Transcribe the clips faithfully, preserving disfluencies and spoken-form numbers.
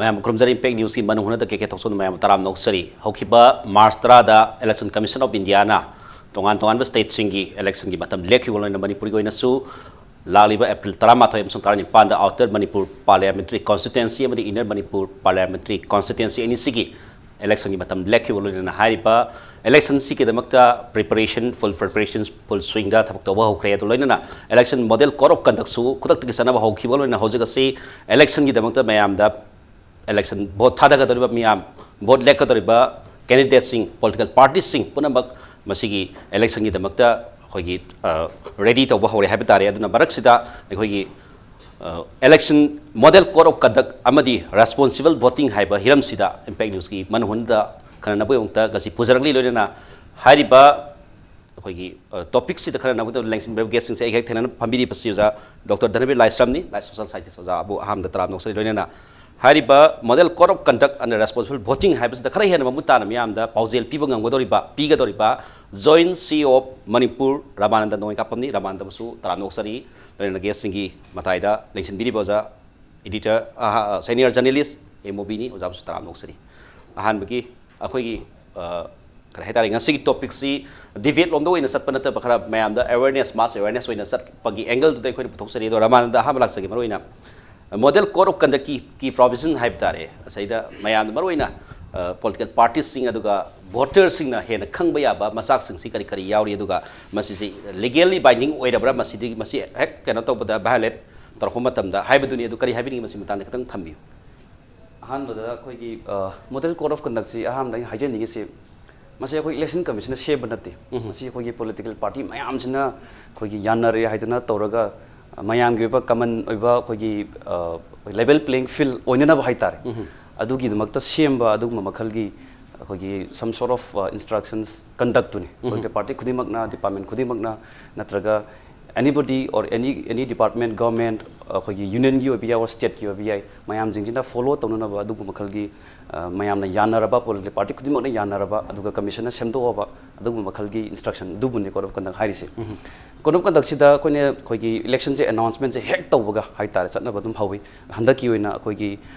ꯃꯌꯥꯝ ꯈꯨꯔꯨꯝꯖꯔꯤ꯫ ꯏꯝꯄꯦꯛ ꯅ꯭ꯌꯨꯁꯀꯤ ꯃꯅꯨꯡ ꯍꯨꯠꯅ ꯀꯦ ꯀꯦ ꯊꯣꯛꯆꯣꯝꯅ ꯃꯌꯥꯝ ꯇꯔꯥꯝꯅ ꯑꯣꯛꯆꯔꯤ꯫ ꯍꯧꯈꯤꯕ ꯃꯥꯔꯆ ꯇꯔꯥꯗ ꯏꯂꯦꯛꯁꯟ ꯀꯃꯤꯁꯟ ꯑꯣꯐ ꯏꯟꯗꯤꯌꯥꯅ ꯇꯣꯉꯥꯟ ꯇꯣꯉꯥꯟꯕ ꯁ꯭ꯇꯦꯠꯁꯤꯡꯒꯤ ꯏꯂꯦꯛꯁꯟꯒꯤ ꯃꯇꯝ ꯂꯦꯞꯈꯤꯕ ꯂꯣꯏꯅꯅ ꯃꯅꯤꯄꯨꯔꯒꯤ ꯑꯣꯏꯅꯁꯨ ꯂꯥꯛꯂꯤꯕ ꯑꯦꯄ꯭ꯔꯤꯜ ꯇꯔꯥꯃꯥꯊꯣꯏ ꯑꯃꯁꯨꯡ ꯇꯔꯥꯅꯤꯄꯥꯟꯗ ꯑꯥꯎꯇꯔ ꯃꯅꯤꯄꯨꯔ ꯄꯥꯔꯂꯤꯌꯥꯃꯦꯟꯇꯔꯤ ꯀꯣꯟꯁꯇꯤꯇ꯭ꯋꯦꯟꯁꯤ ꯑꯃꯗꯤ ꯏꯟꯅꯔ ꯃꯅꯤꯄꯨꯔ ꯄꯥꯔꯂꯤꯌꯥꯃꯦꯟꯇꯔꯤ ꯀꯣꯟꯁꯇꯤꯇ꯭ꯋꯦꯟꯁꯤ ꯑꯅꯤꯁꯤꯒꯤ ꯏꯂꯦꯛꯁꯟꯒꯤ ꯃꯇꯝ ꯂꯦꯞꯈꯤꯕ ꯂꯣꯏꯅꯅ ꯍꯥꯏꯔꯤꯕ ꯏꯂꯦꯛꯁꯟꯁꯤꯒꯤꯗꯃꯛꯇ ꯄ꯭ꯔꯤꯄꯦꯔꯦꯁꯟ, ꯐꯨꯜ ꯄ꯭ꯔꯤꯄꯦꯔꯦꯁꯟ, ꯐꯨꯜ ꯁ꯭ꯋꯤꯡꯗ ꯊꯕꯛ ꯇꯧꯕ ꯍꯧꯈ꯭ꯔꯦ꯫ ꯑꯗꯨ ꯂꯣꯏꯅꯅ ꯏꯂꯦꯛꯁꯟ ꯃꯣꯗꯦꯜ ꯀꯣꯗ ꯑꯣꯐ ꯀꯟꯗꯛꯁꯨ ꯈꯨꯗꯛꯇꯒꯤ ꯆꯠꯅꯕ ꯍꯧꯈꯤꯕ ꯂꯣꯏꯅꯅ ꯍꯧꯖꯤꯛ ꯑꯁꯤ ꯏꯂꯦꯛꯁꯟꯒꯤꯗꯃꯛꯇ ꯃꯌꯥꯝꯗ ꯏꯂꯦꯛꯁꯟ ꯚꯣꯠ ꯊꯥꯗꯒꯗꯧꯔꯤꯕ ꯃꯤꯌꯥꯝ, ꯚꯣꯠ ꯂꯦꯞꯀꯗꯧꯔꯤꯕ ꯀꯦꯟꯗꯤꯗꯦꯠꯁꯤꯡ, ꯄꯣꯂꯤꯇꯤꯀꯦꯜ ꯄꯥꯔꯇꯤꯁꯤꯡ ꯄꯨꯝꯅꯃꯛ ꯃꯁꯤꯒꯤ ꯏꯂꯦꯛꯁꯟꯒꯤꯗꯃꯛꯇ ꯑꯩꯈꯣꯏꯒꯤ ꯔꯦꯗꯤ ꯇꯧꯕ ꯍꯧꯔꯦ ꯍꯥꯏꯕ ꯇꯥꯔꯦ꯫ ꯑꯗꯨꯅ ꯃꯔꯛꯁꯤꯗ ꯑꯩꯈꯣꯏꯒꯤ election model code of conduct ꯑꯃꯗꯤ ꯔꯦꯁꯄꯣꯟꯁꯤꯕꯜ ꯚꯣꯇꯤꯡ ꯍꯥꯏꯕ ꯍꯤꯔꯝꯁꯤꯗ ꯏꯝꯄꯦꯛ ꯅ꯭ꯌꯨꯁꯀꯤ ꯃꯅꯨꯡꯗ ꯈꯟꯅꯅꯕꯒꯤꯗꯃꯛꯇ ꯉꯁꯤ ꯄꯨꯖꯔꯛꯂꯤ꯫ ꯂꯣꯏꯅꯅ ꯍꯥꯏꯔꯤꯕ ꯑꯩꯈꯣꯏꯒꯤ ꯇꯣꯄꯤꯛꯁꯤꯗ ꯈꯟꯅꯅꯕꯒꯤꯗꯃꯛ ꯂꯦꯡꯁꯤꯟꯕꯤꯔꯕ ꯒꯦꯁꯁꯤꯡꯁꯦ ꯑꯩꯒ ꯍꯦꯛ ꯊꯦꯡꯅꯅ ꯐꯝꯕꯤꯔꯤꯕꯁꯤ ꯑꯣꯖꯥ ꯗꯣꯛꯇꯔ ꯙꯅꯕꯤꯔ ꯂꯥꯏꯁ꯭ꯔꯝꯅꯤ, ꯂꯥꯏꯐ ꯁꯣꯁꯤꯌꯦꯜ ꯁꯥꯏꯟꯇꯤꯁ꯫ ꯑꯣꯖꯥꯕꯨ ꯑꯍꯥꯟꯕꯗ ꯇꯔꯥꯝꯅ ꯑꯣꯛꯆꯔꯤ꯫ ꯂꯣꯏꯅꯅ ꯍꯥꯏꯔꯤꯕ model code of conduct and responsible voting ꯍꯥꯏꯕꯁꯤꯗ ꯈꯔ ꯍꯦꯟꯅ ꯃꯃꯨꯠ ꯇꯥꯅ ꯃꯤꯌꯥꯝꯗ ꯄꯥꯎꯖꯦꯜ ꯄꯤꯕ ꯉꯝꯒꯗꯧꯔꯤꯕ, ꯄꯤꯒꯗꯧꯔꯤꯕ joint C E O of Manipur Ramananda ꯅꯣꯡꯃꯩꯀꯥꯄꯝꯅꯤ꯫ ꯔꯃꯥꯅꯟꯗꯕꯨꯁꯨ ꯇꯔꯥꯝꯅ ꯑꯣꯛꯆꯔꯤ꯫ ꯂꯣꯏꯅꯅ ꯒꯦꯁꯁꯤꯡꯒꯤ ꯃꯇꯥꯏꯗ ꯂꯦꯡꯁꯤꯟꯕꯤꯔꯤꯕ ꯑꯣꯖꯥ ꯏꯗꯤꯇꯔ, ꯁꯦꯅꯤꯌꯔ ꯖꯔꯅꯦꯂꯤꯁ ꯑꯦ ꯃꯣꯕꯤꯅꯤ, ꯑꯣꯖꯥꯕꯨꯁꯨ ꯇꯔꯥꯝꯅ ꯑꯣꯛꯆꯔꯤ꯫ ꯑꯍꯥꯟꯕꯒꯤ ꯑꯩꯈꯣꯏꯒꯤ, ꯑ, ꯀꯔꯤ ꯍꯥꯏꯇꯥꯔꯦ, ꯉꯁꯤꯒꯤ ꯇꯣꯄꯤꯛꯁꯤ ꯗꯤꯕꯦꯠ ꯂꯣꯝꯗ ꯑꯣꯏꯅ ꯆꯠꯄ ꯅꯠꯇꯕ, ꯈꯔ ꯃꯌꯥꯝꯗ ꯑꯦꯋꯦꯔꯅꯦꯁ, ꯃꯥꯁ ꯑꯦꯋꯦꯔꯅꯦꯁ ꯑꯣꯏꯅ ꯆꯠꯄꯒꯤ ꯑꯦꯡꯒꯜꯗꯨꯗ ꯑꯩꯈꯣꯏꯅ ꯄꯨꯊꯣꯛꯆꯔꯤ꯫ ꯑꯗꯣ ꯔꯃꯥꯅꯟꯗ, ꯑꯍꯥꯟꯕ ꯂꯥꯛꯆꯒꯦ꯫ ꯃꯔꯨꯑꯣꯏꯅ ꯃꯣꯗꯦꯜ ꯀꯣꯗ ꯑꯣꯐ ꯀꯟꯗꯛꯀꯤ ꯀꯤ ꯄ꯭ꯔꯣꯚꯤꯖꯟ ꯍꯥꯏꯕ ꯇꯥꯔꯦ, ꯑꯁꯤꯗ ꯃꯌꯥꯝꯗ ꯃꯔꯨꯑꯣꯏꯅ ꯄꯣꯂꯤꯇꯤꯀꯦꯜ ꯄꯥꯔꯇꯤꯁꯤꯡ ꯑꯗꯨꯒ ꯚꯣꯇꯔꯁꯤꯡꯅ ꯍꯦꯟꯅ ꯈꯪꯕ ꯌꯥꯕ ꯃꯆꯥꯛꯁꯤꯡꯁꯤ ꯀꯔꯤ ꯀꯔꯤ ꯌꯥꯎꯔꯤ, ꯑꯗꯨꯒ ꯃꯁꯤꯁꯤ ꯂꯤꯒꯦꯜꯂꯤ ꯕꯥꯏꯟꯗꯤꯡ ꯑꯣꯏꯔꯕ꯭ꯔꯥ, ꯃꯁꯤꯗꯤ, ꯃꯁꯤ ꯍꯦꯛ ꯀꯩꯅꯣ ꯇꯧꯕꯗ, ꯚꯥꯏꯑꯣꯂꯦꯠ ꯇꯧꯔꯛꯄ ꯃꯇꯝꯗ ꯍꯥꯏꯕꯗꯨꯅꯤ꯫ ꯑꯗꯨ ꯀꯔꯤ ꯍꯥꯏꯕꯤꯅꯤꯡꯉꯤ, ꯃꯁꯤ ꯃꯇꯥꯡꯗ ꯈꯤꯇꯪ ꯊꯝꯕꯤꯌꯨ꯫ ꯑꯍꯥꯟꯕꯗ ꯑꯩꯈꯣꯏꯒꯤ ꯃꯣꯗꯦꯜ ꯀꯣꯗ ꯑꯣꯐ ꯀꯟꯗꯛꯁꯤ ꯑꯍꯥꯟꯕꯗ ꯑꯩꯅ ꯍꯥꯏꯖꯅꯤꯡꯉꯤꯁꯤ, ꯃꯁꯤ ꯑꯩꯈꯣꯏ ꯏꯂꯦꯛꯁꯟ ꯀꯃꯤꯁꯟꯅ ꯁꯦꯝꯕ ꯅꯠꯇꯦ꯫ ꯎꯝ꯫ ꯃꯁꯤ ꯑꯩꯈꯣꯏꯒꯤ ꯄꯣꯂꯤꯇꯤꯀꯦꯜ ꯄꯥꯔꯇꯤ ꯃꯌꯥꯝꯁꯤꯅ ꯑꯩꯈꯣꯏꯒꯤ ꯌꯥꯅꯔꯦ ꯍꯥꯏꯗꯅ ꯇꯧꯔꯒ, ꯑ, ꯃꯌꯥꯝꯒꯤ ꯑꯣꯏꯕ ꯀꯃꯟ ꯑꯣꯏꯕ ꯑꯩꯈꯣꯏꯒꯤ, ꯑ, ꯂꯦꯕꯜ ꯄ꯭ꯂꯦꯌꯤꯡ ꯐꯤꯜ ꯑꯣꯏꯅꯅꯕ ꯍꯥꯏꯇꯥꯔꯦ, ꯎꯝ꯫ ꯑꯗꯨꯒꯤꯗꯃꯛꯇ ꯁꯦꯝꯕ ꯑꯗꯨꯒꯨꯝꯕ ꯃꯈꯜꯒꯤ ꯑꯩꯈꯣꯏꯒꯤ some sort of, ꯑ, instructions, ꯀꯟꯗꯛꯇꯨꯅꯤ꯫ ꯎꯝ꯫ ꯑꯩꯈꯣꯏ ꯄꯥꯔꯇꯤ ꯈꯨꯗꯤꯡꯃꯛꯅ, ꯗꯤꯄꯥꯔꯠꯃꯦꯟ ꯈꯨꯗꯤꯡꯃꯛꯅ, ꯅꯠꯇ꯭ꯔꯒ anybody or any, any department, government, ꯑꯩꯈꯣꯏꯒꯤ ꯌꯨꯅꯤꯌꯟꯒꯤ ꯑꯣꯏꯕ ꯌꯥꯏ, or ꯁ꯭ꯇꯦꯠꯀꯤ ꯑꯣꯏꯕ ꯌꯥꯏ, ꯃꯌꯥꯝꯁꯤꯡꯁꯤꯅ ꯐꯣꯂꯣ ꯇꯧꯅꯅꯕ ꯑꯗꯨꯒꯨꯝꯕ ꯃꯈꯜꯒꯤ, ꯑ, ꯃꯌꯥꯝꯅ ꯌꯥꯅꯔꯕ, ꯄꯣꯂꯤꯇꯤꯀꯦꯜ ꯄꯥꯔꯇꯤ ꯈꯨꯗꯤꯡꯃꯛꯅ ꯌꯥꯅꯔꯕ, ꯑꯗꯨꯒ ꯀꯃꯤꯁꯟꯅ ꯁꯦꯝꯗꯣꯛꯑꯕ ꯑꯗꯨꯒꯨꯝꯕ ꯃꯈꯜꯒꯤ ꯏꯟꯁꯇ꯭ꯔꯛꯁꯟ ꯑꯗꯨꯕꯨꯅꯤ ꯀꯣꯗ ꯑꯣꯐ ꯀꯟꯗꯛ ꯍꯥꯏꯔꯤꯁꯦ꯫ ꯎꯝ꯫ ꯀꯣꯗ ꯑꯣꯐ ꯀꯟꯗꯛꯁꯤꯗ ꯑꯩꯈꯣꯏꯅ ꯑꯩꯈꯣꯏꯒꯤ ꯏꯂꯦꯛꯁꯟꯁꯦ ꯑꯦꯅꯥꯎꯟꯁꯃꯦꯟꯁꯦ ꯍꯦꯛ ꯇꯧꯕꯒ ꯍꯥꯏꯇꯥꯔꯦ ꯆꯠꯅꯕ ꯑꯗꯨꯝ ꯍꯧꯋꯤ꯫ ꯍꯟꯗꯛꯀꯤ ꯑꯣꯏꯅ ꯑꯩꯈꯣꯏꯒꯤ,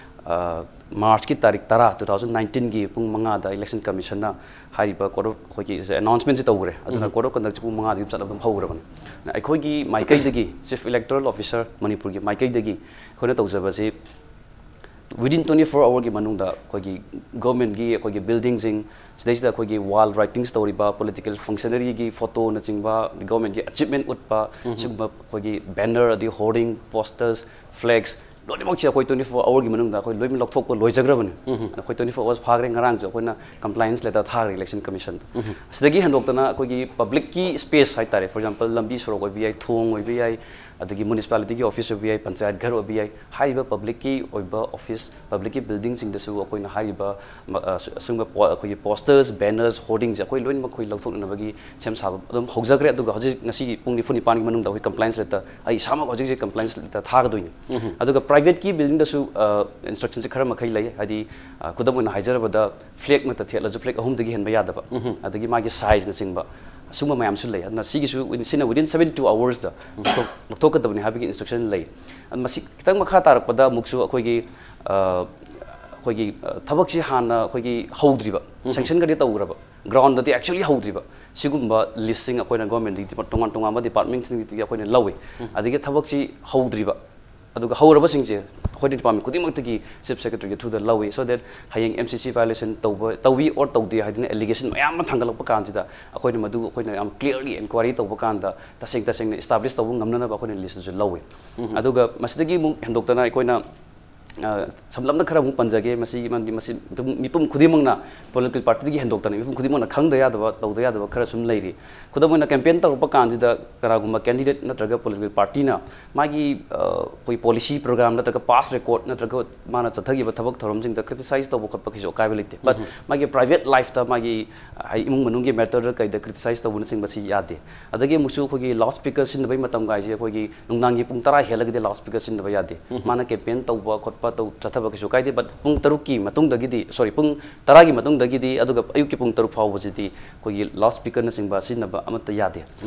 ꯑ, ꯃꯥꯔꯆꯀꯤ ꯇꯥꯔꯤꯛ ꯇꯔꯥ, ꯇꯨ ꯊꯥꯎꯖꯟ ꯅꯥꯏꯟꯇꯤꯟꯒꯤ ꯄꯨꯡ ꯃꯉꯥꯗ ꯏꯂꯦꯛꯁꯟ ꯀꯃꯤꯁꯟꯅ ꯍꯥꯏꯔꯤꯕ ꯀꯣꯗ ꯑꯣꯐ ꯑꯩꯈꯣꯏꯒꯤ ꯑꯦꯅꯥꯎꯟꯁꯃꯦꯟꯁꯤ ꯇꯧꯈ꯭ꯔꯦ꯫ ꯑꯗꯨꯅ ꯀꯣꯗ ꯑꯣꯐ ꯀꯟꯗꯛꯁꯤ ꯄꯨꯡ ꯃꯉꯥꯗꯒꯤ ꯑꯗꯨꯝ ꯆꯠꯂꯒ ꯑꯗꯨꯝ ꯍꯧꯈ꯭ꯔꯕꯅꯤ꯫ ꯑꯩꯈꯣꯏꯒꯤ ꯃꯥꯏꯀꯩꯗꯒꯤ, ꯆꯤꯐ ꯏꯂꯦꯛꯇꯣꯔꯦꯜ ꯑꯣꯐꯤꯁꯔ ꯃꯅꯤꯄꯨꯔꯒꯤ ꯃꯥꯏꯀꯩꯗꯒꯤ ꯑꯩꯈꯣꯏꯅ ꯇꯧꯖꯕꯁꯤ, ꯋꯤꯗꯤꯟ ꯇ꯭ꯋꯦꯟꯇꯤ ꯐꯣꯔ ꯑꯋꯥꯔꯒꯤ ꯃꯅꯨꯡꯗ ꯑꯩꯈꯣꯏꯒꯤ ꯒꯣꯔꯃꯦꯟꯒꯤ ꯑꯩꯈꯣꯏꯒꯤ ꯕꯤꯜꯗꯤꯡꯁꯤꯡ, ꯁꯤꯗꯩꯁꯤꯗ ꯑꯩꯈꯣꯏꯒꯤ ꯋꯥꯜ ꯔꯥꯏꯇꯤꯡꯁ ꯇꯧꯔꯤꯕ ꯄꯣꯂꯤꯇꯤꯀꯦꯜ ꯐꯪꯁꯅꯔꯤꯒꯤ ꯐꯣꯇꯣꯅꯆꯤꯡꯕ, ꯒꯣꯔꯃꯦꯟꯒꯤ ꯑꯦꯆꯤꯞꯃꯦꯟ ꯎꯠꯄ, ꯁꯤꯒꯨꯝꯕ ꯑꯩꯈꯣꯏꯒꯤ ꯕꯦꯅꯔ, ꯑꯗꯩ ꯍꯣꯔꯗꯤꯡ, ꯄꯣꯁꯇꯔꯁ, ꯐ꯭ꯂꯦꯛꯁ, ꯂꯣꯏꯅꯃꯛꯁꯦ ꯑꯩꯈꯣꯏ ꯇ꯭ꯋꯦꯟꯇꯤ ꯐꯣꯔ ꯑꯋꯥꯔꯒꯤ ꯃꯅꯨꯡꯗ ꯑꯩꯈꯣꯏ ꯂꯣꯏꯅꯃꯛ ꯂꯧꯊꯣꯛꯄ ꯂꯣꯏꯖꯈ꯭ꯔꯕꯅꯤ꯫ ꯑꯩꯈꯣꯏ ꯇ꯭ꯋꯦꯟꯇꯤ ꯐꯣꯔ ꯑꯋꯥꯔꯁ ꯐꯥꯈ꯭ꯔꯦ꯫ ꯉꯔꯥꯡꯁꯨ ꯑꯩꯈꯣꯏꯅ ꯀꯝꯄ꯭ꯂꯥꯏꯟꯁ ꯂꯦꯇꯔ ꯊꯥꯈ꯭ꯔꯦ ꯏꯂꯦꯛꯁꯟ ꯀꯃꯤꯁꯟꯗ꯫ ꯁꯤꯗꯒꯤ ꯍꯦꯟꯗꯣꯛꯇꯅ ꯑꯩꯈꯣꯏꯒꯤ ꯄꯕ꯭ꯂꯤꯛꯀꯤ ꯁ꯭ꯄꯦꯁ ꯍꯥꯏꯇꯥꯔꯦ, ꯐꯣꯔ ꯑꯦꯛꯖꯥꯝꯄꯜ, ꯂꯝꯕꯤ ꯁꯣꯔꯣꯛ ꯑꯣꯏꯕ ꯌꯥꯏ, ꯊꯣꯡ ꯑꯣꯏꯕ ꯌꯥꯏ, ꯑꯗꯒꯤ ꯃ꯭ꯌꯨꯅꯤꯁꯤꯄꯥꯂꯤꯇꯤꯒꯤ ꯑꯣꯐꯤꯁ ꯑꯣꯏꯕ ꯌꯥꯏ, ꯄꯟꯆꯥꯌꯠ ꯘꯔ ꯑꯣꯏꯕ ꯌꯥꯏ, ꯍꯥꯏꯔꯤꯕ ꯄꯕ꯭ꯂꯤꯛꯀꯤ ꯑꯣꯏꯕ ꯑꯣꯐꯤꯁ, ꯄꯕ꯭ꯂꯤꯛꯀꯤ ꯕꯤꯜꯗꯤꯡꯁꯤꯡꯗꯁꯨ ꯑꯩꯈꯣꯏꯅ ꯍꯥꯏꯔꯤꯕ ꯃ-, ꯑ, ꯁ-, ꯑꯁꯨꯝꯕ ꯄꯣ-, ꯑꯩꯈꯣꯏꯒꯤ ꯄꯣꯁꯇꯔꯁ, ꯕꯦꯅꯔꯁ, ꯍꯣꯔꯗꯤꯡꯁꯦ ꯑꯩꯈꯣꯏ ꯂꯣꯏꯅꯃꯛ ꯑꯩꯈꯣꯏ ꯂꯧꯊꯣꯛꯅꯅꯕꯒꯤ ꯁꯦꯝ ꯁꯥꯕ ꯑꯗꯨꯝ ꯍꯧꯖꯈ꯭ꯔꯦ꯫ ꯑꯗꯨꯒ ꯍꯧꯖꯤꯛ ꯉꯁꯤꯒꯤ ꯄꯨꯡ ꯅꯤꯐꯨ ꯅꯤꯄꯥꯟꯒꯤ ꯃꯅꯨꯡꯗ ꯑꯩꯈꯣꯏ ꯀꯝꯄ꯭ꯂꯥꯏꯟꯁ ꯂꯦꯇꯔ, ꯑꯩ ꯏꯁꯥꯃꯛ ꯍꯧꯖꯤꯛ ꯍꯧꯖꯤꯛ ꯀꯝꯄ꯭ꯂꯥꯏꯟꯁ ꯂꯦꯇꯔ ꯊꯥꯒꯗꯣꯏꯅꯤ꯫ ꯑꯗꯨꯒ ꯄ꯭ꯔꯥꯏꯚꯦꯠꯀꯤ ꯕꯤꯜꯗꯤꯡꯗꯁꯨ, ꯑ, ꯏꯟꯁꯇ꯭ꯔꯛꯁꯟꯁꯦ ꯈꯔ ꯃꯈꯩ ꯂꯩ꯫ ꯍꯥꯏꯗꯤ, ꯑ, ꯈꯨꯗꯝ ꯑꯣꯏꯅ ꯍꯥꯏꯖꯔꯕꯗ, ꯐ꯭ꯂꯦꯛ ꯃꯠꯇ ꯊꯦꯠꯂꯁꯨ ꯐ꯭ꯂꯦꯛ ꯑꯍꯨꯝꯗꯒꯤ ꯍꯦꯟꯕ ꯌꯥꯗꯕ, ꯑꯗꯒꯤ ꯃꯥꯒꯤ ꯁꯥꯏꯖꯅꯆꯤꯡꯕ, ꯑꯁꯨꯝꯕ ꯃꯌꯥꯝꯁꯨ ꯂꯩ꯫ ꯑꯗꯨꯅ ꯁꯤꯒꯤꯁꯨ, ꯁꯤꯅ ꯋꯤꯗꯤꯟ ꯁꯕꯦꯟꯇꯤ ꯇꯨ ꯑꯋꯥꯔꯁꯇ ꯂꯧꯊꯣꯛ-, ꯂꯧꯊꯣꯛꯀꯗꯕꯅꯤ ꯍꯥꯏꯕꯒꯤ ꯏꯟꯁꯇ꯭ꯔꯛꯁꯟ ꯂꯩ꯫ ꯑꯗꯨ ꯃꯁꯤ ꯈꯤꯇꯪ ꯃꯈꯥ ꯇꯥꯔꯛꯄꯗ ꯑꯃꯨꯛꯁꯨ ꯑꯩꯈꯣꯏꯒꯤ, ꯑ, ꯑꯩꯈꯣꯏꯒꯤ, ꯑ, ꯊꯕꯛꯁꯤ ꯍꯥꯟꯅ ꯑꯩꯈꯣꯏꯒꯤ ꯍꯧꯗ꯭ꯔꯤꯕ, ꯁꯦꯡꯁꯟꯒꯗꯤ ꯇꯧꯈ꯭ꯔꯕ, ꯒ꯭ꯔꯥꯎꯟꯗꯗꯤ ꯑꯦꯛꯆꯨꯋꯦꯂꯤ ꯍꯧꯗ꯭ꯔꯤꯕ, ꯁꯤꯒꯨꯝꯕ ꯂꯤꯁꯁꯤꯡ ꯑꯩꯈꯣꯏꯅ ꯒꯣꯔꯃꯦꯟꯗꯒꯤ ꯗꯤꯄꯥꯔꯠ-, ꯇꯣꯉꯥꯟ ꯇꯣꯉꯥꯟꯕ ꯗꯤꯄꯥꯔꯠꯃꯦꯟꯁꯤꯡꯗꯒꯤ ꯑꯩꯈꯣꯏꯅ ꯂꯧꯏ꯫ ꯑꯗꯒꯤ ꯊꯕꯛꯁꯤ ꯍꯧꯗ꯭ꯔꯤꯕ, ꯑꯗꯨꯒ ꯍꯧꯔꯕꯁꯤꯡꯁꯦ ꯑꯩꯈꯣꯏꯅ ꯗꯤꯄꯥꯔꯠꯃꯦꯟ ꯈꯨꯗꯤꯡꯃꯛꯇꯒꯤ ꯆꯤꯐ ꯁꯦꯀ꯭ꯔꯦꯇꯔꯤꯒꯤ ꯊ꯭ꯔꯨꯗ ꯂꯧꯏ, so that ꯍꯌꯦꯡ ꯑꯦꯝ ꯁꯤ ꯁꯤ ꯚꯥꯏꯑꯣꯂꯦꯁꯟ ꯇꯧꯕ, ꯇꯧꯏ ꯑꯣꯔ ꯇꯧꯗꯦ ꯍꯥꯏꯗꯅ ꯑꯦꯂꯤꯒꯦꯁꯟ ꯃꯌꯥꯝ ꯑꯃ ꯊꯥꯡꯒꯠꯂꯛꯄ ꯀꯥꯟꯁꯤꯗ ꯑꯩꯈꯣꯏꯅ ꯃꯗꯨ ꯑꯩꯈꯣꯏꯅ ꯌꯥꯝ ꯀ꯭ꯂꯤꯌꯔꯂꯤ ꯏꯟꯀ꯭ꯋꯥꯏꯔꯤ ꯇꯧꯕ ꯀꯥꯟꯗ ꯇꯁꯦꯡ ꯇꯁꯦꯡꯅ ꯏꯁꯇꯥꯕ꯭ꯂꯤꯁ ꯇꯧꯕ ꯉꯝꯅꯅꯕ ꯑꯩꯈꯣꯏꯅ ꯂꯤꯁꯇꯁꯨ ꯂꯧꯏ꯫ ꯑꯗꯨꯒ ꯃꯁꯤꯗꯒꯤ ꯑꯃꯨꯛ ꯍꯦꯟꯗꯣꯛꯇꯅ ꯑꯩꯈꯣꯏꯅ, ꯑ, ꯁꯝꯂꯞꯅ ꯈꯔ ꯑꯃꯨꯛ ꯄꯟꯖꯒꯦ꯫ ꯃꯁꯤ, ꯃꯔꯝꯗꯤ ꯃꯁꯤ ꯃꯤꯄꯨꯝ, ꯃꯤꯄꯨꯝ ꯈꯨꯗꯤꯡꯃꯛꯅ, ꯄꯣꯂꯤꯇꯤꯀꯦꯜ ꯄꯥꯔꯇꯤꯗꯒꯤ ꯍꯦꯟꯗꯣꯛꯇꯅ ꯃꯤꯄꯨꯝ ꯈꯨꯗꯤꯡꯃꯛꯅ ꯈꯪꯗ ꯌꯥꯗꯕ, ꯇꯧꯗ ꯌꯥꯗꯕ ꯈꯔ ꯁꯨꯝ ꯂꯩꯔꯤ꯫ ꯈꯨꯗꯝ ꯑꯣꯏꯅ, ꯀꯦꯝꯄꯦꯟ ꯇꯧꯔꯛꯄ ꯀꯥꯟꯁꯤꯗ ꯀꯅꯥꯒꯨꯝꯕ ꯀꯦꯟꯗꯤꯗꯦꯠ ꯅꯠꯇ꯭ꯔꯒ ꯄꯣꯂꯤꯇꯤꯀꯦꯜ ꯄꯥꯔꯇꯤꯅ ꯃꯥꯒꯤ, ꯑ, ꯑꯩꯈꯣꯏ ꯄꯣꯂꯤꯁꯤ ꯄ꯭ꯔꯣꯒ꯭ꯔꯥꯝ ꯅꯠꯇ꯭ꯔꯒ ꯄꯥꯁ ꯔꯦꯀꯣꯔꯗ ꯅꯠꯇ꯭ꯔꯒ ꯃꯥꯅ ꯆꯠꯊꯈꯤꯕ ꯊꯕꯛ ꯊꯧꯔꯝꯁꯤꯡꯗ ꯀ꯭ꯔꯤꯇꯤꯁꯥꯏꯖ ꯇꯧꯕ ꯈꯣꯠꯄ ꯀꯩꯁꯨ ꯑꯀꯥꯏꯕ ꯂꯩꯇꯦ꯫ But ꯃꯥꯒꯤ ꯄ꯭ꯔꯥꯏꯚꯦꯠ ꯂꯥꯏꯐꯇ, ꯃꯥꯒꯤ, ꯍꯥꯏ, ꯏꯃꯨꯡ ꯃꯅꯨꯡꯒꯤ ꯃꯦꯇꯔꯗ ꯀꯩꯗ ꯀ꯭ꯔꯤꯇꯤꯁꯥꯏꯖ ꯇꯧꯕꯅꯆꯤꯡꯕꯁꯤ ꯌꯥꯗꯦ꯫ ꯑꯗꯒꯤ ꯑꯃꯨꯛꯁꯨ ꯑꯩꯈꯣꯏꯒꯤ ꯂꯥꯎꯗ ꯁ꯭ꯄꯤꯀꯔ ꯁꯤꯖꯤꯟꯅꯕꯒꯤ ꯃꯇꯝꯒꯥꯏꯁꯦ ꯑꯩꯈꯣꯏꯒꯤ ꯅꯨꯡꯗꯥꯡꯒꯤ ꯄꯨꯡ ꯇꯔꯥ ꯍꯦꯜꯂꯒꯗꯤ ꯂꯥꯎꯗ ꯁ꯭ꯄꯤꯀꯔ ꯁꯤꯖꯤꯟꯅꯕ ꯌꯥꯗꯦ꯫ ꯃꯥꯅ ꯀꯦꯝꯄꯦꯟ ꯇꯧꯕ ꯈꯣꯠꯄ ꯇꯧ ꯆꯠꯊꯕ ꯀꯩꯁꯨ ꯀꯥꯏꯗꯦ꯫ But ꯄꯨꯡ ꯇꯔꯨꯛꯀꯤ ꯃꯇꯨꯡꯗꯒꯤꯗꯤ, sorry, ꯄꯨꯡ ꯇꯔꯥꯒꯤ ꯃꯇꯨꯡꯗꯒꯤꯗꯤ, ꯑꯗꯨꯒ ꯑꯌꯨꯛꯀꯤ ꯄꯨꯡ ꯇꯔꯨꯛ ꯐꯥꯎꯕꯁꯤꯗꯤ ꯑꯩꯈꯣꯏꯒꯤ loudspeakerꯅꯆꯤꯡꯕ ꯁꯤꯖꯤꯟꯅꯕ ꯑꯃꯠꯇ ꯌꯥꯗꯦ꯫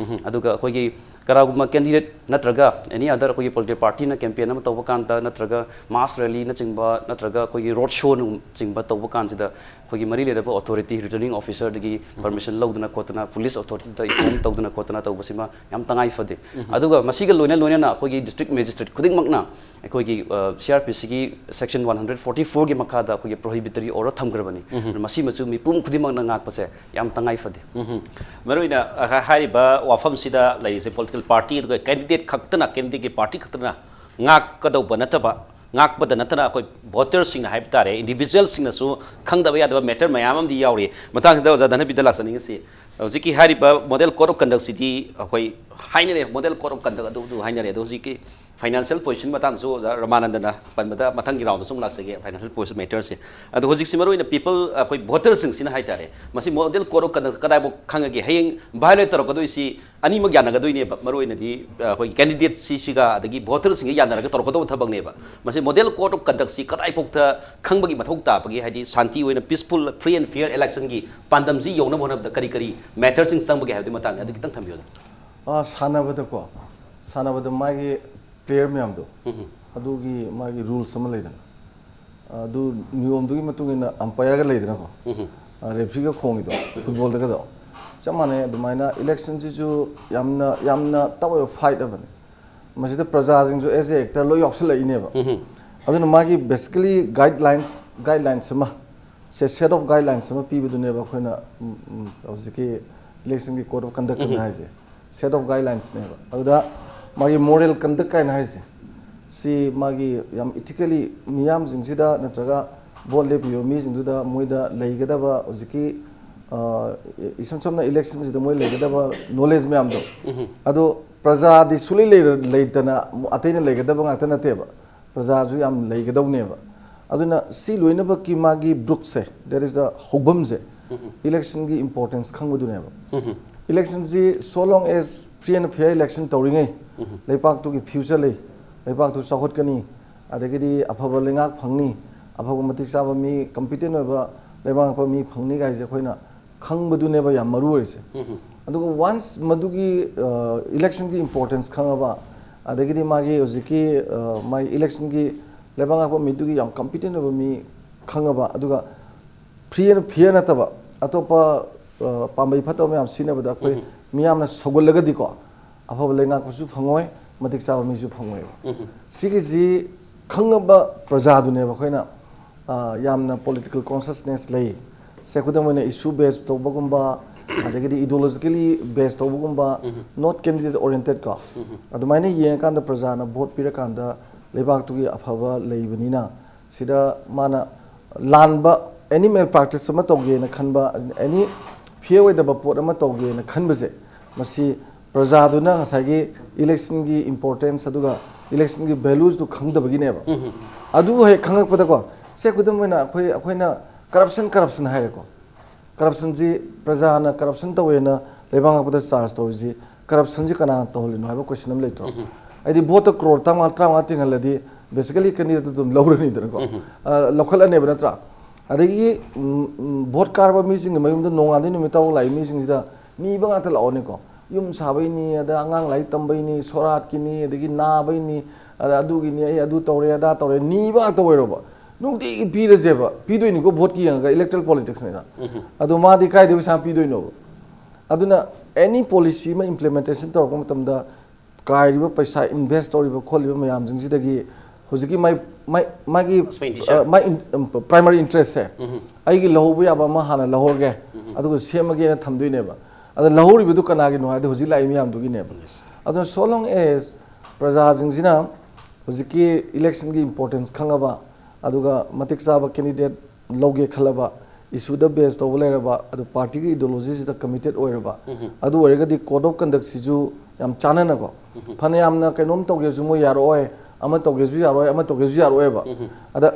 ꯑꯗꯨꯒ ꯑꯩꯈꯣꯏꯒꯤ ꯀꯅꯥꯒꯨꯝꯕ candidate ꯅꯠꯇ꯭ꯔꯒ any other ꯑꯩꯈꯣꯏꯒꯤ political partyꯅ campaign ꯑꯃ ꯇꯧꯕ ꯀꯥꯟꯗ, ꯅꯠꯇ꯭ꯔꯒ mass rallyꯅꯆꯤꯡꯕ, ꯅꯠꯇ꯭ꯔꯒ ꯑꯩꯈꯣꯏꯒꯤ road showꯅꯆꯤꯡꯕ ꯇꯧꯕ ꯀꯥꯟꯁꯤꯗ, ꯑꯩꯈꯣꯏꯒꯤ ꯃꯔꯤ ꯂꯩꯅꯕ authority, returning officerꯗꯒꯤ permission ꯂꯧꯗꯅ ꯈꯣꯠꯇꯅ, police authorityꯗ inform ꯇꯧꯗꯅ ꯈꯣꯠꯇꯅ ꯇꯧꯕꯁꯤꯃ ꯌꯥꯝ ꯇꯉꯥꯏ ꯐꯗꯦ꯫ ꯑꯗꯨꯒ ꯃꯁꯤꯒ ꯂꯣꯏꯅ ꯂꯣꯏꯅꯅ ꯑꯩꯈꯣꯏꯒꯤ district magistrate ꯈꯨꯗꯤꯡꯃꯛꯅ ꯑꯩꯈꯣꯏꯒꯤ, ꯑ, CrPCꯒꯤ section one hundred forty fourꯒꯤ ꯃꯈꯥꯗ ꯑꯩꯈꯣꯏꯒꯤ prohibitory order ꯊꯝꯈ꯭ꯔꯕꯅꯤ꯫ ꯑꯗꯨꯅ ꯃꯁꯤꯃꯁꯨ ꯃꯤꯄꯨꯝ ꯈꯨꯗꯤꯡꯃꯛꯅ ꯉꯥꯛꯄꯁꯦ ꯌꯥꯝ ꯇꯉꯥꯏ ꯐꯗꯦ꯫ ꯎꯝ꯫ ꯃꯔꯨꯑꯣꯏꯅ, ꯑ, ꯍꯥꯏꯔꯤꯕ ꯋꯥꯐꯝꯁꯤꯗ ꯂꯩꯔꯤꯁꯦ political party ꯑꯗꯨꯒ candidate ꯈꯛꯇꯅ, candidateꯀꯤ party ꯈꯛꯇꯅ ꯉꯥꯛꯀꯗꯧꯕ ꯅꯠꯇꯕ, ꯉꯥꯛꯄꯗ ꯅꯠꯇꯅ ꯑꯩꯈꯣꯏ voterꯁꯤꯡꯅ ꯍꯥꯏꯕ ꯇꯥꯔꯦ, individualꯁꯤꯡꯅꯁꯨ ꯈꯪꯗꯕ ꯌꯥꯗꯕ matter ꯃꯌꯥꯝ ꯑꯃꯗꯤ ꯌꯥꯎꯔꯤ꯫ ꯃꯇꯥꯡꯁꯤꯗ ꯑꯣꯖꯥ ꯙꯅꯕꯤꯗ ꯂꯥꯛꯆꯅꯤꯡꯉꯤꯁꯤ, ꯍꯧꯖꯤꯛꯀꯤ ꯍꯥꯏꯔꯤꯕ model code of conductꯁꯤꯗꯤ ꯑꯩꯈꯣꯏ ꯍꯥꯏꯅꯔꯦ, model code of conduct ꯑꯗꯨ ꯑꯗꯨ ꯍꯥꯏꯅꯔꯦ꯫ ꯑꯗꯣ ꯍꯧꯖꯤꯛꯀꯤ financial position ꯃꯇꯥꯡꯗꯁꯨ ꯑꯣꯖꯥ ꯔꯃꯥꯅꯟꯗꯅ ꯄꯟꯕꯗ ꯃꯊꯪꯒꯤ roundꯗꯁꯨ ꯑꯃꯨꯛ ꯂꯥꯛꯆꯒꯦ, financial position matterꯁꯦ꯫ ꯑꯗꯣ ꯍꯧꯖꯤꯛꯁꯤ ꯃꯔꯨꯑꯣꯏꯅ people, ꯑꯩꯈꯣꯏ voterꯁꯤꯡꯁꯤꯅ ꯍꯥꯏ ꯇꯥꯔꯦ, ꯃꯁꯤ model code of conduct ꯀꯗꯥꯏꯐꯥꯎ ꯈꯪꯉꯒꯦ? ꯍꯌꯦꯡ violate ꯇꯧꯔꯛꯀꯗꯣꯏꯁꯤ ꯑꯅꯤꯃꯛ ꯌꯥꯅꯒꯗꯣꯏꯅꯦꯕ꯫ ꯃꯔꯨꯑꯣꯏꯅꯗꯤ, ꯑ, ꯑꯩꯈꯣꯏꯒꯤ candidateꯁꯤꯒ ꯑꯗꯒꯤ voterꯁꯤꯡꯒ ꯌꯥꯅꯔꯒ ꯇꯧꯔꯛꯀꯗꯧꯕ ꯊꯕꯛꯅꯦꯕ꯫ ꯃꯁꯤ model code of conductꯁꯤ ꯀꯗꯥꯏꯐꯥꯎꯇ ꯈꯪꯕꯒꯤ ꯃꯊꯧ ꯇꯥꯕꯒꯦ? ꯍꯥꯏꯗꯤ ꯁꯥꯟꯇꯤ ꯑꯣꯏꯅ peaceful, free and fair electionꯒꯤ ꯄꯥꯟꯗꯝꯁꯤ ꯌꯧꯅꯕ ꯍꯣꯠꯅꯕꯗ ꯀꯔꯤ ꯀꯔꯤ matterꯁꯤꯡ ꯆꯪꯕꯒꯦ ꯍꯥꯏꯕꯗꯨꯒꯤ ꯃꯇꯥꯡꯗ ꯑꯗꯨ ꯈꯤꯇꯪ ꯊꯝꯕꯤꯌꯨꯗ꯫ ꯑ, ꯁꯥꯟꯅꯕꯗꯀꯣ, ꯁꯥꯟꯅꯕꯗ ꯃꯥꯒꯤ player ꯃꯌꯥꯝꯗꯣ, ꯎꯝ꯫ ꯑꯗꯨꯒꯤ ꯃꯥꯒꯤ rules ꯑꯃ ꯂꯩꯗꯅ, ꯑꯗꯨ ꯅꯤꯌꯣꯝꯗꯨꯒꯤ ꯃꯇꯨꯡ ꯏꯟꯅ umpireꯒ ꯂꯩꯗꯅꯀꯣ, ꯎꯝ꯫ ꯑ, refereeꯒ ꯈꯣꯡꯉꯤꯗꯣ, footballꯗꯒꯗꯣ ꯆꯞ ꯃꯥꯟꯅꯩ꯫ ꯑꯗꯨꯃꯥꯏꯅ electionꯁꯤꯁꯨ ꯌꯥꯝꯅ, ꯌꯥꯝꯅ tough ꯑꯣꯏꯕ fight ꯑꯃꯅꯤ꯫ ꯃꯁꯤꯗ ꯄ꯭ꯔꯖꯥꯁꯤꯡꯁꯨ as a actor ꯂꯣꯏ ꯌꯥꯎꯁꯜꯂꯛꯏꯅꯦꯕ꯫ ꯎꯝ꯫ ꯑꯗꯨꯅ ꯃꯥꯒꯤ basically guidelines, guidelines ꯑꯃ, ꯁꯦ set of guidelines ꯑꯃ ꯄꯤꯕꯗꯨꯅꯦꯕ ꯑꯩꯈꯣꯏꯅ, ꯎꯝ, ꯎꯝ, ꯍꯧꯖꯤꯛꯀꯤ electionꯒꯤ code of conduct ꯎꯝ꯫ ꯍꯥꯏꯁꯦ꯫ Set of guidenesꯅꯦꯕ꯫ ꯑꯗꯨꯗ ꯃꯥꯒꯤ moral conduct ꯀꯥꯏꯅ ꯍꯥꯏꯔꯤꯁꯦ, ꯁꯤ ꯃꯥꯒꯤ ꯌꯥꯝ ethically ꯃꯤꯌꯥꯝꯁꯤꯡꯁꯤꯗ ꯅꯠꯇ꯭ꯔꯒ vote ꯂꯦꯞꯄꯤꯕ ꯃꯤꯁꯤꯡꯗꯨꯗ ꯃꯣꯏꯗ ꯂꯩꯒꯗꯕ ꯍꯧꯖꯤꯛꯀꯤ, ꯑ, ꯏꯁꯝ ꯁꯝꯅ electionꯁꯤꯗ ꯃꯣꯏ ꯂꯩꯒꯗꯕ knowledge ꯃꯌꯥꯝꯗꯣ, ꯎꯝ꯫ ꯑꯗꯣ ꯄ꯭ꯔꯖꯥꯗꯤ ꯁꯨꯡꯂꯩ ꯂꯩꯔ-, ꯂꯩꯇꯅ ꯑꯇꯩꯅ ꯂꯩꯒꯗꯕ ꯉꯥꯛꯇ ꯅꯠꯇꯦꯕ, ꯄ꯭ꯔꯖꯥꯁꯨ ꯌꯥꯝ ꯂꯩꯒꯗꯧꯅꯦꯕ꯫ ꯑꯗꯨꯅ ꯁꯤ ꯂꯣꯏꯅꯃꯛꯀꯤ ꯃꯥꯒꯤ ꯕ꯭ꯔꯨꯠꯁꯦ, that is the ꯍꯧꯐꯝꯁꯦ, um. Electionꯒꯤ importance ꯈꯪꯕꯗꯨꯅꯦꯕ꯫ Um. Electionꯁꯤ so long as free and fair election ꯇꯧꯔꯤꯉꯩ, ꯎꯝ꯫ ꯂꯩꯄꯥꯛꯇꯨꯒꯤ future ꯂꯩ, ꯂꯩꯄꯥꯛꯇꯨ ꯆꯥꯎꯈꯠꯀꯅꯤ, ꯑꯗꯒꯤꯗꯤ ꯑꯐꯕ ꯂꯩꯉꯥꯛ ꯐꯪꯅꯤ, ꯑꯐꯕ ꯃꯇꯤꯛ ꯆꯥꯕ ꯃꯤ, competent ꯑꯣꯏꯕ ꯂꯩꯕꯥꯛ ꯉꯥꯛꯄ ꯃꯤ ꯐꯪꯅꯤ ꯀꯥꯏꯁꯦ ꯑꯩꯈꯣꯏꯅ ꯈꯪꯕꯗꯨꯅꯦꯕ ꯌꯥꯝ ꯃꯔꯨ ꯑꯣꯏꯔꯤꯁꯦ꯫ ꯑꯗꯨꯒ once ꯃꯗꯨꯒꯤ electionꯒꯤ importance ꯈꯪꯉꯕ, ꯑꯗꯒꯤꯗꯤ ꯃꯥꯒꯤ ꯍꯧꯖꯤꯛꯀꯤ ꯃꯥꯒꯤ electionꯒꯤ ꯂꯩꯕꯥꯛ ꯉꯥꯛꯄ ꯃꯤꯗꯨꯒꯤ ꯌꯥꯝ competent ꯑꯣꯏꯕ ꯃꯤ ꯈꯪꯉꯕ, ꯑꯗꯨꯒ free and fair ꯅꯠꯇꯕ ꯑꯇꯣꯞꯄ ꯄꯥꯝꯕꯩ ꯐꯠꯇꯕ ꯃꯌꯥꯝ ꯁꯤꯖꯤꯟꯅꯕꯗ ꯑꯩꯈꯣꯏ ꯃꯤꯌꯥꯝꯅ ꯁꯧꯒꯠꯂꯒꯗꯤꯀꯣ, ꯑꯐꯕ ꯂꯩꯉꯥꯛꯄꯁꯨ ꯐꯪꯉꯣꯏ, ꯃꯇꯤꯛ ꯆꯥꯕ ꯃꯤꯁꯨ ꯐꯪꯉꯣꯏꯕ꯫ ꯁꯤꯒꯤꯁꯤ ꯈꯪꯉꯕ ꯄ꯭ꯔꯖꯥꯗꯨꯅꯦꯕ ꯑꯩꯈꯣꯏꯅ ꯌꯥꯝꯅ political consciousness ꯂꯩ꯫ ꯁꯦ ꯈꯨꯗꯝ ꯑꯣꯏꯅ issue base ꯇꯧꯕꯒꯨꯝꯕ, ꯑꯗꯒꯤꯗꯤ ideologically base ꯇꯧꯕꯒꯨꯝꯕ, not candidate oriented ꯀꯣ꯫ ꯑꯗꯨꯃꯥꯏꯅ ꯌꯦꯡꯉꯀꯥꯟꯗ ꯄ꯭ꯔꯖꯥꯅ vote ꯄꯤꯔꯀꯥꯟꯗ ꯂꯩꯕꯥꯛꯇꯨꯒꯤ ꯑꯐꯕ ꯂꯩꯕꯅꯤꯅ ꯁꯤꯗ ꯃꯥꯅ ꯂꯥꯟꯕ any malpractice ꯑꯃ ꯇꯧꯒꯦꯅ ꯈꯟꯕ, any fair ꯑꯣꯏꯗꯕ ꯄꯣꯠ ꯑꯃ ꯇꯧꯒꯦꯅ ꯈꯟꯕꯁꯦ, ꯃꯁꯤ ꯄ꯭ꯔꯖꯥꯗꯨꯅ ꯉꯁꯥꯏꯒꯤ electionꯒꯤ importance ꯑꯗꯨꯒ electionꯒꯤ valuesꯗꯨ ꯈꯪꯗꯕꯒꯤꯅꯦꯕ꯫ ꯑꯗꯨ ꯍꯦꯛ ꯈꯪꯉꯛꯄꯗꯀꯣ, ꯁꯦ ꯈꯨꯗꯝ ꯑꯣꯏꯅ ꯑꯩꯈꯣꯏ, ꯑꯩꯈꯣꯏꯅ corruption, corruption ꯍꯥꯏꯔꯦꯀꯣ꯫ Corruptionꯁꯤ ꯄ꯭ꯔꯖꯥꯅ corruption ꯇꯧꯋꯦꯅ ꯂꯩꯕꯥꯛ ꯉꯥꯛꯄꯗ charge ꯇꯧꯔꯤꯁꯤ corruptionꯁꯤ ꯀꯅꯥꯅ ꯇꯧꯍꯜꯂꯤꯅꯣ ꯍꯥꯏꯕ question ꯑꯃ ꯂꯩꯇ꯭ꯔꯣ? ꯍꯥꯏꯗꯤ voteꯇ crore ꯇꯔꯥꯃꯉꯥ, ꯇꯔꯥꯃꯉꯥ ꯇꯤꯡꯍꯜꯂꯗꯤ basically candidateꯇꯨ ꯑꯗꯨꯝ ꯂꯧꯔꯅꯤꯗꯅꯀꯣ꯫ ꯑ, ꯂꯧꯈꯠꯂꯅꯦꯕ ꯅꯠꯇ꯭ꯔꯥ? ꯑꯗꯒꯤ ꯎꯝ, ꯎꯝ, vote ꯀꯥꯔꯕ ꯃꯤꯁꯤꯡꯒꯤ ꯃꯌꯨꯝꯗ ꯅꯣꯡꯉꯥꯟꯗꯩ ꯅꯨꯃꯤꯠ ꯇꯥꯕꯧ ꯂꯥꯛꯏ ꯃꯤꯁꯤꯡꯁꯤꯗ ꯅꯤꯕ ꯉꯥꯛꯇ ꯂꯥꯛꯑꯣꯅꯦꯀꯣ꯫ ꯌꯨꯝ ꯁꯥꯕꯩꯅꯤ, ꯑꯗ ꯑꯉꯥꯡ ꯂꯥꯏꯔꯤꯛ ꯇꯝꯕꯩꯅꯤ, ꯁꯣꯔꯥꯠꯀꯤꯅꯤ, ꯑꯗꯒꯤ ꯅꯥꯕꯩꯅꯤ, ꯑꯗ ꯑꯗꯨꯒꯤꯅꯤ, ꯑꯩ ꯑꯗꯨ ꯇꯧꯔꯦ, ꯑꯗꯥ ꯇꯧꯔꯦ, ꯅꯤꯕ ꯉꯥꯛꯇ ꯑꯣꯏꯔꯣꯕ꯫ ꯅꯨꯡꯇꯤꯒꯤ ꯄꯤꯔꯁꯦꯕ, ꯄꯤꯗꯣꯏꯅꯤꯀꯣ, voteꯀꯤ ꯌꯦꯡꯉꯒ, electoral politicsꯅꯤꯅ꯫ ꯑꯗꯣ ꯃꯥꯗꯤ ꯀꯥꯏꯗꯩ ꯄꯩꯁꯥ ꯄꯤꯗꯣꯏꯅꯣꯕ? ꯑꯗꯨꯅ any policy ꯑꯃ implementation ꯇꯧꯔꯛꯄ ꯃꯇꯝꯗ ꯀꯥꯏꯔꯤꯕ ꯄꯩꯁꯥ invest ꯇꯧꯔꯤꯕ ꯈꯣꯠꯂꯤꯕ ꯃꯌꯥꯝꯁꯤꯡꯁꯤꯗꯒꯤ ꯍꯧꯖꯤꯛꯀꯤ ꯃꯥꯏ, ꯃꯥꯏ, ꯃꯥꯒꯤ, expenditure꯫ ꯑ, ꯃꯥꯏ in-, primary interestꯁꯦ ꯑꯩꯒꯤ ꯂꯧꯍꯧꯕ ꯌꯥꯕ ꯑꯃ ꯍꯥꯟꯅ ꯂꯧꯍꯧꯔꯒꯦ, ꯑꯗꯨꯒ ꯁꯦꯝꯃꯒꯦꯅ ꯊꯝꯗꯣꯏꯅꯦꯕ꯫ ꯑꯗ ꯂꯧꯍꯧꯔꯤꯕꯗꯨ ꯀꯅꯥꯒꯤꯅꯣ ꯍꯥꯏꯔꯗꯤ ꯍꯧꯖꯤꯛ ꯂꯥꯛꯏ ꯃꯌꯥꯝꯗꯨꯒꯤꯅꯦꯕ꯫ Yes꯫ ꯑꯗꯨꯅ so long as ꯄ꯭ꯔꯖꯥꯁꯤꯡꯁꯤꯅ ꯍꯧꯖꯤꯛꯀꯤ electionꯒꯤ importance ꯈꯪꯉꯕ, ꯑꯗꯨꯒ ꯃꯇꯤꯛ ꯆꯥꯕ candidate ꯂꯧꯒꯦ ꯈꯜꯂꯕ, issueꯗ base ꯇꯧꯕ ꯂꯩꯔꯕ, ꯑꯗꯨ partyꯒꯤ ideologyꯁꯤꯗ committed ꯑꯣꯏꯔꯕ, ꯑꯗꯨ ꯑꯣꯏꯔꯒꯗꯤ code of conductꯁꯤꯁꯨ ꯌꯥꯝ ꯆꯥꯟꯅꯅꯀꯣ, ꯐꯅ ꯌꯥꯝꯅ ꯀꯩꯅꯣꯝ ꯇꯧꯒꯦꯁꯨ ꯃꯣꯏ ꯌꯥꯔꯛꯑꯣꯏ, ꯑꯃ ꯇꯧꯒꯦꯁꯨ ꯌꯥꯔꯣꯏ, ꯑꯃ ꯇꯧꯒꯦꯁꯨ ꯌꯥꯔꯣꯏꯕ꯫ ꯑꯗ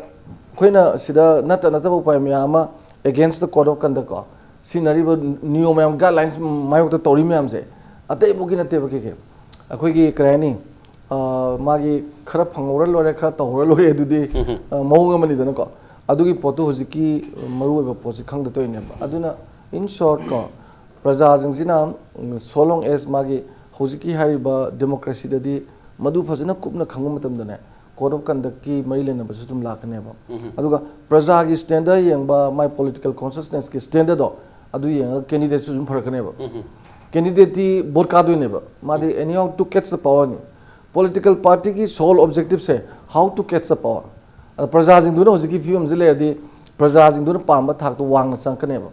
ꯑꯩꯈꯣꯏꯅ ꯁꯤꯗ ꯅꯠꯇ ꯅꯠꯇꯕ ꯎꯄꯥꯏ ꯃꯌꯥꯝ ꯑꯃ against the code of conduct ꯀꯣ, ꯁꯤꯖꯤꯟꯅꯔꯤꯕ ꯅꯤꯌꯣꯝ ꯃꯌꯥꯝ, guidelines ꯃꯥꯌꯣꯛꯇ ꯇꯧꯔꯤ ꯃꯌꯥꯝꯁꯦ ꯑꯇꯩꯐꯥꯎꯒꯤ ꯅꯠꯇꯦꯕ꯫ ꯀꯩ ꯀꯩ ꯑꯩꯈꯣꯏꯒꯤ ꯀꯔꯤ ꯍꯥꯏꯅꯤ, ꯑ, ꯃꯥꯒꯤ ꯈꯔ ꯐꯪꯍꯧꯔ ꯂꯣꯏꯔꯦ, ꯈꯔ ꯇꯧꯍꯧꯔ ꯂꯣꯏꯔꯦ, ꯑꯗꯨꯗꯤ, ꯑ, ꯃꯑꯣꯡ ꯑꯃꯅꯤꯗꯅꯀꯣ꯫ ꯑꯗꯨꯒꯤ ꯄꯣꯠꯇꯨ ꯍꯧꯖꯤꯛꯀꯤ ꯃꯔꯨꯑꯣꯏꯕ ꯄꯣꯠꯁꯤ ꯈꯪꯗ ꯇꯧꯔꯤꯅꯦꯕ꯫ ꯑꯗꯨꯅ, in short ꯀꯣ, ꯄ꯭ꯔꯖꯥꯁꯤꯡꯁꯤꯅ, ꯎꯝ, so long as ꯃꯥꯒꯤ ꯍꯧꯖꯤꯛꯀꯤ ꯍꯥꯏꯔꯤꯕ democracyꯗꯗꯤ ꯃꯗꯨ ꯐꯖꯅ ꯀꯨꯞꯅ ꯈꯪꯕ ꯃꯇꯝꯗꯅꯦ, code of conductꯀꯤ ꯃꯔꯤ ꯂꯩꯅꯕꯁꯨ ꯑꯗꯨꯝ ꯂꯥꯛꯀꯅꯦꯕ꯫ ꯑꯗꯨꯒ ꯄ꯭ꯔꯖꯥꯒꯤ standard ꯌꯦꯡꯕ, ꯃꯥꯏ political consciousnessꯀꯤ standardꯗꯣ, ꯑꯗꯨ ꯌꯦꯡꯉꯒ candidateꯁꯨ ꯑꯗꯨꯝ ꯐꯔꯛꯀꯅꯦꯕ꯫ Candidateꯇꯤ vote ꯀꯥꯗꯣꯏꯅꯦꯕ, ꯃꯥꯗꯤ anyhow to catch the powerꯅꯤ꯫ Political partyꯒꯤ sole objectiveꯁꯦ how to catch the power꯫ ꯑꯗ ꯄ꯭ꯔꯖꯥꯁꯤꯡꯗꯨꯅ ꯍꯧꯖꯤꯛꯀꯤ ꯐꯤꯕꯝꯁꯤ ꯂꯩꯔꯗꯤ ꯄ꯭ꯔꯖꯥꯁꯤꯡꯗꯨꯅ ꯄꯥꯝꯕ ꯊꯥꯛꯇꯣ ꯋꯥꯡꯅ ꯆꯪꯉꯛꯀꯅꯦꯕ꯫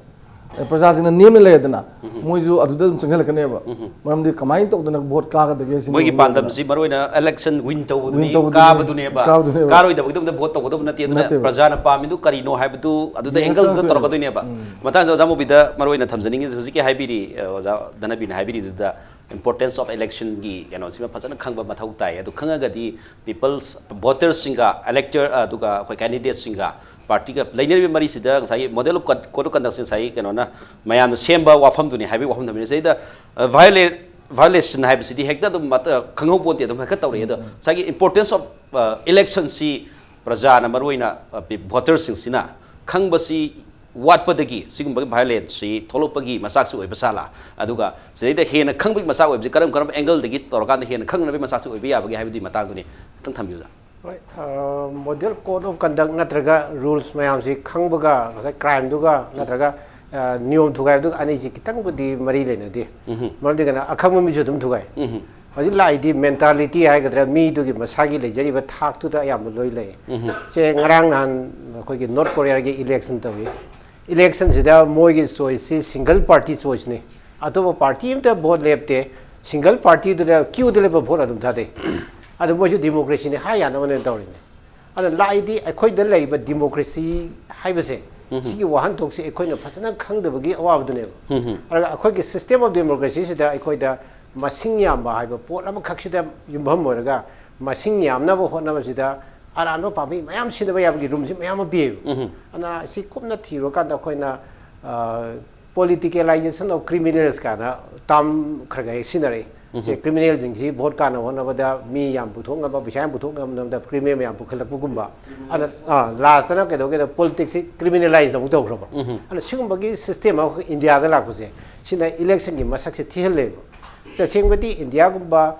ꯑꯗ ꯄ꯭ꯔꯖꯥꯁꯤꯡꯅ ꯅꯦꯝꯅ ꯂꯩꯔꯗꯅ ꯃꯣꯏꯁꯨ ꯑꯗꯨꯗ ꯑꯗꯨꯝ ꯆꯪꯁꯤꯜꯂꯛꯀꯅꯦꯕ꯫ ꯃꯔꯝꯗꯤ ꯀꯃꯥꯏꯅ ꯇꯧꯗꯅ vote ꯀꯥꯒꯗꯒꯦ ꯁꯤꯅꯤ ꯃꯣꯏꯒꯤ ꯃꯔꯨꯑꯣꯏꯕ꯫ ꯄꯥꯟꯗꯝꯁꯤ ꯃꯔꯨ ꯑꯣꯏꯅ election win ꯇꯧꯕꯗꯨꯅꯤ, win ꯇꯧꯕꯗꯨꯅꯤ, ꯀꯥꯕꯗꯨꯅꯦꯕ꯫ ꯀꯥꯕꯗꯨꯅꯦꯕ꯫ ꯀꯥꯔꯣꯏꯗꯕꯒꯤꯗꯃꯛꯇ vote ꯇꯧꯒꯗꯕ ꯅꯠꯇꯦ꯫ ꯑꯗꯨꯅ ꯅꯠꯇꯦꯕ꯫ ꯄ꯭ꯔꯖꯥꯅ ꯄꯥꯝꯃꯤꯗꯨ ꯀꯔꯤꯅꯣ ꯍꯥꯏꯕꯗꯨ ꯑꯗꯨꯗ ꯌꯦꯡꯉ angleꯗꯨꯗ ꯆꯪꯉꯛꯇꯣꯏꯅꯦꯕ꯫ ꯇꯧꯔꯛꯀꯗꯣꯏꯅꯦꯕ꯫ ꯎꯝ꯫ ꯃꯇꯥꯡꯗ ꯑꯣꯖꯥ ꯃꯣꯕꯤꯗ ꯃꯔꯨ ꯑꯣꯏꯅ ꯊꯝꯖꯅꯤꯡꯉꯤꯁꯦ ꯍꯧꯖꯤꯛꯀꯤ ꯍꯥꯏꯕꯤꯔꯤ, ꯑ, ꯑꯣꯖꯥ ꯙꯅꯕꯤꯔꯅ ꯍꯥꯏꯕꯤꯔꯤꯗꯨꯗ importance of electionꯒꯤ ꯀꯩꯅꯣꯁꯤꯃ ꯐꯖꯅ ꯈꯪꯕ ꯃꯊꯧ ꯇꯥꯏ꯫ ꯑꯗꯨ ꯈꯪꯉꯒꯗꯤ people's votersꯁꯤꯡꯒ elector, ꯑꯗꯨꯒ ꯑꯩꯈꯣꯏ candidateꯁꯤꯡꯒ partyꯒ ꯂꯩꯅꯔꯤꯕ ꯃꯔꯤꯁꯤꯗ ꯉꯁꯥꯏꯒꯤ model of con-, code of conductꯁꯦ ꯉꯁꯥꯏꯒꯤ ꯀꯩꯅꯣꯅ ꯃꯌꯥꯝꯅ ꯁꯦꯝꯕ ꯋꯥꯐꯝꯗꯨꯅꯤ ꯍꯥꯏꯕꯒꯤ ꯋꯥꯐꯝ ꯊꯝꯕꯤꯔꯤ꯫ ꯁꯤꯗꯩꯗ, ꯑ, viola-, violation ꯍꯥꯏꯕꯁꯤꯗꯤ ꯍꯦꯛꯇ ꯑꯗꯨꯝ ꯃꯠ-, ꯑ, ꯈꯪꯍꯧꯄꯣꯟꯇꯦ, ꯑꯗꯨꯝ ꯍꯦꯛꯇ ꯇꯧꯔꯛꯑꯦ꯫ ꯑꯗꯣ ꯉꯁꯥꯏꯒꯤ importance of, ꯑ, electionꯁꯤ ꯄ꯭ꯔꯖꯥꯅ ꯃꯔꯨꯑꯣꯏꯅ, ꯑ, ꯄꯤ-, voterꯁꯤꯡꯁꯤꯅ ꯈꯪꯕꯁꯤ ꯋꯥꯠꯄꯗꯒꯤ ꯁꯤꯒꯨꯝꯕꯒꯤ violenceꯁꯤ ꯊꯣꯛꯂꯛꯄꯒꯤ ꯃꯆꯥꯛꯁꯨ ꯑꯣꯏꯕ ꯁꯥꯂꯥ, ꯑꯗꯨꯒ ꯁꯤꯗꯩꯗ ꯍꯦꯟꯅ ꯈꯪꯕꯒꯤ ꯃꯆꯥꯛ ꯑꯣꯏꯕꯁꯤ ꯀꯔꯝ ꯀꯔꯝꯕ angleꯗꯒꯤ ꯇꯧꯔꯀꯥꯟꯗ ꯍꯦꯟꯅ ꯈꯪꯅꯕꯒꯤ ꯃꯆꯥꯛꯁꯨ ꯑꯣꯏꯕ ꯌꯥꯕꯒꯦ ꯍꯥꯏꯕꯗꯨꯒꯤ ꯃꯇꯥꯡꯗꯨꯅꯤ ꯈꯤꯇꯪ ꯊꯝꯕꯤꯌꯨ, ꯑꯣꯖꯥ꯫ ꯍꯣꯏ, ꯑ, model code of conduct ꯅꯠꯇ꯭ꯔꯒ rules ꯃꯌꯥꯝꯁꯤ ꯈꯪꯕꯒ ꯉꯁꯥꯏ crimeꯗꯨꯒ ꯅꯠꯇ꯭ꯔꯒ, ꯑ, ꯅꯤꯌꯣꯝ ꯊꯨꯒꯥꯏꯕꯗꯨꯒ ꯑꯅꯤꯁꯤ ꯈꯤꯇꯪꯕꯨꯗꯤ ꯃꯔꯤ ꯂꯩꯅꯗꯦ꯫ ꯃꯔꯝꯗꯤ ꯀꯩꯅꯣ, ꯑꯈꯪꯕ ꯃꯤꯁꯨ ꯑꯗꯨꯝ ꯊꯨꯒꯥꯏ꯫ ꯍꯧꯖꯤꯛ ꯂꯥꯛꯏꯗꯤ mentality ꯍꯥꯏꯒꯗ꯭ꯔꯥ, ꯃꯤꯗꯨꯒꯤ ꯃꯁꯥꯒꯤ ꯂꯩꯖꯔꯤꯕ ꯊꯥꯛꯇꯨꯗ ꯑꯌꯥꯝꯕ ꯂꯣꯏ ꯂꯩ꯫ ꯁꯦ, ꯉꯔꯥꯡ ꯅꯍꯥꯟ ꯑꯩꯈꯣꯏꯒꯤ North Koreaꯒꯤ election ꯇꯧꯏ꯫ Electionꯁꯤꯗ ꯃꯣꯏꯒꯤ choiceꯁꯤ single party choiceꯅꯤ꯫ ꯑꯇꯣꯞꯄ party ꯑꯝꯇ vote ꯂꯦꯞꯇꯦ꯫ Single partyꯗꯨꯗ queueꯗ ꯂꯦꯞꯄ vote ꯑꯗꯨꯝ ꯊꯥꯗꯩ꯫ ꯑꯗꯨ ꯃꯣꯏꯁꯨ democracyꯅꯤ ꯍꯥꯏ ꯌꯥꯅꯕꯅꯦꯅ ꯇꯧꯔꯤꯅꯤ꯫ ꯑꯗ ꯂꯥꯛꯏꯗꯤ ꯑꯩꯈꯣꯏꯗ ꯂꯩꯔꯤꯕ democracy ꯍꯥꯏꯕꯁꯦ, ꯁꯤꯒꯤ ꯋꯥꯍꯟꯊꯣꯛꯁꯦ ꯑꯩꯈꯣꯏꯅ ꯐꯖꯅ ꯈꯪꯗꯕꯒꯤ ꯑꯋꯥꯕꯗꯨꯅꯦꯕ꯫ ꯑꯗꯨꯒ ꯑꯩꯈꯣꯏꯒꯤ system of democracyꯁꯤꯗ ꯑꯩꯈꯣꯏꯗ ꯃꯁꯤꯡ ꯌꯥꯝꯕ ꯍꯥꯏꯕ ꯄꯣꯠ ꯑꯃꯈꯛꯁꯤꯗ ꯌꯨꯝꯐꯝ ꯑꯣꯏꯔꯒ ꯃꯁꯤꯡ ꯌꯥꯝꯅꯕ ꯍꯣꯠꯅꯕꯁꯤꯗ ꯑꯔꯥꯟꯕ ꯄꯥꯝꯕꯩ ꯃꯌꯥꯝ ꯁꯤꯖꯤꯟꯅꯕ ꯌꯥꯕꯒꯤ roomꯁꯤ ꯃꯌꯥꯝ ꯑꯃ ꯄꯤꯌꯦꯕ꯫ ꯑꯗꯨꯅ ꯁꯤ ꯀꯨꯞꯅ ꯊꯤꯔꯨꯔꯀꯥꯟꯗ ꯑꯩꯈꯣꯏꯅ, ꯑ, politicalization of criminals ꯀꯥꯏꯅ term ꯈꯔ ꯈꯔ ꯍꯦꯛ ꯁꯤꯖꯤꯟꯅꯔꯛꯏ꯫ ꯁꯦ, ꯀ꯭ꯔꯤꯃꯤꯅꯦꯜꯁꯤꯡꯁꯤ ꯚꯣꯠ ꯀꯥꯟꯅ ꯍꯣꯠꯅꯕꯗ ꯃꯤ ꯌꯥꯝ ꯄꯨꯊꯣꯛꯅꯕ, ꯄꯩꯁꯥ ꯌꯥꯝ ꯄꯨꯊꯣꯛꯅꯕ ꯀ꯭ꯔꯤꯃꯤꯅꯦꯜ ꯃꯌꯥꯝ ꯄꯨꯈꯠꯂꯛꯄꯒꯨꯝꯕ, ꯑꯗ ꯂꯥꯁꯇꯅ ꯀꯩꯗꯧꯒꯦꯗ ꯄꯣꯂꯤꯇꯤꯛꯁꯁꯤ ꯀ꯭ꯔꯤꯃꯤꯅꯦꯂꯥꯏꯁ ꯑꯃꯨꯛ ꯇꯧꯈ꯭ꯔꯕ꯫ ꯑꯗꯨꯅ ꯁꯤꯒꯨꯝꯕꯒꯤ ꯁꯤꯁꯇꯦꯝ ꯑꯃꯈꯛ ꯏꯟꯗꯤꯌꯥꯗ ꯂꯥꯛꯄꯁꯦ, ꯁꯤꯅ ꯏꯂꯦꯛꯁꯟꯒꯤ ꯃꯁꯛꯁꯦ ꯊꯤꯍꯜꯂꯦꯕ꯫ ꯇꯁꯦꯡꯕꯗꯤ ꯏꯟꯗꯤꯌꯥꯒꯨꯝꯕ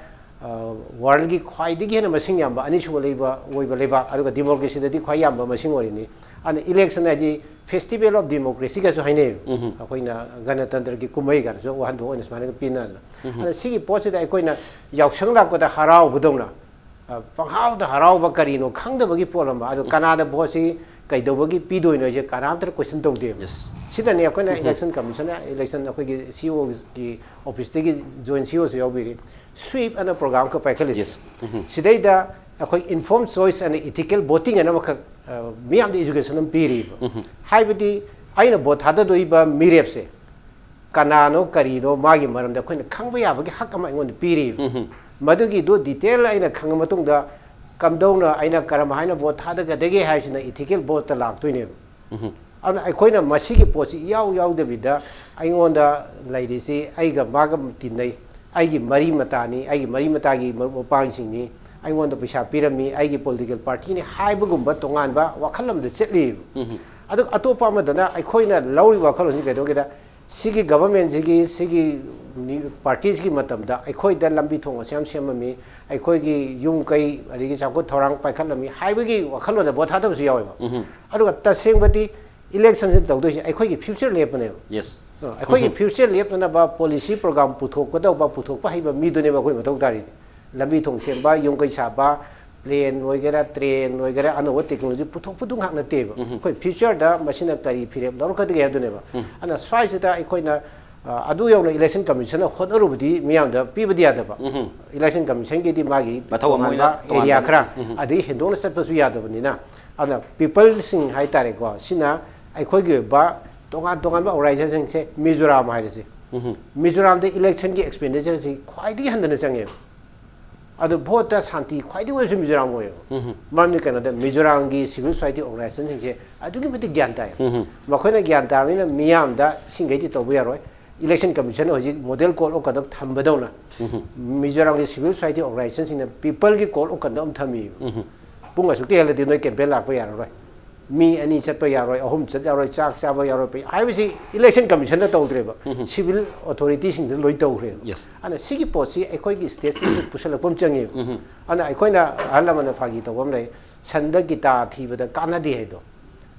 ꯋꯥꯔꯜꯒꯤ ꯈ꯭ꯋꯥꯏꯗꯒꯤ ꯍꯦꯟꯅ ꯃꯁꯤꯡ ꯌꯥꯝꯕ ꯑꯅꯤꯁꯨꯕ ꯂꯩꯕ ꯑꯣꯏꯕ ꯂꯩꯕꯥꯛ, ꯑꯗꯨꯒ ꯗꯤꯃꯣꯀ꯭ꯔꯦꯁꯤꯗꯗꯤ ꯈ꯭ꯋꯥꯏ ꯌꯥꯝꯕ ꯃꯁꯤꯡ ꯑꯣꯏꯔꯤꯅꯤ꯫ ꯑꯗꯨꯅ ꯏꯂꯦꯛꯁꯟ ꯍꯥꯏꯁꯤ ꯐꯦꯁꯇꯤꯚꯦꯜ ꯑꯣꯐ ꯗꯤꯃꯣꯀ꯭ꯔꯦꯁꯤꯒꯁꯨ ꯍꯥꯏꯅꯩ꯫ ꯑꯩꯈꯣꯏꯅ ꯒꯅꯇꯟꯇ꯭ꯔꯒꯤ ꯀꯨꯝꯍꯩ ꯀꯥꯏꯅꯁꯨ ꯋꯥꯍꯟꯊꯣꯛ ꯑꯣꯏꯅ ꯁꯨꯃꯥꯏꯅ ꯄꯤꯅꯗꯅ꯫ ꯑꯗꯨꯅ ꯁꯤꯒꯤ ꯄꯣꯠꯁꯤꯗ ꯑꯩꯈꯣꯏꯅ ꯌꯥꯎꯁꯪ ꯂꯥꯛꯄꯗ ꯍꯔꯥꯎꯕꯗꯧꯅ, ꯑ, ꯄꯪꯍꯥꯎꯗ ꯍꯔꯥꯎꯕ ꯀꯔꯤꯅꯣ ꯈꯪꯗꯕꯒꯤ ꯄꯣꯠ ꯑꯃ꯫ ꯑꯗꯣ ꯀꯅꯥꯗ ꯚꯣꯠꯁꯤ ꯀꯩꯗꯧꯕꯒꯤ ꯄꯤꯗꯣꯏꯅꯣ ꯍꯥꯏꯁꯦ ꯀꯅꯥꯝꯇꯅ ꯀꯣꯏꯁꯟ ꯇꯧꯗꯦꯕ꯫ ꯁꯤꯗꯅꯦ ꯑꯩꯈꯣꯏꯅ ꯏꯂꯦꯛꯁꯟ ꯀꯃꯤꯁꯟꯅ, ꯏꯂꯦꯛꯁꯟ ꯑꯩꯈꯣꯏꯒꯤ ꯁꯤ ꯏ ꯑꯣꯒꯤ ꯑꯣꯐꯤꯁꯇꯒꯤ ꯖꯣꯏꯟ ꯁꯤ ꯏ ꯑꯣꯁꯨ ꯌꯥꯎꯕꯤꯔꯤ, ꯁ꯭ꯋꯤꯞ ꯑꯅ ꯄ꯭ꯔꯣꯒ꯭ꯔꯥꯝ ꯑꯃꯈꯛ ꯄꯥꯏꯈꯠꯂꯤꯁꯦ꯫ ꯁꯤꯗꯩꯗ ꯑꯩꯈꯣꯏ inform choice and ethical voting ꯑꯅ ꯑꯃꯈꯛ, ꯑ, ꯃꯤꯌꯥꯝꯗ ꯏꯖꯨꯀꯦꯁꯟ ꯑꯃ ꯄꯤꯔꯤꯕ꯫ ꯍꯥꯏꯕꯗꯤ ꯑꯩꯅ ꯚꯣꯠ ꯊꯥꯗꯗꯣꯏꯕ ꯃꯤꯔꯦꯞꯁꯦ ꯀꯅꯥꯅꯣ ꯀꯔꯤꯅꯣ ꯃꯥꯒꯤ ꯃꯔꯝꯗ ꯑꯩꯈꯣꯏꯅ ꯈꯪꯕ ꯌꯥꯕꯒꯤ ꯍꯛ ꯑꯃ ꯑꯩꯉꯣꯟꯗ ꯄꯤꯔꯤꯕ꯫ ꯃꯗꯨꯒꯤꯗꯨ ꯗꯤꯇꯦꯜ ꯑꯩꯅ ꯈꯪꯉ ꯃꯇꯨꯡꯗ ꯀꯝꯗꯧꯅ ꯑꯩꯅ ꯀꯔꯝ ꯍꯥꯏꯅ ꯚꯣꯠ ꯊꯥꯗꯒꯗꯒꯦ ꯍꯥꯏꯕꯁꯤꯅ ꯏꯊꯤꯀꯦꯜ ꯚꯣꯠꯇ ꯂꯥꯛꯇꯣꯏꯅꯦꯕ꯫ ꯑꯗꯨꯅ ꯑꯩꯈꯣꯏꯅ ꯃꯁꯤꯒꯤ ꯄꯣꯠꯁꯤ ꯏꯌꯥꯎ ꯌꯥꯎꯗꯕꯤꯗ ꯑꯩꯉꯣꯟꯗ ꯂꯩꯔꯤꯁꯤ ꯑꯩꯒ ꯃꯥꯒ ꯇꯤꯟꯅꯩ, ꯑꯩꯒꯤ ꯃꯔꯤ ꯃꯇꯥꯅꯤ, ꯑꯩꯒꯤ ꯃꯔꯤ ꯃꯇꯥꯒꯤ ꯃꯔꯨꯞ ꯃꯄꯥꯡꯁꯤꯡꯅꯤ, ꯑꯩꯉꯣꯟꯗ ꯄꯩꯁꯥ ꯄꯤꯔꯝꯃꯤ, ꯑꯩꯒꯤ ꯄꯣꯂꯤꯇꯤꯀꯦꯜ ꯄꯥꯔꯇꯤꯅꯤ ꯍꯥꯏꯕꯒꯨꯝꯕ ꯇꯣꯉꯥꯟꯕ ꯋꯥꯈꯜ ꯑꯃꯗ ꯆꯠꯂꯤꯕ꯫ ꯑꯗꯨꯒ ꯑꯇꯣꯞꯄ ꯑꯃꯗꯅ ꯑꯩꯈꯣꯏꯅ ꯂꯧꯔꯤꯕ ꯋꯥꯈꯜꯂꯣꯟꯁꯤ ꯀꯩꯗꯧꯒꯦꯗ, ꯁꯤꯒꯤ ꯒꯚꯔꯟꯃꯦꯟꯁꯤꯒꯤ, ꯁꯤꯒꯤ ꯄꯥꯔꯇꯤꯁꯤꯒꯤ ꯃꯇꯝꯗ ꯑꯩꯈꯣꯏꯗ ꯂꯝꯕꯤ ꯊꯣꯡ ꯑꯁꯤ ꯌꯥꯝ ꯁꯦꯝꯃꯝꯃꯤ, ꯑꯩꯈꯣꯏꯒꯤ ꯌꯨꯝ ꯀꯩ ꯑꯗꯒꯤ ꯆꯥꯎꯈꯠ ꯊꯧꯔꯥꯡ ꯄꯥꯏꯈꯠꯂꯝꯃꯤ ꯍꯥꯏꯕꯒꯤ ꯋꯥꯈꯜꯂꯣꯟꯗ ꯚꯣꯠ ꯊꯥꯗꯕꯁꯨ ꯌꯥꯎꯋꯦꯕ꯫ ꯑꯗꯨꯒ ꯇꯁꯦꯡꯕꯗꯤ ꯏꯂꯦꯛꯁꯟꯁꯤ ꯇꯧꯗꯣꯏꯁꯦ ꯑꯩꯈꯣꯏꯒꯤ ꯐ꯭ꯌꯨꯆꯔ ꯂꯦꯞꯄꯅꯦꯕ꯫ ꯑ, ꯑꯩꯈꯣꯏꯒꯤ ꯐ꯭ꯌꯨꯆꯔ ꯂꯦꯞꯅꯅꯕ ꯄꯣꯂꯤꯁꯤ ꯄ꯭ꯔꯣꯒ꯭ꯔꯥꯝ ꯄꯨꯊꯣꯛꯀꯗꯧꯕ, ꯄꯨꯊꯣꯛꯄ ꯍꯩꯕ ꯃꯤꯗꯨꯅꯦꯕ ꯑꯩꯈꯣꯏ ꯃꯊꯧ ꯇꯥꯔꯤꯗꯤ꯫ ꯂꯝꯕꯤ ꯊꯣꯡ ꯁꯦꯝꯕ, ꯌꯨꯝ ꯀꯩ ꯁꯥꯕ, ꯄ꯭ꯂꯦꯟ ꯑꯣꯏꯒꯦꯔꯥ, ꯇ꯭ꯔꯦꯟ ꯑꯣꯏꯒꯦꯔꯥ, ꯑꯅꯧꯕ ꯇꯦꯛꯅꯣꯂꯣꯖꯤ ꯄꯨꯊꯣꯛꯄꯗꯨ ꯉꯥꯛ ꯅꯠꯇꯦꯕ꯫ ꯑꯩꯈꯣꯏ ꯐ꯭ꯌꯨꯆꯔꯗ ꯃꯁꯤꯅ ꯀꯔꯤ ꯐꯤꯔꯦꯞ ꯂꯧꯔꯛꯀꯗꯒꯦ ꯍꯥꯏꯕꯗꯨꯅꯦꯕ꯫ ꯑꯗꯨꯅ ꯁ꯭ꯋꯥꯏꯁꯤꯗ ꯑꯩꯈꯣꯏꯅ, ꯑ, ꯑꯗꯨ ꯌꯧꯅ ꯏꯂꯦꯛꯁꯟ ꯀꯃꯤꯁꯟꯅ ꯍꯣꯠꯅꯔꯨꯕꯗꯤ ꯃꯤꯌꯥꯝꯗ ꯄꯤꯕꯗꯤ ꯌꯥꯗꯕ꯫ ꯏꯂꯦꯛꯁꯟ ꯀꯃꯤꯁꯟꯒꯤꯗꯤ ꯃꯥꯒꯤ ꯃꯊꯧ ꯑꯃ ꯇꯣꯉꯥꯟꯕ ꯑꯣꯏꯅ ꯑꯦꯔꯤꯌꯥ ꯇꯣꯉꯥꯟꯕ ꯈꯔ, ꯑꯗꯒꯤ ꯍꯦꯟꯗꯣꯛꯅ ꯆꯠꯄꯁꯨ ꯌꯥꯗꯕꯅꯤꯅ꯫ ꯑꯗꯨꯅ ꯄꯤꯄꯜꯁꯤꯡ ꯍꯥꯏꯇꯥꯔꯦꯀꯣ, ꯁꯤꯅ ꯑꯩꯈꯣꯏꯒꯤ ꯑꯣꯏꯕ ꯇꯣꯉꯥꯟ ꯇꯣꯉꯥꯟꯕ ꯑꯣꯔꯒꯅꯥꯏꯖꯦꯁꯟꯁꯤꯡꯁꯦ, ꯃꯤꯖꯣꯔꯥꯝ ꯍꯥꯏꯔꯁꯤ, ꯃꯤꯖꯣꯔꯥꯝꯗ ꯏꯂꯦꯛꯁꯟꯒꯤ ꯑꯦꯛꯁꯄꯦꯟꯗꯤꯆꯔꯁꯤ ꯈ꯭ꯋꯥꯏꯗꯒꯤ ꯍꯟꯊꯅ ꯆꯪꯉꯦꯕ꯫ ꯑꯗꯣ ꯚꯣꯠꯇ ꯁꯥꯟꯇꯤ ꯈ꯭ꯋꯥꯏꯗꯒꯤ ꯑꯣꯏꯔꯁꯨ ꯃꯤꯖꯣꯔꯥꯝ ꯑꯣꯏꯌꯦꯕ꯫ ꯃꯔꯝꯗꯤ ꯀꯩꯅꯣꯗ ꯃꯤꯖꯣꯔꯥꯝꯒꯤ ꯁꯤꯚꯤꯜ ꯁꯣꯁꯥꯏꯇꯤ ꯑꯣꯔꯒꯅꯥꯏꯖꯦꯁꯟꯁꯤꯡꯁꯦ ꯑꯗꯨꯛꯀꯤ ꯃꯇꯤꯛ ꯒ꯭ꯌꯥꯟ ꯇꯥꯏ꯫ ꯃꯈꯣꯏꯅ ꯒ꯭ꯌꯥꯟ ꯇꯥꯔꯕꯅꯤꯅ ꯃꯤꯌꯥꯝꯗ ꯁꯤꯡꯈꯩꯗꯤ ꯇꯧꯕ ꯌꯥꯔꯣꯏ, Election Commission ꯍꯧꯖꯤꯛ Model Code of Conduct ꯊꯝꯕꯗꯧꯅ ꯃꯤꯖꯣꯔꯥꯝꯒꯤ civil society organizationꯁꯤꯡꯅ peopleꯒꯤ code of conduct ꯑꯃ ꯊꯝꯃꯤꯕ꯫ ꯄꯨꯡ ꯑꯁꯨꯛꯇꯤ ꯍꯦꯜꯂꯗꯤ ꯅꯣꯏ campaign ꯂꯥꯛꯄ ꯌꯥꯔꯔꯣꯏ, ꯃꯤ ꯑꯅꯤ ꯆꯠꯄ ꯌꯥꯔꯣꯏ, ꯑꯍꯨꯝ ꯆꯠ ꯌꯥꯔꯣꯏ, ꯆꯥꯛ ꯆꯥꯕ ꯌꯥꯔꯣꯏ ꯍꯥꯏꯕꯁꯤ election commissionꯗ ꯇꯧꯗ꯭ꯔꯦꯕ, civil authorityꯁꯤꯡꯗ ꯂꯣꯏ ꯇꯧꯈ꯭ꯔꯦꯕ꯫ Yes. ꯑꯗꯨꯅ ꯁꯤꯒꯤ ꯄꯣꯠꯁꯤ ꯑꯩꯈꯣꯏꯒꯤ stateꯁꯤꯁꯨ ꯄꯨꯁꯜꯂꯛꯄ ꯑꯃ ꯆꯪꯉꯦꯕ꯫ ꯑꯗꯨꯅ ꯑꯩꯈꯣꯏꯅ ꯑꯍꯜ ꯂꯃꯟꯅ ꯐꯥꯒꯤ ꯇꯧꯕ ꯑꯃ ꯂꯩ, "ꯁꯟꯗ ꯒꯤꯇꯥ ꯊꯤꯕꯗ ꯀꯥꯟꯅꯗꯦ" ꯍꯥꯏꯗꯣ꯫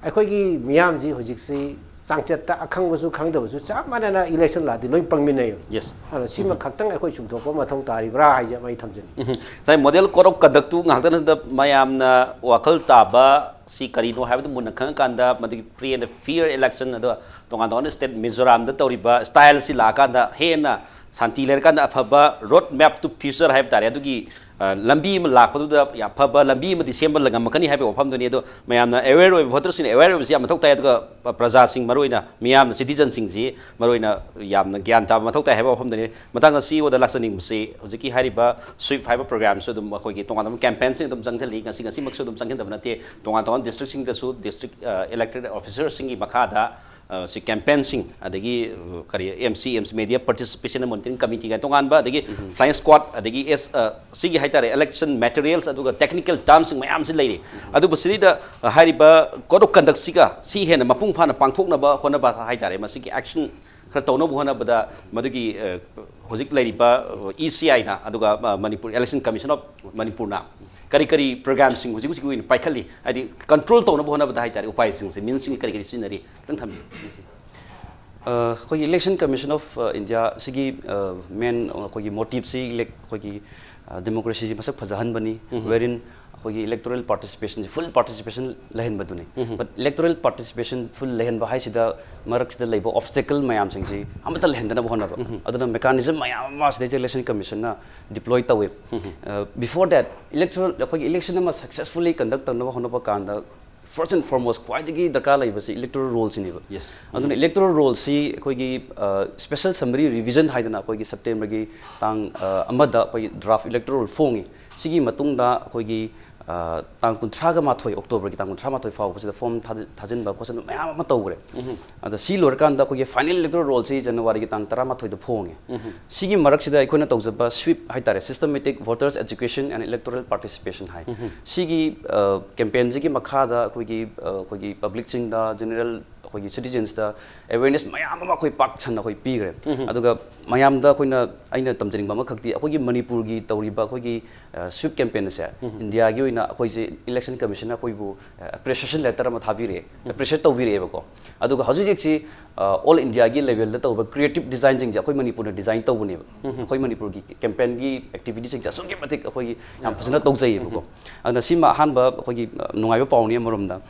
ꯑꯩꯈꯣꯏꯒꯤ ꯃꯤꯌꯥꯝꯁꯤ ꯍꯧꯖꯤꯛꯁꯤ ꯆꯥꯡꯆꯠꯇ ꯑꯈꯪꯕꯁꯨ ꯈꯪꯗꯕꯁꯨ ꯆꯞ ꯃꯥꯟꯅꯅ election ꯂꯥꯛꯑꯗꯤ ꯂꯣꯏ ꯄꯪꯃꯤꯟꯅꯩꯕ꯫ Yes. ꯑꯗꯨꯅ ꯁꯤꯃ ꯈꯛꯇꯪ ꯑꯩꯈꯣꯏ ꯆꯨꯝꯊꯣꯛꯄ ꯃꯊꯧ ꯇꯥꯔꯤꯕ꯭ꯔꯥ ꯍꯥꯏꯁꯦ ꯑꯃ ꯑꯩ ꯊꯝꯖꯅꯤꯡꯉꯤ꯫ ꯉꯁꯥꯏ Model Code of Conductꯇꯨ ꯉꯥꯏꯍꯥꯛꯇꯪꯗ ꯃꯌꯥꯝꯅ ꯋꯥꯈꯜ ꯇꯥꯕ ꯁꯤ ꯀꯔꯤꯅꯣ ꯍꯥꯏꯕꯗꯨ ꯃꯨꯟꯅ ꯈꯪꯉꯀꯥꯟꯗ ꯃꯗꯨꯒꯤ free and fair election ꯑꯗꯣ ꯇꯣꯉꯥꯟ ꯇꯣꯉꯥꯟꯕ state ꯃꯤꯖꯣꯔꯥꯝꯗ ꯇꯧꯔꯤꯕ styleꯁꯤ ꯂꯥꯛꯑꯀꯥꯟꯗ ꯍꯦꯟꯅ ꯁꯥꯟꯇꯤ ꯂꯩꯔꯀꯥꯟꯗ ꯑꯐꯕ road map to future ꯍꯥꯏꯕ ꯇꯥꯔꯦ, ꯑꯗꯨꯒꯤ ꯑ, ꯂꯝꯕꯤ ꯑꯃ ꯂꯥꯛꯄꯗꯨꯗ ꯌꯥꯝ ꯐꯕ ꯂꯝꯕꯤ ꯑꯃꯗꯤ ꯁꯦꯝꯕ ꯉꯝꯃꯛꯀꯅꯤ ꯍꯥꯏꯕꯒꯤ ꯋꯥꯐꯝꯗꯨꯅꯤ꯫ ꯑꯗꯣ ꯃꯌꯥꯝꯅ aware ꯑꯣꯏꯕ, votersꯁꯤꯡꯅ aware ꯑꯣꯏꯕꯁꯤ ꯌꯥꯝ ꯃꯊꯧ ꯇꯥꯏ꯫ ꯑꯗꯨꯒ ꯄ꯭ꯔꯖꯥꯁꯤꯡ, ꯃꯔꯨꯑꯣꯏꯅ ꯃꯤꯌꯥꯝꯅ, citizenꯁꯤꯡꯁꯤ ꯃꯔꯨꯑꯣꯏꯅ ꯌꯥꯝꯅ ꯒ꯭ꯌꯥꯟ ꯇꯥꯕ ꯃꯊꯧ ꯇꯥꯏ ꯍꯥꯏꯕ ꯋꯥꯐꯝꯗꯨꯅꯤ꯫ ꯃꯇꯥꯡ ꯑꯁꯤꯗ ꯂꯥꯛꯆꯅꯤꯡꯕꯁꯤ, ꯍꯧꯖꯤꯛꯀꯤ ꯍꯥꯏꯔꯤꯕ sweep ꯍꯥꯏꯕ programꯁꯨ ꯑꯗꯨꯝ ꯑꯩꯈꯣꯏꯒꯤ ꯇꯣꯉꯥꯟ ꯇꯣꯉꯥꯟꯕ campaignꯁꯤꯡ ꯑꯗꯨꯝ ꯆꯪꯁꯤꯜꯂꯤ꯫ ꯉꯁꯤ, ꯉꯁꯤꯃꯛꯁꯨ ꯑꯗꯨꯝ ꯆꯪꯁꯤꯟꯗꯕ ꯅꯠꯇꯦ, ꯇꯣꯉꯥꯟ ꯇꯣꯉꯥꯟꯕ districtꯁꯤꯡꯗꯁꯨ district, ꯑ, elected officerꯁꯤꯡꯒꯤ ꯃꯈꯥꯗ ꯑ, ꯁꯤ campaignꯁꯤꯡ, ꯑꯗꯒꯤ, ꯑ, ꯀꯔꯤ, M C, M C media participation and monitoring committee ꯀꯥꯏꯅ ꯇꯣꯉꯥꯟꯕ, ꯑꯗꯒꯤ flying squad, ꯑꯗꯒꯤ ꯑꯦꯁ, ꯑ, ꯁꯤꯒꯤ ꯍꯥꯏꯇꯥꯔꯦ, election materials, ꯑꯗꯨꯒ technical termꯁꯤꯡ ꯃꯌꯥꯝꯁꯤ ꯂꯩꯔꯤ꯫ ꯑꯗꯨꯕꯨ ꯁꯤꯗꯩꯗ, ꯑ, ꯍꯥꯏꯔꯤꯕ code of conductꯁꯤꯒ ꯁꯤ ꯍꯦꯟꯅ ꯃꯄꯨꯡ ꯐꯥꯅ ꯄꯥꯡꯊꯣꯛꯅꯕ ꯍꯣꯠꯅꯕ ꯍꯥꯏꯇꯥꯔꯦ, ꯃꯁꯤꯒꯤ action ꯈꯔ ꯇꯧꯅꯕ ꯍꯣꯠꯅꯕꯗ ꯃꯗꯨꯒꯤ, ꯑ, ꯍꯧꯖꯤꯛ ꯂꯩꯔꯤꯕ, ꯑ, E C Iꯅ, ꯑꯗꯨꯒ, ꯑ, Manipur Election Commission of Manipurꯅ ꯀꯔꯤ ꯀꯔꯤ programꯁꯤꯡ ꯍꯧꯖꯤꯛ ꯍꯧꯖꯤꯛꯀꯤ ꯑꯣꯏꯅ ꯄꯥꯏꯈꯠꯂꯤ, ꯍꯥꯏꯗꯤ control ꯇꯧꯅꯕ ꯍꯣꯠꯅꯕꯗ ꯍꯥꯏꯇꯥꯔꯦ, ꯎꯄꯥꯏꯁꯤꯡꯁꯦ, meansꯁꯤꯡ ꯀꯔꯤ ꯀꯔꯤ ꯁꯤꯖꯤꯟꯅꯔꯤ, ꯈꯤꯇꯪ ꯊꯝꯕꯤꯌꯨ꯫ ꯑ, ꯑꯩꯈꯣꯏꯒꯤ Election Commission of, ꯑ, India ꯁꯤꯒꯤ, ꯑ, main ꯑꯩꯈꯣꯏꯒꯤ motiveꯁꯤ elec-, ꯑꯩꯈꯣꯏꯒꯤ, ꯑ, democracyꯁꯤ ꯃꯁꯛ ꯐꯖꯍꯟꯕꯅꯤ, wherein ꯑꯩꯈꯣꯏꯒꯤ electoral participationꯁꯤ, full participation ꯂꯩꯍꯟꯕꯗꯨꯅꯤ꯫ But electoral participation full ꯂꯩꯍꯟꯕ ꯍꯥꯏꯁꯤꯗ ꯃꯔꯛꯁꯤꯗ ꯂꯩꯕ obstacle ꯃꯌꯥꯝꯁꯤꯡꯁꯤ ꯑꯃꯠꯇ ꯂꯩꯍꯟꯗꯅꯕ ꯍꯣꯠꯅꯕ꯫ ꯑꯗꯨꯅ mechanism ꯃꯌꯥꯝ ꯑꯃ ꯁꯤꯗꯩꯁꯤꯗ Election Commissionꯅ deploy ꯇꯧꯏ꯫ ꯑ, before that, electoral, ꯑꯩꯈꯣꯏꯒꯤ election ꯑꯃ successfully conduct ꯇꯧꯅꯕ ꯍꯣꯠꯅꯕ ꯀꯥꯟꯗ, first and foremost ꯈ꯭ꯋꯥꯏꯗꯒꯤ ꯗꯔꯀꯥꯔ ꯂꯩꯕꯁꯤ electoral rollꯁꯤꯅꯦꯕ꯫ Yes. ꯑꯗꯨꯅ electoral rollꯁꯤ ꯑꯩꯈꯣꯏꯒꯤ, ꯑ, special summary revision ꯍꯥꯏꯗꯅ ꯑꯩꯈꯣꯏꯒꯤ Septemberꯒꯤ ꯇꯥꯡ, ꯑ, ꯑꯃꯗ ꯑꯩꯈꯣꯏꯒꯤ draft electoral roll ꯐꯣꯡꯉꯤ꯫ ꯁꯤꯒꯤ ꯃꯇꯨꯡꯗ ꯑꯩꯈꯣꯏꯒꯤ ꯑ, ꯇꯥꯡ ꯀꯨꯟꯊ꯭ꯔꯥꯒ ꯃꯥꯊꯣꯏ, ꯑꯣꯛꯇꯣꯕꯔꯒꯤ ꯇꯥꯡ ꯀꯨꯟꯊ꯭ꯔꯥ ꯃꯥꯊꯣꯏ ꯐꯥꯎꯕꯁꯤꯗ ꯐꯣꯔꯝ ꯊꯥꯖꯤ-, ꯊꯥꯖꯤꯟꯕ ꯈꯣꯠꯆꯤꯟꯕ ꯃꯌꯥꯝ ꯑꯃ ꯇꯧꯈ꯭ꯔꯦ꯫ ꯑꯗꯣ ꯁꯤ ꯂꯣꯏꯔꯀꯥꯟꯗ ꯑꯩꯈꯣꯏꯒꯤ ꯐꯥꯏꯅꯦꯜ ꯏꯂꯦꯛꯇꯣꯔꯦꯜ ꯔꯣꯜꯁꯤ ꯖꯅꯋꯥꯔꯤꯒꯤ ꯇꯥꯡ ꯇꯔꯥꯃꯥꯊꯣꯏꯗ ꯐꯣꯡꯉꯦ꯫ ꯁꯤꯒꯤ ꯃꯔꯛꯁꯤꯗ ꯑꯩꯈꯣꯏꯅ ꯇꯧꯖꯕ ꯁ꯭ꯋꯤꯞ ꯍꯥꯏꯇꯥꯔꯦ, Systematic Voters Education and Electoral Participation ꯍꯥꯏ꯫ ꯁꯤꯒꯤ, ꯑ, ꯀꯦꯝꯄꯦꯟꯁꯤꯒꯤ ꯃꯈꯥꯗ ꯑꯩꯈꯣꯏꯒꯤ, ꯑ, ꯑꯩꯈꯣꯏꯒꯤ ꯄꯕ꯭ꯂꯤꯛꯁꯤꯡꯗ, ꯖꯦꯅꯔꯦꯜ ꯑꯩꯈꯣꯏꯒꯤ ꯁꯤꯇꯤꯖꯦꯟꯁꯇ ꯑꯦꯋꯦꯔꯅꯦꯁ ꯃꯌꯥꯝ ꯑꯃ ꯑꯩꯈꯣꯏ ꯄꯥꯛ ꯁꯟꯅ ꯑꯩꯈꯣꯏ ꯄꯤꯈ꯭ꯔꯦ꯫ ꯑꯗꯨꯒ ꯃꯌꯥꯝꯗ ꯑꯩꯈꯣꯏꯅ, ꯑꯩꯅ ꯇꯝꯖꯅꯤꯡꯕ ꯑꯃꯈꯛꯇꯤ, ꯑꯩꯈꯣꯏꯒꯤ ꯃꯅꯤꯄꯨꯔꯒꯤ ꯇꯧꯔꯤꯕ ꯑꯩꯈꯣꯏꯒꯤ, ꯑ, ꯁ꯭ꯋꯤꯞ ꯀꯦꯝꯄꯦꯟ ꯑꯁꯦ ꯏꯟꯗꯤꯌꯥꯒꯤ ꯑꯣꯏꯅ ꯑꯩꯈꯣꯏꯁꯦ ꯏꯂꯦꯛꯁꯟ ꯀꯃꯤꯁꯟꯅ ꯑꯩꯈꯣꯏꯕꯨ, ꯑ, ꯑꯦꯄ꯭ꯔꯤꯁꯤꯌꯦꯁꯟ ꯂꯦꯇꯔ ꯑꯃ ꯊꯥꯕꯤꯔꯛꯑꯦ, ꯑꯦꯄ꯭ꯔꯤꯁꯤꯌꯦꯠ ꯇꯧꯕꯤꯔꯛꯑꯦꯕꯀꯣ꯫ ꯑꯗꯨꯒ ꯍꯧꯖꯤꯛ ꯍꯧꯖꯤꯛꯁꯤ, ꯑ, ꯑꯣꯜ ꯏꯟꯗꯤꯌꯥꯒꯤ ꯂꯦꯚꯦꯜꯗ ꯇꯧꯕ ꯀ꯭ꯔꯤꯌꯦꯇꯤꯞ ꯗꯤꯖꯥꯏꯟꯁꯤꯡꯁꯦ ꯑꯩꯈꯣꯏ ꯃꯅꯤꯄꯨꯔꯅ ꯗꯤꯖꯥꯏꯟ ꯇꯧꯕꯅꯦꯕ꯫ ꯑꯩꯈꯣꯏ ꯃꯅꯤꯄꯨꯔꯒꯤ ꯀꯦꯝꯄꯦꯟꯒꯤ ꯑꯦꯛꯇꯤꯚꯤꯇꯤꯁꯤꯡꯁꯦ ꯑꯁꯨꯛꯀꯤ ꯃꯇꯤꯛ ꯑꯩꯈꯣꯏꯒꯤ ꯌꯥꯝ ꯐꯖꯅ ꯇꯧꯖꯩꯌꯦꯕꯀꯣ꯫ ꯑꯗꯨꯅ ꯁꯤꯃ ꯑꯍꯥꯟꯕ ꯑꯩꯈꯣꯏꯒꯤ, ꯑ, ꯅꯨꯡꯉꯥꯏꯕ ꯄꯥꯎꯅꯤ ꯑꯃꯔꯣꯝꯗ꯫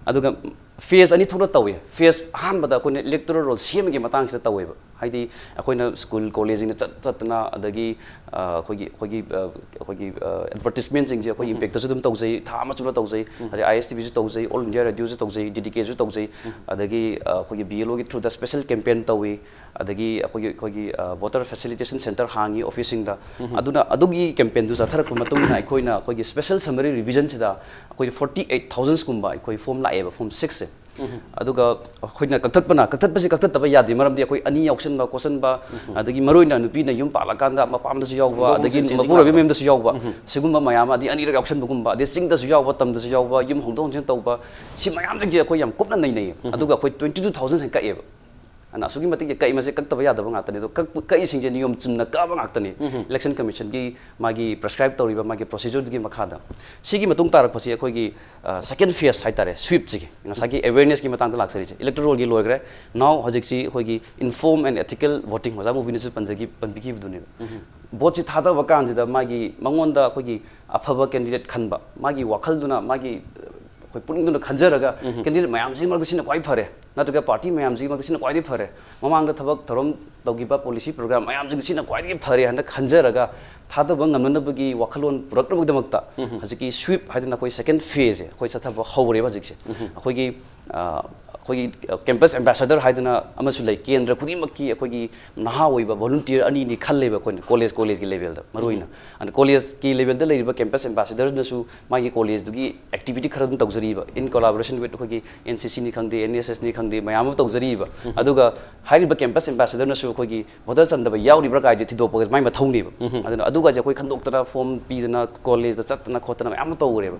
ꯑꯗꯨꯒ ꯐꯦꯁ ꯑꯅꯤ ꯊꯣꯛꯅ ꯇꯧꯋꯦ꯫ ꯐꯦꯁ ꯑꯍꯥꯟꯕꯗ ꯑꯩꯈꯣꯏꯅ ꯏꯂꯦꯛꯇꯣꯔꯦꯜ ꯔꯣꯜ ꯁꯦꯝꯕꯒꯤ ꯃꯇꯥꯡꯁꯤꯗ ꯇꯧꯋꯦꯕ꯫ ꯍꯥꯏꯗꯤ ꯑꯩꯈꯣꯏꯅ ꯁ꯭ꯀꯨꯜ ꯀꯣꯂꯦꯖꯁꯤꯡꯗ ꯆꯠ-, ꯆꯠꯇꯅ, ꯑꯗꯒꯤ, ꯑ, ꯑꯩꯈꯣꯏꯒꯤ, ꯑꯩꯈꯣꯏꯒꯤ, ꯑ, ꯑꯩꯈꯣꯏꯒꯤ, ꯑ, ꯑꯦꯗꯚꯔꯇꯤꯁꯃꯦꯟꯁꯤꯡꯁꯦ ꯑꯩꯈꯣꯏ ꯏꯝꯄꯦꯛꯇꯁꯨ ꯑꯗꯨꯝ ꯇꯧꯖꯩ, ꯊꯥ ꯑꯃ ꯆꯨꯞꯅ ꯇꯧꯖꯩ, ꯑꯗꯩ ꯑꯥꯏ ꯑꯦꯁ ꯇꯤ ꯚꯤꯁꯨ ꯇꯧꯖꯩ, ꯑꯣꯜ ꯏꯟꯗꯤꯌꯥ ꯔꯦꯗꯤꯑꯣꯁꯨ ꯇꯧꯖꯩ, ꯗꯤ ꯗꯤ ꯀꯦꯁꯨ ꯇꯧꯖꯩ, ꯑꯗꯒꯤ, ꯑ, ꯑꯩꯈꯣꯏꯒꯤ ꯕꯤ ꯑꯦꯜ ꯑꯣꯒꯤ ꯊ꯭ꯔꯨꯗ ꯁ꯭ꯄꯦꯁꯦꯜ ꯀꯦꯝꯄꯦꯟ ꯇꯧꯏ, ꯑꯗꯒꯤ ꯑꯩꯈꯣꯏꯒꯤ, ꯑꯩꯈꯣꯏꯒꯤ, ꯑ, ꯚꯣꯇꯔ ꯐꯦꯁꯤꯂꯤꯇꯦꯁꯟ ꯁꯦꯟꯇꯔ ꯍꯥꯡꯉꯤ ꯑꯣꯐꯤꯁꯁꯤꯡꯗ꯫ ꯑꯗꯨꯅ ꯑꯗꯨꯒꯤ ꯀꯦꯝꯄꯦꯟꯗꯨ ꯆꯠꯊꯔꯛꯄ ꯃꯇꯨꯡ ꯏꯟꯅ ꯑꯩꯈꯣꯏꯅ ꯑꯩꯈꯣꯏꯒꯤ ꯁ꯭ꯄꯦꯁꯦꯜ ꯁꯝꯃꯔꯤ ꯔꯤꯚꯤꯖꯟꯁꯤꯗ ꯑꯩꯈꯣꯏ ꯐꯣꯔꯇꯤ ꯑꯩꯠ ꯊꯥꯎꯖꯟꯁꯀꯨꯝꯕ ꯑꯩꯈꯣꯏ ꯐꯣꯝ ꯂꯥꯛꯑꯦꯕ, ꯐꯣꯝ ꯁꯤꯛꯁꯁꯦ꯫ ꯑꯗꯨꯒ ꯑꯩꯈꯣꯏꯅ ꯀꯛꯊꯠꯄꯅ, ꯀꯛꯊꯠꯄꯁꯤ ꯀꯛꯊꯠꯇꯕ ꯌꯥꯗꯦ, ꯃꯔꯝꯗꯤ ꯑꯩꯈꯣꯏ ꯑꯅꯤ ꯌꯥꯎꯁꯟꯕ ꯈꯣꯠꯆꯟꯕ, ꯑꯗꯒꯤ ꯃꯔꯨꯑꯣꯏꯅ ꯅꯨꯄꯤꯅ ꯌꯨꯝ ꯄꯥꯜꯂꯀꯥꯟꯗ ꯃꯄꯥꯝꯗꯁꯨ ꯌꯥꯎꯕ, ꯃꯄꯥꯝꯗꯁꯨ ꯑꯗꯒꯤ ꯆꯦꯜꯂꯛꯄ꯫ ꯃꯄꯨꯔꯣꯏꯕ ꯃꯌꯨꯝꯗꯁꯨ ꯌꯥꯎꯕ, ꯁꯤꯒꯨꯝꯕ ꯃꯌꯥꯝ ꯑꯃ, ꯑꯗꯒꯤ ꯑꯅꯤꯔꯛ ꯌꯥꯎꯁꯟꯕꯒꯨꯝꯕ, ꯑꯗꯩ ꯆꯤꯡꯗꯁꯨ ꯌꯥꯎꯕ, ꯇꯝꯗꯁꯨ ꯌꯥꯎꯕ, ꯌꯨꯝ ꯍꯣꯡꯗꯣꯛ ꯍꯣꯡꯖꯤꯟ ꯇꯧꯕ, ꯁꯤ ꯃꯌꯥꯝꯁꯤꯡꯁꯦ ꯑꯩꯈꯣꯏ ꯌꯥꯝ ꯀꯨꯞꯅ ꯅꯩꯅꯩꯌꯦ꯫ ꯑꯗꯨꯒ ꯑꯩꯈꯣꯏ ꯇ꯭ꯋꯦꯟꯇꯤ ꯇꯨ ꯊꯥꯎꯖꯟ ꯍꯦꯟꯅ ꯀꯛꯑꯦꯕ꯫ ꯑꯗꯨꯅ ꯑꯁꯨꯛꯀꯤ ꯃꯇꯤꯛ ꯀꯛꯏ, ꯃꯁꯤ ꯀꯛꯇꯕ ꯌꯥꯗꯕ ꯉꯥꯛꯇꯅꯤ꯫ ꯑꯗꯣ ꯀꯛꯄ, ꯀꯛꯏꯁꯤꯡꯁꯦ ꯅꯤꯌꯣꯝ ꯆꯨꯝꯅ ꯀꯛꯑꯕ ꯉꯥꯛꯇꯅꯤ꯫ ꯏꯂꯦꯛꯁꯟ ꯀꯃꯤꯁꯟꯒꯤ ꯃꯥꯒꯤ ꯄ꯭ꯔꯦꯁꯀ꯭ꯔꯥꯏꯕ ꯇꯧꯔꯤꯕ ꯃꯥꯒꯤ ꯄ꯭ꯔꯣꯁꯤꯖꯔꯗꯨꯒꯤ ꯃꯈꯥꯗ꯫ ꯁꯤꯒꯤ ꯃꯇꯨꯡ ꯇꯥꯔꯛꯄꯁꯤ ꯑꯩꯈꯣꯏꯒꯤ, ꯑ, ꯁꯦꯀꯦꯟ ꯐꯦꯁ ꯍꯥꯏꯇꯥꯔꯦ, ꯁ꯭ꯋꯤꯞꯁꯤꯒꯤ, ꯉꯁꯥꯏꯒꯤ ꯑꯦꯋꯦꯔꯅꯦꯁꯀꯤ ꯃꯇꯥꯡꯗ ꯂꯥꯛꯆꯔꯤꯁꯦ꯫ ꯏꯂꯦꯛꯇꯣꯔꯦꯜꯒꯤ ꯂꯣꯏꯈ꯭ꯔꯦ꯫ Now ꯍꯧꯖꯤꯛꯁꯤ ꯑꯩꯈꯣꯏꯒꯤ ꯏꯟꯐꯣꯔꯝ ꯑꯦꯟ ꯑꯦꯊꯤꯀꯦꯜ ꯚꯣꯇꯤꯡ, ꯑꯣꯖꯥ ꯃꯨꯕꯤꯅꯁꯨ ꯄꯟꯖꯈꯤ-, ꯄꯟꯕꯤꯈꯤꯕꯗꯨꯅꯦꯕ꯫ ꯚꯣꯠꯁꯤ ꯊꯥꯗꯕ ꯀꯥꯟꯁꯤꯗ ꯃꯥꯒꯤ, ꯃꯉꯣꯟꯗ ꯑꯩꯈꯣꯏꯒꯤ ꯑꯐꯕ ꯀꯦꯟꯗꯤꯗꯦꯠ ꯈꯟꯕ, ꯃꯥꯒꯤ ꯋꯥꯈꯜꯗꯨꯅ, ꯃꯥꯒꯤ, ꯑꯩꯈꯣꯏ ꯄꯨꯛꯅꯤꯡꯗꯨꯅ ꯈꯟꯖꯔꯒ ꯀꯦꯟꯗꯤꯗꯦꯠ ꯃꯌꯥꯝꯁꯤꯒꯤ ꯃꯔꯛꯇ ꯁꯤꯅ ꯈ꯭ꯋꯥꯏ ꯐꯔꯦ꯫ ꯅꯠꯇ꯭ꯔꯒ ꯄꯥꯔꯇꯤ ꯃꯌꯥꯝꯁꯤꯒꯤ ꯃꯔꯛꯇ ꯁꯤꯅ ꯈ꯭ꯋꯥꯏꯗꯒꯤ ꯐꯔꯦ, ꯃꯃꯥꯡꯗ ꯊꯕꯛ ꯊꯧꯔꯝ ꯇꯧꯈꯤꯕ ꯄꯣꯂꯤꯁꯤ ꯄ꯭ꯔꯣꯒ꯭ꯔꯥꯝ ꯃꯌꯥꯝꯁꯤꯡ ꯁꯤꯅ ꯈ꯭ꯋꯥꯏꯗꯒꯤ ꯐꯔꯦ ꯍꯥꯏꯅ ꯈꯟꯖꯔꯒ ꯊꯥꯗꯕ ꯉꯝꯅꯅꯕꯒꯤ ꯋꯥꯈꯜꯂꯣꯟ ꯄꯨꯔꯛꯅꯕꯒꯤꯗꯃꯛꯇ ꯍꯧꯖꯤꯛꯀꯤ ꯁ꯭ꯋꯤꯞ ꯍꯥꯏꯗꯅ ꯑꯩꯈꯣꯏ ꯁꯦꯀꯦꯟ ꯐꯦꯁꯁꯦ ꯑꯩꯈꯣꯏ ꯆꯠꯊꯕ ꯍꯧꯔꯦꯕ ꯍꯧꯖꯤꯛꯁꯦ꯫ ꯑꯩꯈꯣꯏꯒꯤ ꯑ, ꯑꯩꯈꯣꯏꯒꯤ ꯀꯦꯝꯄꯁ ꯑꯦꯝꯕꯦꯁꯦꯗꯔ ꯍꯥꯏꯗꯅ ꯑꯃꯁꯨ ꯂꯩ꯫ ꯀꯦꯟꯗ꯭ꯔ ꯈꯨꯗꯤꯡꯃꯛꯀꯤ ꯑꯩꯈꯣꯏꯒꯤ ꯅꯍꯥ ꯑꯣꯏꯕ ꯚꯣꯂꯨꯟꯇꯤꯌꯔ ꯑꯅꯤꯅꯤ ꯈꯜꯂꯦꯕ ꯑꯩꯈꯣꯏꯅ, ꯀꯣꯂꯦꯖ ꯀꯣꯂꯦꯖꯀꯤ ꯂꯦꯚꯦꯜꯗ ꯃꯔꯨꯑꯣꯏꯅ꯫ ꯑꯗ ꯀꯣꯂꯦꯖꯀꯤ ꯂꯦꯚꯦꯜꯗ ꯂꯩꯔꯤꯕ ꯀꯦꯝꯄꯁ ꯑꯦꯝꯕꯦꯁꯦꯗꯔꯅꯁꯨ ꯃꯥꯒꯤ ꯀꯣꯂꯦꯖꯇꯨꯒꯤ ꯑꯦꯛꯇꯤꯚꯤꯇꯤ ꯈꯔ ꯑꯗꯨꯝ ꯇꯧꯖꯔꯤꯕ, in collaboration with ꯑꯩꯈꯣꯏꯒꯤ N C C ꯅꯤ ꯈꯪꯗꯦ, N S S ꯅꯤ ꯈꯪꯗꯦ, ꯃꯌꯥꯝ ꯑꯃ ꯇꯧꯖꯔꯤꯕ꯫ ꯑꯗꯨꯒ ꯍꯥꯏꯔꯤꯕ ꯀꯦꯝꯄꯁ ꯑꯦꯝꯕꯦꯁꯦꯗꯔꯅꯁꯨ ꯑꯩꯈꯣꯏꯒꯤ ꯚꯣꯇꯔ ꯆꯟꯗꯕ ꯌꯥꯎꯔꯤꯕ꯭ꯔꯥ ꯀꯥꯏꯁꯦ ꯊꯤꯗꯣꯛꯄꯒꯤ ꯃꯥꯏ ꯃꯊꯧꯅꯦꯕ꯫ ꯑꯗꯨꯅ ꯑꯗꯨꯒꯁꯦ ꯑꯩꯈꯣꯏ ꯈꯟꯗꯣꯛꯇꯅ, ꯐꯣꯝ ꯄꯤꯗꯅ, ꯀꯣꯂꯦꯖꯇ ꯆꯠꯇꯅ ꯈꯣꯠꯇꯅ ꯃꯌꯥꯝ ꯑꯃ ꯇꯧꯈ꯭ꯔꯦꯕ꯫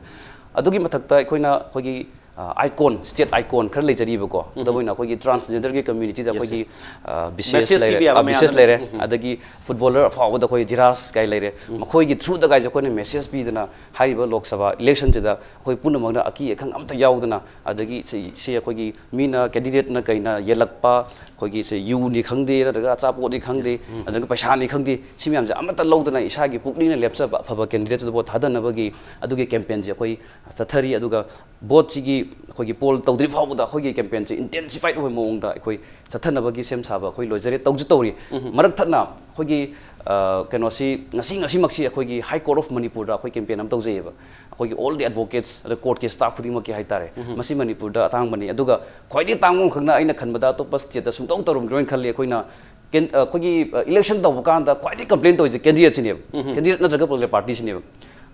ꯑꯗꯨꯒꯤ ꯃꯊꯛꯇ ꯑꯩꯈꯣꯏꯅ ꯑꯩꯈꯣꯏꯒꯤ ꯑꯥꯏꯀꯣꯟ, ꯁ꯭ꯇꯦꯠ ꯑꯥꯏꯀꯣꯟ ꯈꯔ ꯂꯩꯖꯔꯤꯕꯀꯣ꯫ ꯈꯨꯗꯝ ꯑꯣꯏꯅ ꯑꯩꯈꯣꯏꯒꯤ ꯇ꯭ꯔꯥꯟꯁꯖꯦꯟꯗꯔꯒꯤ ꯀꯝꯃ꯭ꯌꯨꯅꯤꯇꯤꯗ ꯑꯩꯈꯣꯏꯒꯤ ꯕꯤꯁꯦꯁ ꯂꯩꯔꯦ, ꯕꯤꯁꯦꯁ ꯂꯩꯔꯦ꯫ ꯑꯗꯒꯤ ꯐꯨꯠꯕꯣꯂꯔ ꯑꯐꯥꯎꯕꯗ ꯑꯩꯈꯣꯏ ꯙꯤꯔꯥꯖ ꯀꯥꯏ ꯂꯩꯔꯦ꯫ ꯃꯈꯣꯏꯒꯤ ꯊ꯭ꯔꯨꯗ ꯀꯥꯏꯁꯦ ꯑꯩꯈꯣꯏꯅ ꯃꯦꯁꯦꯖ ꯄꯤꯗꯅ ꯍꯥꯏꯔꯤꯕ ꯂꯣꯛ ꯁꯚꯥ ꯏꯂꯦꯛꯁꯟꯁꯤꯗ ꯑꯩꯈꯣꯏ ꯄꯨꯝꯅꯃꯛꯅ ꯑꯀꯤ ꯑꯈꯪ ꯑꯝꯇ ꯌꯥꯎꯗꯅ, ꯑꯗꯒꯤ ꯁꯤ, ꯁꯤ ꯑꯩꯈꯣꯏꯒꯤ ꯃꯤꯅ ꯀꯦꯟꯗꯤꯗꯦꯠꯅ ꯀꯩꯅ ꯌꯦꯜꯂꯛꯄ ꯑꯩꯈꯣꯏꯒꯤ ꯁꯤ ꯌꯨꯅꯤ ꯈꯪꯗꯦ, ꯅꯠꯇ꯭ꯔꯒ ꯑꯆꯥꯄꯣꯠꯅꯤ ꯈꯪꯗꯦ, ꯅꯠꯇ꯭ꯔꯒ ꯄꯩꯁꯥꯅꯤ ꯈꯪꯗꯦ, ꯁꯤ ꯃꯌꯥꯝꯁꯦ ꯑꯃꯠꯇ ꯂꯧꯗꯅ ꯏꯁꯥꯒꯤ ꯄꯨꯛꯅꯤꯡꯅ ꯂꯦꯞꯆꯕ ꯑꯐꯕ ꯀꯦꯟꯗꯤꯗꯦꯠꯇꯨꯗ ꯚꯣꯠ ꯊꯥꯗꯅꯕꯒꯤ ꯑꯗꯨꯒꯤ ꯀꯦꯝꯄꯦꯟꯁꯦ ꯑꯩꯈꯣꯏ ꯆꯠꯊꯔꯤ꯫ ꯑꯗꯨꯒ ꯚꯣꯠꯁꯤꯒꯤ ꯑꯩꯈꯣꯏꯒꯤ ꯄꯣꯜ ꯇꯧꯗ꯭ꯔꯤ ꯐꯥꯎꯕꯗ ꯑꯩꯈꯣꯏꯒꯤ ꯀꯦꯝꯄꯦꯟꯁꯦ ꯏꯟꯇꯦꯟꯁꯤꯐꯥꯏꯠ ꯑꯣꯏꯕ ꯃꯑꯣꯡꯗ ꯑꯩꯈꯣꯏ ꯆꯠꯊꯅꯕꯒꯤ ꯁꯦꯝ ꯁꯥꯕ ꯑꯩꯈꯣꯏ ꯂꯣꯏꯖꯔꯦ, ꯇꯧꯁꯨ ꯇꯧꯔꯤ꯫ ꯃꯔꯛ ꯊꯠꯅ ꯑꯩꯈꯣꯏꯒꯤ ꯀꯩꯅꯣꯁꯤ ꯉꯁꯤ, ꯉꯁꯤꯃꯛꯁꯤ ꯑꯩꯈꯣꯏꯒꯤ High Court of Manipurꯗ ꯑꯩꯈꯣꯏ ꯀꯦꯝꯄꯦꯟ ꯑꯃ ꯇꯧꯖꯩꯌꯦꯕ꯫ ꯑꯩꯈꯣꯏꯒꯤ all the advocates ꯑꯗ ꯀꯣꯔꯠꯀꯤ ꯁ꯭ꯇꯥꯐ ꯈꯨꯗꯤꯡꯃꯛꯀꯤ ꯍꯥꯏꯇꯥꯔꯦ꯫ ꯃꯁꯤ ꯃꯅꯤꯄꯨꯔꯗ ꯑꯇꯥꯡꯕꯅꯤ꯫ ꯑꯗꯨꯒ ꯈ꯭ꯋꯥꯏꯗꯒꯤ ꯇꯥꯡꯕ ꯑꯃꯈꯛꯅ ꯑꯩꯅ ꯈꯟꯕꯗ ꯑꯇꯣꯞꯄ ꯁ꯭ꯇꯦꯠꯇ ꯁꯨꯡꯇꯧ ꯇꯧꯔꯝꯈꯤꯔꯣꯏꯅ ꯈꯜꯂꯤ꯫ ꯑꯩꯈꯣꯏꯅ ꯀꯦꯟ-, ꯑ, ꯑꯩꯈꯣꯏꯒꯤ, ꯑ, ꯏꯂꯦꯛꯁꯟ ꯇꯧꯕ ꯀꯥꯟꯗ ꯈ꯭ꯋꯥꯏꯗꯒꯤ ꯀꯝꯄ꯭ꯂꯦꯟ ꯇꯧꯔꯤꯁꯦ ꯀꯦꯟꯗꯤꯗꯦꯠꯁꯤꯅꯦꯕ꯫ ꯀꯦꯟꯗꯤꯗꯦꯠ ꯅꯠꯇ꯭ꯔꯒ ꯄꯣꯂꯤꯇꯤꯀꯦꯜ ꯄꯥꯔꯇꯤꯁꯤꯅꯦꯕ꯫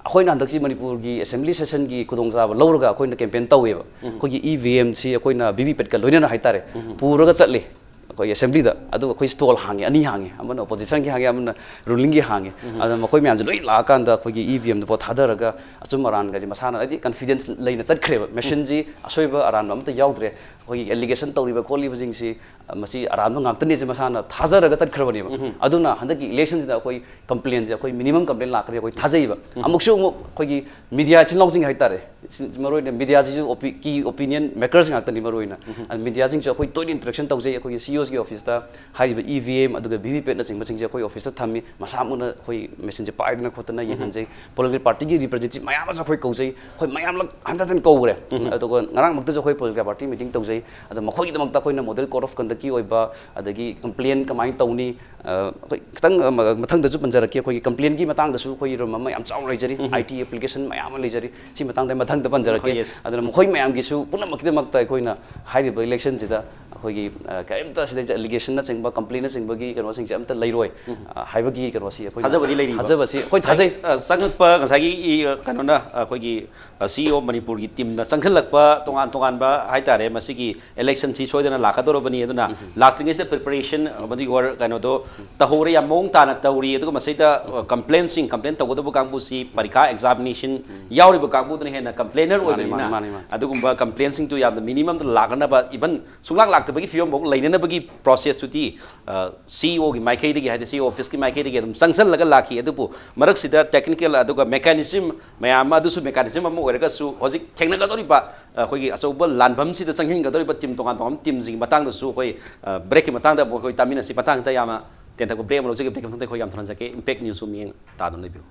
ꯑꯩꯈꯣꯏꯅ ꯍꯟꯗꯛꯁꯤ ꯃꯅꯤꯄꯨꯔꯒꯤ ꯑꯦꯁꯦꯝꯕ꯭ꯂꯤ ꯁꯦꯁꯟꯒꯤ ꯈꯨꯗꯣꯡꯆꯥꯕ ꯂꯧꯔꯒ ꯑꯩꯈꯣꯏꯅ ꯀꯦꯝꯄꯦꯟ ꯇꯧꯋꯦꯕ꯫ ꯑꯩꯈꯣꯏꯒꯤ ꯏ ꯚꯤ ꯑꯦꯝꯁꯤ ꯑꯩꯈꯣꯏꯅ ꯚꯤ ꯚꯤ ꯄꯦꯠꯀ ꯂꯣꯏꯅꯅ ꯍꯥꯏꯇꯥꯔꯦ, ꯄꯨꯔꯒ ꯆꯠꯂꯤ꯫ ꯑꯩꯈꯣꯏ ꯑꯦꯁꯦꯝꯕ꯭ꯂꯤꯗ꯫ ꯑꯗꯨꯒ ꯑꯩꯈꯣꯏ ꯁ꯭ꯇꯣꯜ ꯍꯥꯡꯉꯦ, ꯑꯅꯤ ꯍꯥꯡꯉꯦ, ꯑꯃꯅ ꯑꯣꯄꯣꯖꯤꯁꯟꯒꯤ ꯍꯥꯡꯉꯦ, ꯑꯃꯅ ꯔꯨꯂꯤꯡꯒꯤ ꯍꯥꯡꯉꯦ꯫ ꯑꯗꯨꯅ ꯃꯈꯣꯏ ꯃꯌꯥꯝꯁꯦ ꯂꯣꯏ ꯂꯥꯛꯑꯀꯥꯟꯗ ꯑꯩꯈꯣꯏꯒꯤ ꯏ ꯚꯤ ꯑꯦꯝꯗ ꯚꯣꯠ ꯊꯥꯗꯔꯒ ꯑꯆꯨꯝ ꯑꯔꯥꯟꯒꯁꯦ ꯃꯁꯥꯅ ꯍꯥꯏꯗꯤ ꯀꯟꯐꯤꯗꯦꯟꯁ ꯂꯩꯅ ꯆꯠꯈ꯭ꯔꯦꯕ꯫ ꯃꯦꯁꯤꯟꯁꯤ ꯑꯁꯣꯏꯕ ꯑꯔꯥꯟꯕ ꯑꯃꯠꯇ ꯌꯥꯎꯗ꯭ꯔꯦ꯫ ꯑꯩꯈꯣꯏꯒꯤ ꯑꯦꯂꯤꯒꯦꯁꯟ ꯇꯧꯔꯤꯕ ꯈꯣꯠꯂꯤꯕꯁꯤꯡꯁꯤ ꯃꯁꯤ ꯑꯔꯥꯟꯕ ꯉꯥꯛꯇꯅꯦꯁꯦ ꯃꯁꯥꯅ ꯊꯥꯖꯔꯒ ꯆꯠꯈ꯭ꯔꯕꯅꯦꯕ꯫ ꯑꯗꯨꯅ ꯍꯟꯗꯛꯀꯤ ꯏꯂꯦꯛꯁꯟꯁꯤꯗ ꯑꯩꯈꯣꯏ ꯀꯝꯄ꯭ꯂꯦꯟꯁꯦ ꯑꯩꯈꯣꯏ ꯃꯤꯅꯤꯃꯝ ꯀꯝꯄ꯭ꯂꯦꯟ ꯂꯥꯛꯀꯅꯤ ꯑꯩꯈꯣꯏ ꯊꯥꯖꯩꯕ꯫ ꯑꯃꯨꯛꯁꯨ ꯑꯃꯨꯛ ꯑꯩꯈꯣꯏꯒꯤ ꯃꯤꯗꯤꯌꯥ ꯏꯆꯤꯜ ꯏꯅꯥꯎꯁꯤꯡ ꯍꯥꯏꯇꯥꯔꯦ, ꯁꯤ-, ꯃꯔꯨꯑꯣꯏꯅ ꯃꯤꯗꯤꯌꯥꯁꯤꯁꯨ ꯑꯣꯄꯤ-, ꯀꯤ ꯑꯣꯄꯤꯅꯤꯌꯟ ꯃꯦꯀꯔꯁ ꯉꯥꯛꯇꯅꯤ ꯃꯔꯨꯑꯣꯏꯅ꯫ ꯑꯗꯨ ꯃꯤꯗꯤꯌꯥꯁꯤꯡꯁꯨ ꯑꯩꯈꯣꯏ ꯇꯣꯏꯅ ꯏꯟꯇꯔꯦꯛꯁꯟ ꯇꯧꯖꯩ꯫ ꯑꯩꯈꯣꯏꯒꯤ ꯁꯤ ꯏ ꯑꯣ ꯑꯣꯐꯤꯁꯇ ꯍꯥꯏꯔꯤꯕ ꯏ ꯚꯤ ꯑꯦꯝ ꯑꯗꯨꯒ ꯚꯤ ꯚꯤ ꯄꯦꯠꯅꯆꯤꯡꯕꯁꯤꯡꯁꯦ ꯑꯩꯈꯣꯏ ꯑꯣꯐꯤꯁꯇ ꯊꯝꯃꯤ, ꯃꯁꯥꯃꯛꯅ ꯑꯩꯈꯣꯏ ꯃꯦꯁꯤꯟꯁꯦ ꯄꯥꯏꯗꯅ ꯈꯣꯠꯇꯅ ꯌꯦꯡꯍꯟꯖꯩ꯫ ꯄꯣꯂꯤꯇꯤꯀꯦꯜ ꯄꯥꯔꯇꯤꯒꯤ ꯔꯤꯄ꯭ꯔꯖꯦꯟꯇꯦꯇꯤꯚ ꯃꯌꯥꯝ ꯑꯃꯁꯨ ꯑꯩꯈꯣꯏ ꯀꯧꯖꯩ, ꯑꯩꯈꯣꯏ ꯃꯌꯥꯝꯂꯛ ꯍꯟꯖꯟ ꯍꯟꯖꯟ ꯀꯧꯈ꯭ꯔꯦ꯫ ꯑꯗꯨꯒ ꯉꯔꯥꯡꯃꯛꯇꯁꯨ ꯑꯩꯈꯣꯏ ꯄꯣꯂꯤꯇꯤꯀꯦꯜ ꯄꯥꯔꯇꯤ ꯃꯤꯇꯤꯡ ꯇꯧꯖꯩ꯫ ꯑꯗꯣ ꯃꯈꯣꯏꯒꯤꯗꯃꯛꯇ ꯑꯩꯈꯣꯏꯅ ꯃꯣꯗꯦꯜ ꯀꯣꯗ ꯑꯣꯐ ꯀꯟꯗꯛꯀꯤ ꯑꯣꯏꯕ, ꯑꯗꯒꯤ ꯀꯝꯄ꯭ꯂꯦꯟ ꯀꯃꯥꯏꯅ ꯇꯧꯅꯤ, ꯑ, ꯑꯩꯈꯣꯏ ꯈꯤꯇꯪ, ꯑ, ꯃ-, ꯃꯊꯪꯗꯁꯨ ꯄꯟꯖꯔꯛꯀꯦ꯫ ꯑꯩꯈꯣꯏꯒꯤ ꯀꯝꯄ꯭ꯂꯦꯟꯒꯤ ꯃꯇꯥꯡꯗꯁꯨ ꯑꯩꯈꯣꯏ ꯔꯨꯝ ꯑꯃ ꯌꯥꯝ ꯆꯥꯎꯅ ꯂꯩꯖꯔꯤ, ꯑꯥꯏ ꯇꯤ ꯑꯦꯄ꯭ꯂꯤꯀꯦꯁꯟ ꯃꯌꯥꯝ ꯑꯃ ꯂꯩꯖꯔꯤ꯫ ꯁꯤ ꯃꯇꯥꯡꯗ ꯃꯊꯪꯗ ꯄꯟꯖꯔꯛꯀꯦ꯫ ꯍꯣꯏ, yes꯫ ꯑꯗꯨꯅ ꯃꯈꯣꯏ ꯃꯌꯥꯝꯒꯤꯁꯨ ꯄꯨꯝꯅꯃꯛꯀꯤꯗꯃꯛꯇ ꯑꯩꯈꯣꯏꯅ ꯍꯥꯏꯔꯤꯕ ꯏꯂꯦꯛꯁꯟꯁꯤꯗ ꯑꯩꯈꯣꯏꯒꯤ, ꯑ, ꯀꯔꯤꯝꯇ ꯁꯤꯗꯩꯁꯤꯗ ꯑꯦꯂꯤꯒꯦꯁꯟꯅꯆꯤꯡꯕ, ꯀꯝꯄ꯭ꯂꯦꯟꯅꯆꯤꯡꯕꯒꯤ ꯀꯩꯅꯣꯁꯤꯡꯁꯦ ꯑꯝꯇ ꯂꯩꯔꯣꯏ, ꯑ, ꯍꯥꯏꯕꯒꯤ ꯀꯩꯅꯣꯁꯤ ꯑꯩꯈꯣꯏꯅ ꯊꯥꯖꯕꯗꯤ ꯂꯩꯔꯤꯕ? ꯊꯥꯖꯕꯁꯤ ꯑꯩꯈꯣꯏ ꯊꯥꯖꯩ꯫ ꯑ, ꯆꯪꯉꯛꯄ ꯉꯁꯥꯏꯒꯤ ꯏ, ꯑ, ꯀꯩꯅꯣꯅ, ꯑ, ꯑꯩꯈꯣꯏꯒꯤ, ꯑ, ꯁꯤ ꯏ ꯑꯣ ꯃꯅꯤꯄꯨꯔꯒꯤ ꯇꯤꯝꯅ ꯆꯪꯁꯤꯜꯂꯛꯄ ꯇꯣꯉꯥꯟ ꯇꯣꯉꯥꯟꯕ ꯍꯥꯏꯇꯥꯔꯦ, ꯃꯁꯤꯒꯤ ꯏꯂꯦꯛꯁꯟꯁꯤ ꯁꯣꯏꯗꯅ ꯂꯥꯛꯀꯗꯧꯔꯕꯅꯤ꯫ ꯑꯗꯨꯅ ꯂꯥꯛꯇ꯭ꯔꯤꯉꯩꯁꯤꯗ ꯄ꯭ꯔꯤꯄꯦꯔꯦꯁꯟ ꯑꯃꯗꯤ ꯑꯣꯔ ꯀꯩꯅꯣꯗꯣ ꯇꯧꯍꯧꯔꯦ, ꯌꯥꯝ ꯃꯑꯣꯡ ꯇꯥꯅ ꯇꯧꯔꯤ꯫ ꯑꯗꯨꯒ ꯃꯁꯤꯗ, ꯑ, ꯀꯝꯄ꯭ꯂꯦꯟꯁꯤꯡ, ꯀꯝꯄ꯭ꯂꯦꯟ ꯇꯧꯒꯗꯕ ꯀꯥꯡꯕꯨꯁꯤ ꯄꯔꯤꯈꯥ ꯑꯦꯛꯖꯥꯃꯤꯅꯦꯁꯟ ꯌꯥꯎꯔꯤꯕ ꯀꯥꯡꯕꯨꯗꯨꯅ ꯍꯦꯟꯅ ꯀꯝꯄ꯭ꯂꯦꯅꯔ ꯃꯥꯅꯤ, ꯑꯣꯏꯕꯅꯤꯅ, ꯃꯥꯅꯤ, ꯃꯥꯅꯤ, ꯃꯥꯅꯤ꯫ ꯑꯗꯨꯒꯨꯝꯕ ꯀꯝꯄ꯭ꯂꯦꯟꯁꯤꯡꯗꯨ ꯌꯥꯝꯅ ꯃꯤꯅꯤꯃꯝꯗ ꯂꯥꯛꯅꯅꯕ, ꯏꯚꯟ ꯁꯨꯡꯂꯥꯛ ꯂꯥꯛꯇꯕꯒꯤ ꯐꯤꯕꯝꯐꯥꯎ ꯂꯩꯅꯅꯕꯒꯤ ꯄ꯭ꯔꯣꯁꯦꯁꯇꯨꯗꯤ, ꯑ, ꯁꯤ ꯏ ꯑꯣꯒꯤ ꯃꯥꯏꯀꯩꯗꯒꯤ, ꯍꯥꯏꯗꯤ ꯁꯤ ꯏ ꯑꯣ ꯑꯣꯐꯤꯁꯀꯤ ꯃꯥꯏꯀꯩꯗꯒꯤ ꯑꯗꯨꯝ ꯆꯪꯁꯤꯜꯂꯒ ꯂꯥꯛꯈꯤ꯫ ꯑꯗꯨꯕꯨ ꯃꯔꯛꯁꯤꯗ ꯇꯦꯛꯅꯤꯀꯦꯜ ꯑꯗꯨꯒ ꯃꯦꯀꯥꯅꯤꯖꯝ ꯃꯌꯥꯝ ꯑꯃ, ꯑꯗꯨꯁꯨ ꯃꯦꯀꯥꯅꯤꯖꯝ ꯑꯃ ꯑꯣꯏꯔꯒꯁꯨ ꯍꯧꯖꯤꯛ ꯊꯦꯡꯅꯒꯗꯧꯔꯤꯕ, ꯑ, ꯑꯩꯈꯣꯏꯒꯤ ꯑꯆꯧꯕ ꯂꯥꯟꯐꯝꯁꯤꯗ ꯆꯪꯁꯤꯟꯒꯗꯧꯔꯤꯕ ꯇꯤꯝ ꯇꯣꯉꯥꯟ ꯇꯣꯉꯥꯟꯕ ꯇꯤꯝꯁꯤꯡꯒꯤ ꯃꯇꯥꯡꯗꯁꯨ ꯑꯩꯈꯣꯏ, ꯑ, ꯕ꯭ꯔꯦꯛꯀꯤ ꯃꯇꯥꯡꯗ ꯑꯃꯨꯛ ꯑꯩꯈꯣꯏ ꯇꯥꯃꯤꯟꯅꯁꯤ꯫ ꯃꯇꯥꯡꯗ ꯌꯥꯝꯅ ꯇꯦꯟꯊꯛꯄ ꯕ꯭ꯔꯦꯛ ꯑꯃ ꯂꯧꯖꯒꯦ꯫ ꯕ꯭ꯔꯦꯛꯀꯤ ꯃꯇꯨꯡꯗ ꯑꯩꯈꯣꯏ ꯌꯥꯝ ꯊꯝꯖꯒꯦ꯫ ꯏꯝꯄꯦꯛ ꯅ꯭ꯌꯨꯁꯁꯨ ꯃꯤꯠꯌꯦꯡ ꯇꯥꯗꯨꯅ ꯂꯩꯕꯤꯌꯨ꯫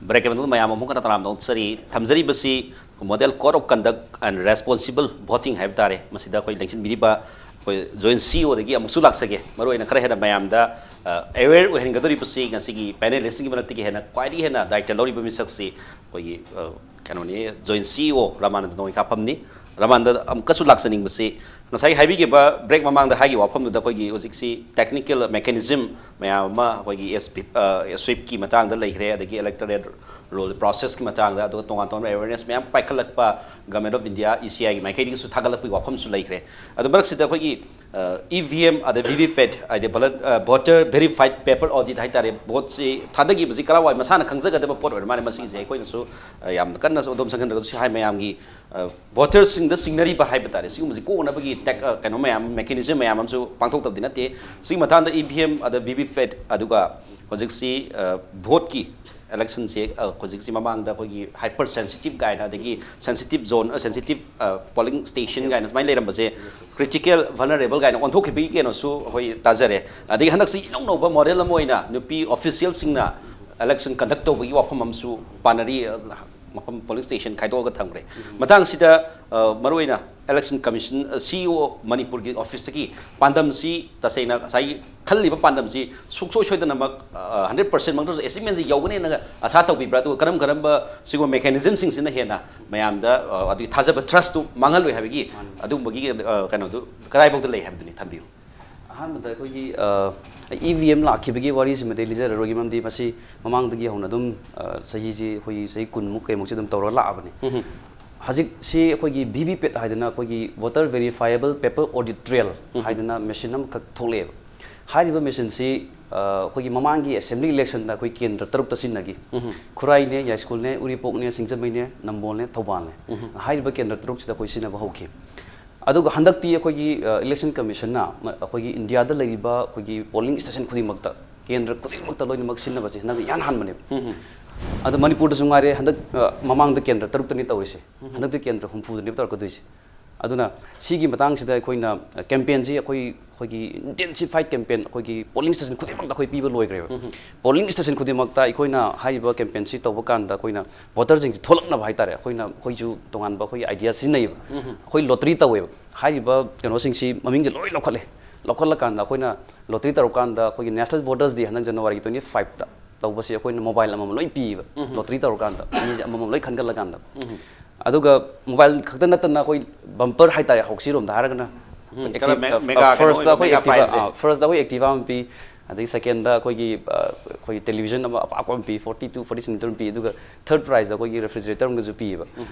ꯕ꯭ꯔꯦꯛꯀꯤ ꯃꯇꯨꯡꯗ ꯃꯌꯥꯝ ꯑꯃꯨꯛ ꯍꯟꯅ ꯇꯔꯥꯝꯅ ꯑꯣꯛꯆꯔꯤ꯫ ꯊꯝꯖꯔꯤꯕꯁꯤ Model Code of Conduct and Responsible Voting ꯍꯥꯏꯕ ꯇꯥꯔꯦ꯫ ꯃꯁꯤꯗ ꯑꯩꯈꯣꯏ ꯂꯦꯡꯁꯤꯟꯕꯤꯔꯤꯕ ꯑꯩꯈꯣꯏ ꯖꯣꯏꯟꯠ ꯁꯤ ꯏ ꯑꯣꯗꯒꯤ ꯑꯃꯨꯛꯁꯨ ꯂꯥꯛꯆꯒꯦ꯫ ꯃꯔꯨꯑꯣꯏꯅ ꯈꯔ ꯍꯦꯟꯅ ꯃꯌꯥꯝꯗ, ꯑ, ꯑꯦꯋꯦꯌꯔ ꯑꯣꯏꯍꯟꯒꯗꯧꯔꯤꯕꯁꯤ ꯉꯁꯤꯒꯤ ꯄꯦꯅꯦꯂꯤꯁꯁꯤꯡꯒꯤ ꯃꯔꯛꯇꯒꯤ ꯍꯦꯟꯅ ꯈ꯭ꯋꯥꯏꯗꯒꯤ ꯍꯦꯟꯅ ꯗꯥꯏꯇ ꯂꯧꯔꯤꯕ ꯃꯤꯁꯛꯁꯤ ꯑꯩꯈꯣꯏꯒꯤ, ꯑ, ꯀꯩꯅꯣꯅꯤ, ꯖꯣꯏꯟꯠ ꯁꯤ ꯏ ꯑꯣ ꯔꯥꯃꯥꯅꯟꯗ ꯅꯣꯡꯃꯩꯀꯥꯐꯝꯅꯤ꯫ ꯔꯥꯃꯥꯅꯟꯗ ꯑꯃꯨꯛꯀꯁꯨ ꯂꯥꯛꯆꯅꯤꯡꯕꯁꯤ, ꯉꯁꯥꯏ ꯍꯥꯏꯕꯤꯈꯤꯕ ꯕ꯭ꯔꯦꯛ ꯃꯃꯥꯡꯗ ꯍꯥꯏꯈꯤꯕ ꯋꯥꯐꯝꯗꯨꯗ ꯑꯩꯈꯣꯏꯒꯤ ꯍꯧꯖꯤꯛꯁꯤ ꯇꯦꯛꯅꯤꯀꯦꯜ ꯃꯦꯀꯥꯅꯤꯖꯝ ꯃꯌꯥꯝ ꯑꯃ ꯑꯩꯈꯣꯏꯒꯤ ꯁ꯭ꯋꯤꯞ, ꯑ, ꯁ꯭ꯋꯤꯞꯀꯤ ꯃꯇꯥꯡꯗ ꯂꯩꯈ꯭ꯔꯦ, ꯑꯗꯒꯤ ꯏꯂꯦꯛꯇꯣꯔꯦꯜ ꯔꯣꯜ ꯄ꯭ꯔꯣꯁꯦꯁꯀꯤ ꯃꯇꯥꯡꯗ, ꯑꯗꯨꯒ ꯇꯣꯉꯥꯟ ꯇꯣꯉꯥꯟꯕ ꯑꯦꯋꯦꯔꯅꯦꯁ ꯃꯌꯥꯝ ꯄꯥꯏꯈꯠꯂꯛꯄ, Government of India, ꯏ ꯁꯤ ꯑꯥꯏꯒꯤ ꯃꯥꯏꯀꯩꯗꯒꯤꯁꯨ ꯊꯥꯒꯠꯂꯛꯄꯒꯤ ꯋꯥꯐꯝꯁꯨ ꯂꯩꯈ꯭ꯔꯦ꯫ ꯑꯗꯣ ꯃꯔꯛꯁꯤꯗ ꯑꯩꯈꯣꯏꯒꯤ, ꯑ, ꯏ ꯚꯤ ꯑꯦꯝ ꯑꯗꯩ ꯚꯤ ꯚꯤ ꯄꯦꯠ, ꯍꯥꯏꯗꯤ ꯚꯣꯇꯔ ꯚꯦꯔꯤꯐꯥꯏꯠ ꯄꯦꯄꯔ ꯑꯣꯗꯤꯠ ꯍꯥꯏꯇꯥꯔꯦ, ꯚꯣꯠꯁꯤ ꯊꯥꯗꯈꯤꯕꯁꯤ ꯀꯔꯥꯏꯋꯥꯏ ꯃꯁꯥꯅ ꯈꯪꯖꯒꯗꯕ ꯄꯣꯠ ꯑꯣꯏꯔ ꯃꯥꯜꯂꯦ꯫ ꯃꯁꯤꯒꯤꯁꯦ ꯑꯩꯈꯣꯏꯅꯁꯨ, ꯑ, ꯌꯥꯝꯅ ꯀꯟꯅ ꯑꯗꯣꯝ ꯆꯪꯍꯟꯗ꯭ꯔꯒꯁꯨ ꯁꯤ ꯍꯥꯏ ꯃꯌꯥꯝꯒꯤ, ꯑ, ꯚꯣꯇꯔꯁꯤꯡꯗ ꯆꯤꯡꯅꯔꯤꯕ ꯍꯥꯏꯕ ꯇꯥꯔꯦ, ꯁꯤꯒꯨꯝꯕꯁꯤ ꯀꯣꯛꯅꯕꯒꯤ ꯇꯦꯛ ꯑ, ꯀꯩꯅꯣ ꯃꯌꯥꯝ, ꯃꯦꯀꯦꯅꯤꯖꯝ ꯃꯌꯥꯝ ꯑꯃꯁꯨ ꯄꯥꯡꯊꯣꯛꯇꯕꯗꯤ ꯅꯠꯇꯦ꯫ ꯁꯤꯒꯤ ꯃꯇꯥꯡꯗ ꯏ ꯚꯤ ꯑꯦꯝ, ꯑꯗ ꯚꯤ ꯚꯤ ꯄꯦꯠ, ꯑꯗꯨꯒ ꯍꯧꯖꯤꯛꯁꯤ ꯚꯣꯠꯀꯤ ꯏꯂꯦꯛꯁꯟꯁꯦ ꯍꯧꯖꯤꯛꯁꯤ ꯃꯃꯥꯡꯗ ꯑꯩꯈꯣꯏꯒꯤ ꯍꯥꯏꯄꯔ ꯁꯦꯟꯁꯤꯇꯤꯞ ꯀꯥꯏꯅ, ꯑꯗꯒꯤ sensitive zone, sensitive polling station ꯀꯥꯏꯅ ꯁꯨꯃꯥꯏꯅ ꯂꯩꯔꯝꯕꯁꯦ ꯀ꯭ꯔꯤꯇꯤꯀꯦꯜ ꯚꯜꯅꯔꯦꯕꯜ ꯀꯥꯏꯅ ꯑꯣꯟꯊꯣꯛꯈꯤꯕꯒꯤ ꯀꯩꯅꯣꯁꯨ ꯑꯩꯈꯣꯏ ꯇꯥꯖꯔꯦ꯫ ꯑꯗꯒꯤ ꯍꯟꯗꯛꯁꯤ ꯏꯅꯧ ꯅꯧꯕ ꯃꯣꯗꯦꯜ ꯑꯃ ꯑꯣꯏꯅ ꯅꯨꯄꯤ ꯑꯣꯐꯤꯁꯤꯌꯦꯜꯁꯤꯡꯅ ꯏꯂꯦꯛꯁꯟ ꯀꯟꯗꯛ ꯇꯧꯕꯒꯤ ꯋꯥꯐꯝ ꯑꯃꯁꯨ ꯄꯥꯅꯔꯤ, ꯃꯐꯝ ꯄꯣꯂꯤꯡ ꯁ꯭ꯇꯦꯁꯟ ꯈꯥꯏꯗꯣꯛꯑꯒ ꯊꯝꯈ꯭ꯔꯦ꯫ ꯃꯇꯥꯡꯁꯤꯗ ꯃꯔꯨꯑꯣꯏꯅ ꯏꯂꯦꯛꯁꯟ ꯀꯃꯤꯁꯟ, ꯁꯤ ꯏ ꯑꯣ ꯃꯅꯤꯄꯨꯔꯒꯤ ꯑꯣꯐꯤꯁꯇꯒꯤ ꯄꯥꯟꯗꯝꯁꯤ ꯇꯁꯦꯡꯅ ꯉꯁꯥꯏꯒꯤ ꯈꯜꯂꯤꯕ ꯄꯥꯟꯗꯝꯁꯤ ꯁꯨꯡꯁꯣꯏ ꯁꯣꯏꯗꯅꯃꯛ ꯍꯟꯗ꯭ꯔꯦꯠ ꯄꯥꯔꯁꯦꯟꯃꯛꯇꯁꯨ ꯑꯦꯆꯤꯞꯃꯦꯟꯁꯤ ꯌꯧꯒꯅꯦꯅ ꯑꯁꯥ ꯇꯧꯕꯤꯕ꯭ꯔꯥ? ꯑꯗꯨꯒ ꯀꯔꯝ ꯀꯔꯝꯕ ꯁꯤꯒꯨꯝꯕ ꯃꯦꯀꯥꯅꯤꯖꯝꯁꯤꯡꯁꯤꯅ ꯍꯦꯟꯅ ꯃꯌꯥꯝꯗ ꯑ, ꯑꯗꯨꯒꯤ ꯊꯥꯖꯕ, ꯇ꯭ꯔꯁꯇꯨ ꯃꯥꯡꯍꯜꯂꯣꯏ ꯍꯥꯏꯕꯒꯤ ꯑꯗꯨꯒꯨꯝꯕꯒꯤ ꯑ, ꯀꯩꯅꯣꯗꯨ ꯀꯗꯥꯏꯐꯥꯎꯗ ꯂꯩ ꯍꯥꯏꯕꯗꯨꯅꯤ ꯊꯝꯕꯤꯌꯨ꯫ ꯑꯍꯥꯟꯕꯗ ꯑꯩꯈꯣꯏꯒꯤ ꯏ ꯚꯤ ꯑꯦꯝ ꯂꯥꯛꯈꯤꯕꯒꯤ ꯋꯥꯔꯤꯁꯤꯃꯗꯤ ꯂꯤꯖꯔꯔꯣꯏꯒꯦ, ꯃꯔꯝꯗꯤ ꯃꯁꯤ ꯃꯃꯥꯡꯗꯒꯤ ꯍꯧꯅ ꯑꯗꯨꯝ ꯑ, ꯆꯍꯤꯁꯤ ꯑꯩꯈꯣꯏꯒꯤ ꯆꯍꯤ ꯀꯨꯟꯃꯨꯛ ꯀꯩꯃꯨꯛꯁꯤ ꯑꯗꯨꯝ ꯇꯧꯔꯒ ꯂꯥꯛꯑꯕꯅꯤ꯫ ꯍꯧꯖꯤꯛꯁꯤ ꯑꯩꯈꯣꯏꯒꯤ ꯚꯤ ꯚꯤ ꯄꯦꯠ ꯍꯥꯏꯗꯅ ꯑꯩꯈꯣꯏꯒꯤ ꯚꯣꯇꯔ ꯚꯦꯔꯤꯐꯥꯏꯌꯦꯕꯜ ꯄꯦꯄꯔ ꯑꯣꯗꯤꯠ ꯇ꯭ꯔꯦꯜ ꯍꯥꯏꯗꯅ ꯃꯦꯁꯤꯟ ꯑꯃꯈꯛ ꯊꯣꯛꯂꯛꯑꯦꯕ꯫ ꯍꯥꯏꯔꯤꯕ ꯃꯦꯁꯤꯟꯁꯤ ꯑ, ꯑꯩꯈꯣꯏꯒꯤ ꯃꯃꯥꯡꯒꯤ ꯑꯦꯁꯦꯝꯕ꯭ꯂꯤ ꯏꯂꯦꯛꯁꯟꯗ ꯑꯩꯈꯣꯏ ꯀꯦꯟꯗ꯭ꯔ ꯇꯔꯨꯛꯇ ꯁꯤꯖꯤꯟꯅꯈꯤ꯫ ꯈꯨꯔꯥꯏꯅꯦ, ꯌꯥꯏꯁ꯭ꯀꯨꯜꯅꯦ, ꯎꯔꯤꯄꯣꯛꯅꯦ, ꯁꯤꯡꯖꯃꯩꯅꯦ, ꯅꯝꯕꯣꯜꯅꯦ, ꯊꯧꯕꯥꯜꯅꯦ꯫ ꯍꯥꯏꯔꯤꯕ ꯀꯦꯟꯗ꯭ꯔ ꯇꯔꯨꯛꯁꯤꯗ ꯑꯩꯈꯣꯏ ꯁꯤꯖꯤꯟꯅꯕ ꯍꯧꯈꯤ꯫ ꯑꯗꯨꯒ ꯍꯟꯗꯛꯇꯤ ꯑꯩꯈꯣꯏꯒꯤ ꯏꯂꯦꯛꯁꯟ ꯀꯃꯤꯁꯟꯅ ꯑꯩꯈꯣꯏꯒꯤ ꯏꯟꯗꯤꯌꯥꯗ ꯂꯩꯔꯤꯕ ꯑꯩꯈꯣꯏꯒꯤ ꯄꯣꯂꯤꯡ ꯁ꯭ꯇꯦꯁꯟ ꯈꯨꯗꯤꯡꯃꯛꯇ, ꯀꯦꯟꯗ꯭ꯔ ꯈꯨꯗꯤꯡꯃꯛꯇ ꯂꯣꯏꯅꯃꯛ ꯁꯤꯖꯤꯟꯅꯕꯁꯦ ꯍꯟꯗꯛ ꯏꯍꯥꯟ ꯍꯥꯟꯕꯅꯦꯕ꯫ ꯑꯗꯣ ꯃꯅꯤꯄꯨꯔꯗꯁꯨ ꯉꯥꯏꯔꯦ, ꯍꯟꯗꯛ ꯑ, ꯃꯃꯥꯡꯗ ꯀꯦꯟꯗ꯭ꯔ ꯇꯔꯨꯛꯇꯅꯤ ꯇꯧꯔꯤꯁꯦ, ꯍꯟꯗꯛꯇꯤ ꯀꯦꯟꯗ꯭ꯔ ꯍꯨꯝꯐꯨꯗꯅꯦꯕ ꯇꯧꯔꯛꯀꯗꯣꯏꯁꯦ꯫ ꯑꯗꯨꯅ ꯁꯤꯒꯤ ꯃꯇꯥꯡꯁꯤꯗ ꯑꯩꯈꯣꯏꯅ ꯀꯦꯝꯄꯦꯟꯁꯤ ꯑꯩꯈꯣꯏ ꯑꯩꯈꯣꯏꯒꯤ ꯏꯟꯇꯦꯟꯁꯤꯐꯥꯏꯠ ꯀꯦꯝꯄꯦꯟ ꯑꯩꯈꯣꯏꯒꯤ ꯄꯣꯂꯤꯡ ꯁ꯭ꯇꯦꯁꯟ ꯈꯨꯗꯤꯡꯃꯛꯇ ꯑꯩꯈꯣꯏ ꯄꯤꯕ ꯂꯣꯏꯈ꯭ꯔꯦꯕ꯫ ꯄꯣꯂꯤꯡ ꯁ꯭ꯇꯦꯁꯟ ꯈꯨꯗꯤꯡꯃꯛꯇ ꯑꯩꯈꯣꯏꯅ ꯍꯥꯏꯔꯤꯕ ꯀꯦꯝꯄꯦꯟꯁꯤ ꯇꯧꯕ ꯀꯥꯟꯗ ꯑꯩꯈꯣꯏꯅ ꯚꯣꯇꯔꯁꯤꯡꯁꯤ ꯊꯣꯛꯂꯛꯅꯕ ꯍꯥꯏꯇꯥꯔꯦ, ꯑꯩꯈꯣꯏꯅ ꯑꯩꯈꯣꯏꯁꯨ ꯇꯣꯉꯥꯟꯕ ꯑꯩꯈꯣꯏꯒꯤ ꯑꯥꯏꯗꯤꯌꯥ ꯁꯤꯖꯤꯟꯅꯩꯌꯦꯕ꯫ ꯑꯩꯈꯣꯏ ꯂꯣꯇꯔꯤ ꯇꯧꯋꯦꯕ꯫ ꯍꯥꯏꯔꯤꯕ ꯀꯩꯅꯣꯁꯤꯡꯁꯤ ꯃꯃꯤꯡꯁꯦ ꯂꯣꯏ ꯂꯧꯈꯠꯂꯦ꯫ ꯂꯧꯈꯠꯂꯀꯥꯟꯗ ꯑꯩꯈꯣꯏꯅ ꯂꯣꯇꯔꯤ ꯇꯧꯔꯀꯥꯟꯗ ꯑꯩꯈꯣꯏꯒꯤ ꯅꯦꯁꯅꯦꯜ ꯚꯣꯇꯔꯁ ꯗꯦ ꯍꯟꯗꯛ ꯖꯅꯋꯥꯔꯤꯒꯤ ꯇ꯭ꯋꯦꯟꯇꯤ ꯐꯥꯏꯚꯇ ꯇꯧꯕꯁꯤ ꯑꯩꯈꯣꯏꯅ ꯃꯣꯕꯥꯏꯜ ꯑꯃꯃꯝ ꯂꯣꯏ ꯄꯤꯌꯦꯕ꯫ ꯂꯣꯇꯔꯤ ꯇꯧꯔꯀꯥꯟꯗ ꯃꯤꯁꯦ ꯑꯃꯃꯝ ꯂꯣꯏ ꯈꯟꯒꯠꯂꯀꯥꯟꯗ꯫ ꯑꯗꯨꯒ ꯃꯣꯕꯥꯏꯜ ꯈꯛꯇ ꯅꯠꯇꯅ ꯑꯩꯈꯣꯏ ꯕꯝꯄꯔ ꯍꯥꯏꯇꯥꯔꯦ, ꯍꯧꯖꯤꯛꯔꯣꯝꯗ ꯍꯥꯏꯔꯒꯅ ꯎꯝ, ꯈꯔ ꯃꯦ-, ꯃꯦꯒꯥ ꯀꯩꯅꯣ ꯐꯥꯔꯁꯇ ꯑꯣꯏꯕ, ꯑꯩꯈꯣꯏ ꯃꯦꯒꯥ ꯑꯦꯛꯇꯤꯚꯥ ꯄ꯭ꯔꯥꯏꯖꯁꯦ꯫ ꯑꯥ, ꯐꯥꯔꯁꯇ ꯑꯩꯈꯣꯏ ꯑꯦꯛꯇꯤꯚꯥ ꯑꯃ ꯄꯤ, ꯑꯗꯒꯤ ꯁꯦꯀꯦꯟꯗ ꯑꯩꯈꯣꯏꯒꯤ ꯑ, ꯑꯩꯈꯣꯏꯒꯤ ꯇꯦꯂꯤꯚꯤꯖꯟ ꯑꯃ ꯑꯄꯥꯛꯄ ꯑꯃ ꯄꯤ, ꯐꯣꯔꯇꯤ ꯇꯨ ꯐꯣꯔꯇꯤ ꯁꯦꯟꯇꯤꯃꯤꯇꯔ ꯑꯃ ꯄꯤ, ꯑꯗꯨꯒ ꯊꯔꯠ ꯄ꯭ꯔꯥꯏꯖꯇ ꯑꯩꯈꯣꯏꯒꯤ ꯔꯦꯐ꯭ꯔꯤꯖꯔꯦꯇꯔ ꯑꯃꯒꯁꯨ ꯄꯤꯌꯦꯕ꯫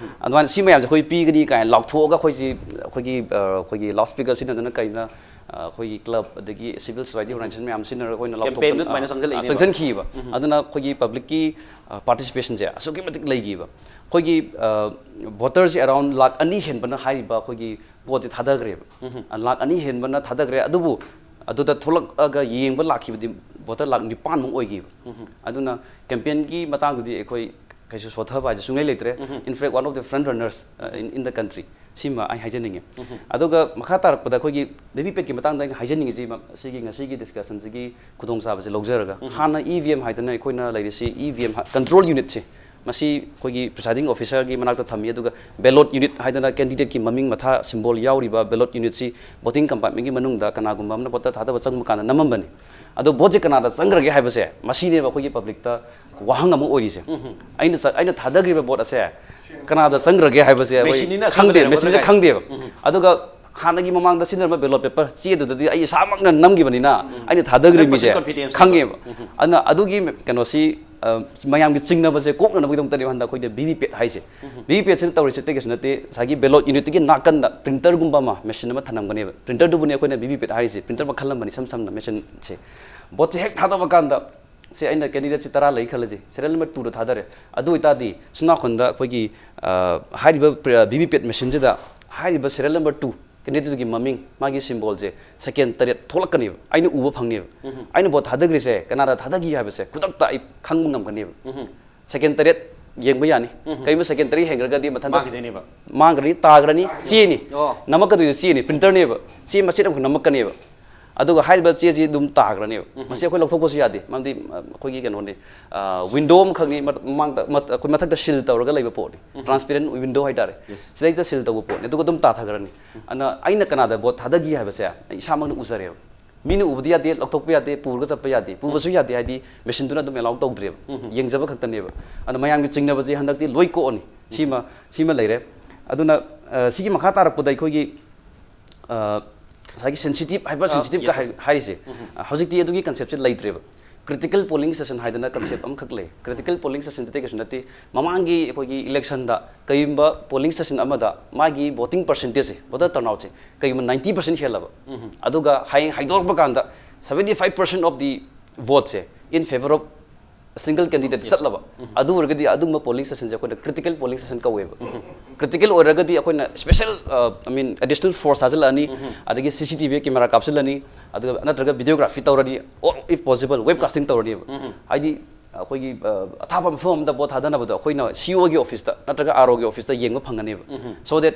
ꯑꯗꯨꯃꯥꯏꯅ ꯁꯤ ꯃꯌꯥꯝꯁꯦ ꯑꯩꯈꯣꯏ ꯄꯤꯒꯅꯤ ꯀꯥꯏꯅ ꯂꯥꯎꯊꯣꯛꯑꯒ ꯑꯩꯈꯣꯏꯁꯤ ꯑꯩꯈꯣꯏꯒꯤ ꯑ, ꯑꯩꯈꯣꯏꯒꯤ ꯂꯥꯎꯠ ꯁ꯭ꯄꯤꯀꯔ ꯁꯤꯖꯤꯟꯅꯗꯅ ꯀꯩꯅ ꯑꯩꯈꯣꯏꯒꯤ ꯀ꯭ꯂꯕ ꯑꯗꯒꯤ ꯁꯤꯚꯤꯜ ꯁꯣꯁꯥꯏꯇꯤ ꯑꯣꯔꯒꯅꯥꯏꯖꯦꯁꯟ ꯃꯌꯥꯝ ꯁꯤꯖꯤꯟꯅꯔꯒ ꯑꯩꯈꯣꯏꯅ ꯀꯦꯝꯄꯦꯟꯗ ꯑꯗꯨꯃꯥꯏꯅ ꯂꯥꯎꯊꯣꯛꯇꯅ ꯆꯪꯁꯤꯜꯂꯛꯏꯅꯦꯕ꯫ ꯆꯪꯁꯤꯟꯈꯤꯕ꯫ ꯑꯗꯨꯅ ꯑꯩꯈꯣꯏꯒꯤ ꯄꯕ꯭ꯂꯤꯛꯀꯤ ꯄꯥꯔꯇꯤꯁꯤꯄꯦꯁꯟꯁꯦ ꯑꯁꯨꯛꯀꯤ ꯃꯇꯤꯛ ꯂꯩꯈꯤꯕ꯫ ꯑꯩꯈꯣꯏꯒꯤ ꯚꯣꯇꯔꯁꯦ ꯑꯦꯔꯥꯎꯟ ꯂꯥꯛ ꯑꯅꯤ ꯍꯦꯟꯕꯅ ꯍꯥꯏꯔꯤꯕ ꯑꯩꯈꯣꯏꯒꯤ ꯄꯣꯠꯁꯦ ꯊꯥꯗꯈ꯭ꯔꯦꯕ꯫ ꯂꯥꯛ ꯑꯅꯤ ꯍꯦꯟꯕꯅ ꯊꯥꯗꯈ꯭ꯔꯦ꯫ ꯑꯗꯨꯕꯨ ꯑꯗꯨꯗ ꯊꯣꯛꯂꯛꯑꯒ ꯌꯦꯡꯕ ꯂꯥꯛꯈꯤꯕꯗꯤ ꯚꯣꯇꯔ ꯂꯥꯛ ꯅꯤꯄꯥꯟꯃꯨꯛ ꯑꯣꯏꯈꯤꯕ꯫ ꯑꯗꯨꯅ ꯀꯦꯝꯄꯦꯟꯒꯤ ꯃꯇꯥꯡꯗꯨꯗꯤ ꯑꯩꯈꯣꯏ ꯀꯩꯁꯨ ꯁꯣꯊꯕ ꯍꯥꯏꯁꯦ ꯁꯨꯡꯂꯩ ꯂꯩꯇ꯭ꯔꯦ꯫ In fact, one of the front runners in the country꯫ ꯁꯤꯃ ꯑꯩ ꯍꯥꯏꯖꯅꯤꯡꯉꯤ꯫ ꯑꯗꯨꯒ ꯃꯈꯥ ꯇꯥꯔꯛꯄꯗ ꯑꯩꯈꯣꯏꯒꯤ ꯚꯤ ꯚꯤ ꯄꯦꯠꯀꯤ ꯃꯇꯥꯡꯗ ꯑꯩꯅ ꯍꯥꯏꯖꯅꯤꯡꯉꯤꯁꯤ ꯃ-, ꯁꯤꯒꯤ ꯉꯁꯤꯒꯤ ꯗꯤꯁꯀꯁꯟꯁꯤꯒꯤ ꯈꯨꯗꯣꯡꯆꯥꯕꯁꯤ ꯂꯧꯖꯔꯒ, ꯍꯥꯟꯅ ꯏ ꯚꯤ ꯑꯦꯝ ꯍꯥꯏꯗꯅ ꯑꯩꯈꯣꯏꯅ ꯂꯩꯔꯤꯁꯤ, ꯏ ꯚꯤ ꯑꯦꯝ ꯀꯟꯇ꯭ꯔꯣꯜ ꯌꯨꯅꯤꯠꯁꯤ ꯃꯁꯤ ꯑꯩꯈꯣꯏꯒꯤ ꯄ꯭ꯔꯤꯁꯥꯏꯗꯤꯡ ꯑꯣꯐꯤꯁꯔꯒꯤ ꯃꯅꯥꯛꯇ ꯊꯝꯃꯤ꯫ ꯑꯗꯨꯒ ꯕꯦꯂꯣꯠ ꯌꯨꯅꯤꯠ ꯍꯥꯏꯗꯅ ꯀꯦꯟꯗꯤꯗꯦꯠꯀꯤ ꯃꯃꯤꯡ ꯃꯊꯥ ꯁꯤꯝꯕꯣꯜ ꯌꯥꯎꯔꯤꯕ ꯕꯦꯂꯣꯠ ꯌꯨꯅꯤꯠꯁꯤ ꯚꯣꯇꯤꯡ ꯀꯝꯄꯥꯔꯠꯃꯦꯟꯒꯤ ꯃꯅꯨꯡꯗ ꯀꯅꯥꯒꯨꯝꯕ ꯑꯃꯅ ꯚꯣꯇꯔ ꯊꯥꯗꯕ ꯆꯪꯕ ꯀꯥꯟꯗ ꯅꯝꯃꯝꯕꯅꯤ꯫ ꯑꯗꯣ ꯚꯣꯠꯁꯦ ꯀꯅꯥꯗ ꯆꯪꯈ꯭ꯔꯒꯦ ꯍꯥꯏꯕꯁꯦ ꯃꯁꯤꯅꯦꯕ ꯑꯩꯈꯣꯏꯒꯤ ꯄꯕ꯭ꯂꯤꯛꯇ ꯋꯥꯍꯪ ꯑꯃ ꯑꯣꯏꯔꯤꯁꯦ꯫ ꯑꯩꯅ ꯆ-, ꯑꯩꯅ ꯊꯥꯗꯈ꯭ꯔꯤꯕ ꯚꯣꯠ ꯑꯁꯦ ꯀꯅꯥꯗ ꯆꯪꯈ꯭ꯔꯒꯦ ꯍꯥꯏꯕꯁꯦ ꯑꯩꯈꯣꯏ ꯃꯦꯆꯤꯟꯅꯤꯅ ꯈꯪꯗꯦ, ꯑꯁꯦꯡꯕ ꯃꯦꯆꯤꯟꯁꯦ ꯂꯩꯔꯝꯒꯗ꯭ꯔꯥ ꯈꯪꯗꯦꯕ꯫ ꯑꯗꯨꯒ ꯍꯥꯟꯅꯒꯤ ꯃꯃꯥꯡꯗ ꯁꯤꯖꯤꯟꯅꯔꯝꯕ ꯕꯦꯂꯣꯠ ꯄꯦꯄꯔ ꯆꯦꯗꯨꯗꯗꯤ ꯑꯩ ꯏꯁꯥꯃꯛꯅ ꯅꯝꯈꯤꯕꯅꯤꯅ ꯑꯩꯅ ꯊꯥꯗꯈ꯭ꯔꯤꯕ Hundred percent ꯃꯤꯁꯦ confidence ꯈꯪꯉꯦꯕ꯫ ꯑꯗꯨꯅ ꯑꯗꯨꯒꯤ ꯀꯩꯅꯣꯁꯤ, ꯑ, ꯃꯌꯥꯝꯒꯤ ꯆꯤꯡꯅꯕꯁꯦ ꯀꯣꯛꯅꯅꯕꯒꯤꯗꯃꯛꯇꯅꯦꯕ ꯍꯟꯗꯛ ꯑꯩꯈꯣꯏꯅ ꯚꯤ ꯚꯤ ꯄꯦꯠ ꯍꯥꯏꯁꯦ꯫ ꯚꯤ ꯚꯤ ꯄꯦꯠꯁꯤꯅ ꯇꯧꯔꯤꯁꯦ ꯑꯇꯩ ꯀꯩꯁꯨ ꯅꯠꯇꯦ, ꯉꯁꯥꯏꯒꯤ ꯕꯦꯂꯣꯠ ꯌꯨꯅꯤꯠꯇꯨꯒꯤ ꯅꯥꯀꯟꯗ ꯄ꯭ꯔꯤꯟꯇꯔꯒꯨꯝꯕ ꯑꯃ, ꯃꯦꯆꯤꯟ ꯑꯃ ꯊꯝꯂꯝꯒꯅꯦꯕ꯫ ꯄ꯭ꯔꯤꯟꯇꯔꯗꯨꯕꯨꯅꯦ ꯑꯩꯈꯣꯏꯅ ꯚꯤ ꯚꯤ ꯄꯦꯠ ꯍꯥꯏꯔꯤꯁꯦ, ꯄ꯭ꯔꯤꯟꯇꯔ ꯃꯈꯜ ꯑꯃꯅꯤ, ꯏꯁꯝ ꯁꯝꯅ ꯃꯦꯆꯤꯟꯁꯦ꯫ ꯚꯣꯠꯁꯦ ꯍꯦꯛ ꯊꯥꯗꯕ ꯀꯥꯟꯗ ꯁꯦ ꯑꯩꯅ ꯀꯦꯟꯗꯤꯗꯦꯠꯁꯤ ꯇꯔꯥ ꯂꯩ ꯈꯜꯂꯁꯤ, ꯁꯦꯔꯤꯌꯦꯜ ꯅꯝꯕꯔ ꯇꯨꯗ ꯊꯥꯗꯔꯦ꯫ ꯑꯗꯨ ꯑꯣꯏꯇꯥꯔꯗꯤ ꯁꯣꯝ ꯅꯥꯀꯟꯗ ꯑꯩꯈꯣꯏꯒꯤ, ꯑ, ꯍꯥꯏꯔꯤꯕ ꯚꯤ ꯚꯤ ꯄꯦꯠ ꯃꯦꯆꯤꯟꯁꯤꯗ ꯍꯥꯏꯔꯤꯕ ꯁꯦꯔꯤꯌꯦꯜ ꯅꯝꯕꯔ ꯇꯨ ꯀꯦꯟꯗꯤꯗꯦꯠꯇꯨꯒꯤ ꯃꯃꯤꯡ, ꯃꯥꯒꯤ ꯁꯤꯝꯕꯣꯜꯁꯦ ꯁꯦꯀꯦꯟ ꯇꯔꯦꯠ ꯊꯣꯛꯂꯛꯀꯅꯦꯕ, ꯑꯩꯅ ꯎꯕ ꯐꯪꯅꯦꯕ꯫ ꯑꯩꯅ ꯚꯣꯠ ꯊꯥꯗꯈ꯭ꯔꯤꯁꯦ ꯀꯅꯥꯗ ꯊꯥꯗꯈꯤ ꯍꯥꯏꯕꯁꯦ ꯈꯨꯗꯛꯇ ꯑꯩ ꯈꯪꯕ ꯉꯝꯒꯅꯦꯕ꯫ ꯁꯦꯀꯦꯟ ꯇꯔꯦꯠ ꯌꯦꯡꯕ ꯌꯥꯅꯤ꯫ ꯀꯔꯤꯒꯨꯝꯕ ꯁꯦꯀꯦꯟ ꯇꯔꯦꯠ ꯍꯦꯟꯈ꯭ꯔꯒꯗꯤ ꯃꯊꯟꯇ ꯃꯥꯡꯈꯤꯗꯣꯏꯅꯦꯕ꯫ ꯃꯥꯡꯈ꯭ꯔꯅꯤ, ꯇꯥꯈ꯭ꯔꯅꯤ, ꯆꯦꯅꯤ꯫ ꯑꯣ꯫ ꯅꯝꯃꯛꯀꯗꯣꯏꯁꯦ ꯆꯦꯅꯤ, ꯄ꯭ꯔꯤꯟꯇꯔꯅꯦꯕ꯫ ꯆꯦ ꯃꯆꯦꯠ ꯑꯃꯈꯛ ꯅꯝꯃꯛꯀꯅꯦꯕ꯫ ꯑꯗꯨꯒ ꯍꯥꯏꯔꯤꯕ ꯆꯦꯁꯤ ꯑꯗꯨꯝ ꯇꯥꯈ꯭ꯔꯅꯦꯕ꯫ ꯃꯁꯤ ꯑꯩꯈꯣꯏ ꯂꯧꯊꯣꯛꯄꯁꯨ ꯌꯥꯗꯦ, ꯃꯔꯝꯗꯤ, ꯑ, ꯑꯩꯈꯣꯏꯒꯤ ꯀꯩꯅꯣꯅꯤ, ꯑ, ꯋꯤꯟꯗꯣ ꯑꯃꯈꯛꯅꯤ, ꯃ-, ꯃꯃꯥꯡꯗ ꯃ-, ꯑꯩꯈꯣꯏ ꯃꯊꯛꯇ ꯁꯤꯜ ꯇꯧꯔꯒ ꯂꯩꯕ ꯄꯣꯠꯅꯤ, ꯇ꯭ꯔꯥꯟꯁꯄꯦꯔꯦꯟ ꯋꯤꯟꯗꯣ ꯍꯥꯏꯇꯥꯔꯦ꯫ Yes. ꯁꯤꯗꯩꯗ ꯁꯤꯜ ꯇꯧꯕ ꯄꯣꯠꯅꯤ, ꯑꯗꯨꯒ ꯑꯗꯨꯝ ꯇꯥꯊꯈ꯭ꯔꯅꯤ꯫ ꯑꯗꯨꯅ ꯑꯩꯅ ꯀꯅꯥꯗ ꯚꯣꯠ ꯊꯥꯗꯈꯤ ꯍꯥꯏꯕꯁꯦ ꯑꯩ ꯏꯁꯥꯃꯛꯅ ꯎꯖꯔꯦꯕ꯫ ꯃꯤꯅ ꯎꯕꯗꯤ ꯌꯥꯗꯦ, ꯂꯧꯊꯣꯛꯄ ꯌꯥꯗꯦ, ꯄꯨꯔꯒ ꯆꯠꯄ ꯌꯥꯗꯦ, ꯄꯨꯕꯁꯨ ꯌꯥꯗꯦ, ꯍꯥꯏꯗꯤ ꯃꯦꯆꯤꯟꯗꯨꯅ ꯑꯗꯨꯝ ꯑꯦꯂꯥꯎ ꯇꯧꯗ꯭ꯔꯦꯕ꯫ ꯌꯦꯡꯖꯕ ꯈꯛꯇꯅꯦꯕ꯫ ꯑꯗꯣ ꯃꯌꯥꯝꯒꯤ ꯆꯤꯡꯅꯕꯁꯦ ꯍꯟꯗꯛꯇꯤ ꯂꯣꯏ ꯀꯣꯛꯑꯅꯤ꯫ ꯁꯤꯃ, ꯁꯤꯃ ꯂꯩꯔꯦ꯫ ꯑꯗꯨꯅ, ꯑ, ꯁꯤꯒꯤ ꯃꯈꯥ ꯇꯥꯔꯛꯄꯗ ꯑꯩꯈꯣꯏꯒꯤ, ꯑ, ꯉꯁꯥꯏꯒꯤ ꯁꯦꯟꯁꯤꯇꯤꯞ, ꯍꯥꯏꯄꯔ ꯑ, ꯁꯦꯟꯁꯤꯇꯤꯞꯀ yes, yes. ꯍꯥꯏꯔꯤꯁꯦ, ꯑ, ꯍꯧꯖꯤꯛꯇꯤ ꯑꯗꯨꯒꯤ ꯀꯟꯁꯦꯞꯁꯦ ꯂꯩꯇ꯭ꯔꯦꯕ꯫ Critical polling station ꯍꯥꯏꯗꯅ concept ꯑꯃꯈꯛ ꯂꯩ꯫ Critical polling station ꯁꯤꯗꯤ ꯀꯩꯁꯨ ꯅꯠꯇꯦ, ꯃꯃꯥꯡꯒꯤ ꯑꯩꯈꯣꯏꯒꯤ election ꯗ ꯀꯔꯤꯒꯨꯝꯕ polling station ꯑꯃꯗ ꯃꯥꯒꯤ voting percentage ꯁꯦ, voter turnout ꯁꯦ ꯀꯔꯤꯒꯨꯝꯕ ninety percent ꯍꯦꯜꯂꯕ, ꯑꯗꯨꯒ ꯍꯌꯦꯡ ꯍꯥꯏꯗꯣꯔꯛꯄ ꯀꯥꯟꯗ seventy five percent of the vote say in favour of single candidate ꯆꯠꯂꯕ, ꯑꯗꯨ ꯑꯣꯏꯔꯒꯗꯤ ꯑꯗꯨꯒꯨꯝꯕ polling station ꯁꯦ ꯑꯩꯈꯣꯏꯅ critical polling station ꯀꯧꯋꯦꯕ꯫ Critical ꯑꯣꯏꯔꯒꯗꯤ ꯑꯩꯈꯣꯏꯅ special, I mean, additional force ꯊꯥꯖꯤꯜꯂꯛꯑꯅꯤ, ꯑꯗꯒꯤ C C T V camera ꯀꯥꯞꯁꯤꯜꯂꯅꯤ, ꯑꯗꯨꯒ ꯅꯠꯇ꯭ꯔꯒ videography ꯇꯧꯔꯅꯤ, or if possible web casting ꯇꯧꯔꯅꯤꯕ꯫ ꯍꯥꯏꯗꯤ ꯑꯩꯈꯣꯏꯒꯤ, ꯑ, ꯑꯊꯥꯞꯄ ꯃꯐꯝ ꯑꯃꯗ vote ꯊꯥꯗꯅꯕꯗꯣ ꯑꯩꯈꯣꯏꯅ C O ꯒꯤ office ꯇ ꯅꯠꯇ꯭ꯔꯒ R O ꯒꯤ office ꯇ ꯌꯦꯡꯕ ꯐꯪꯒꯅꯦꯕ꯫ So that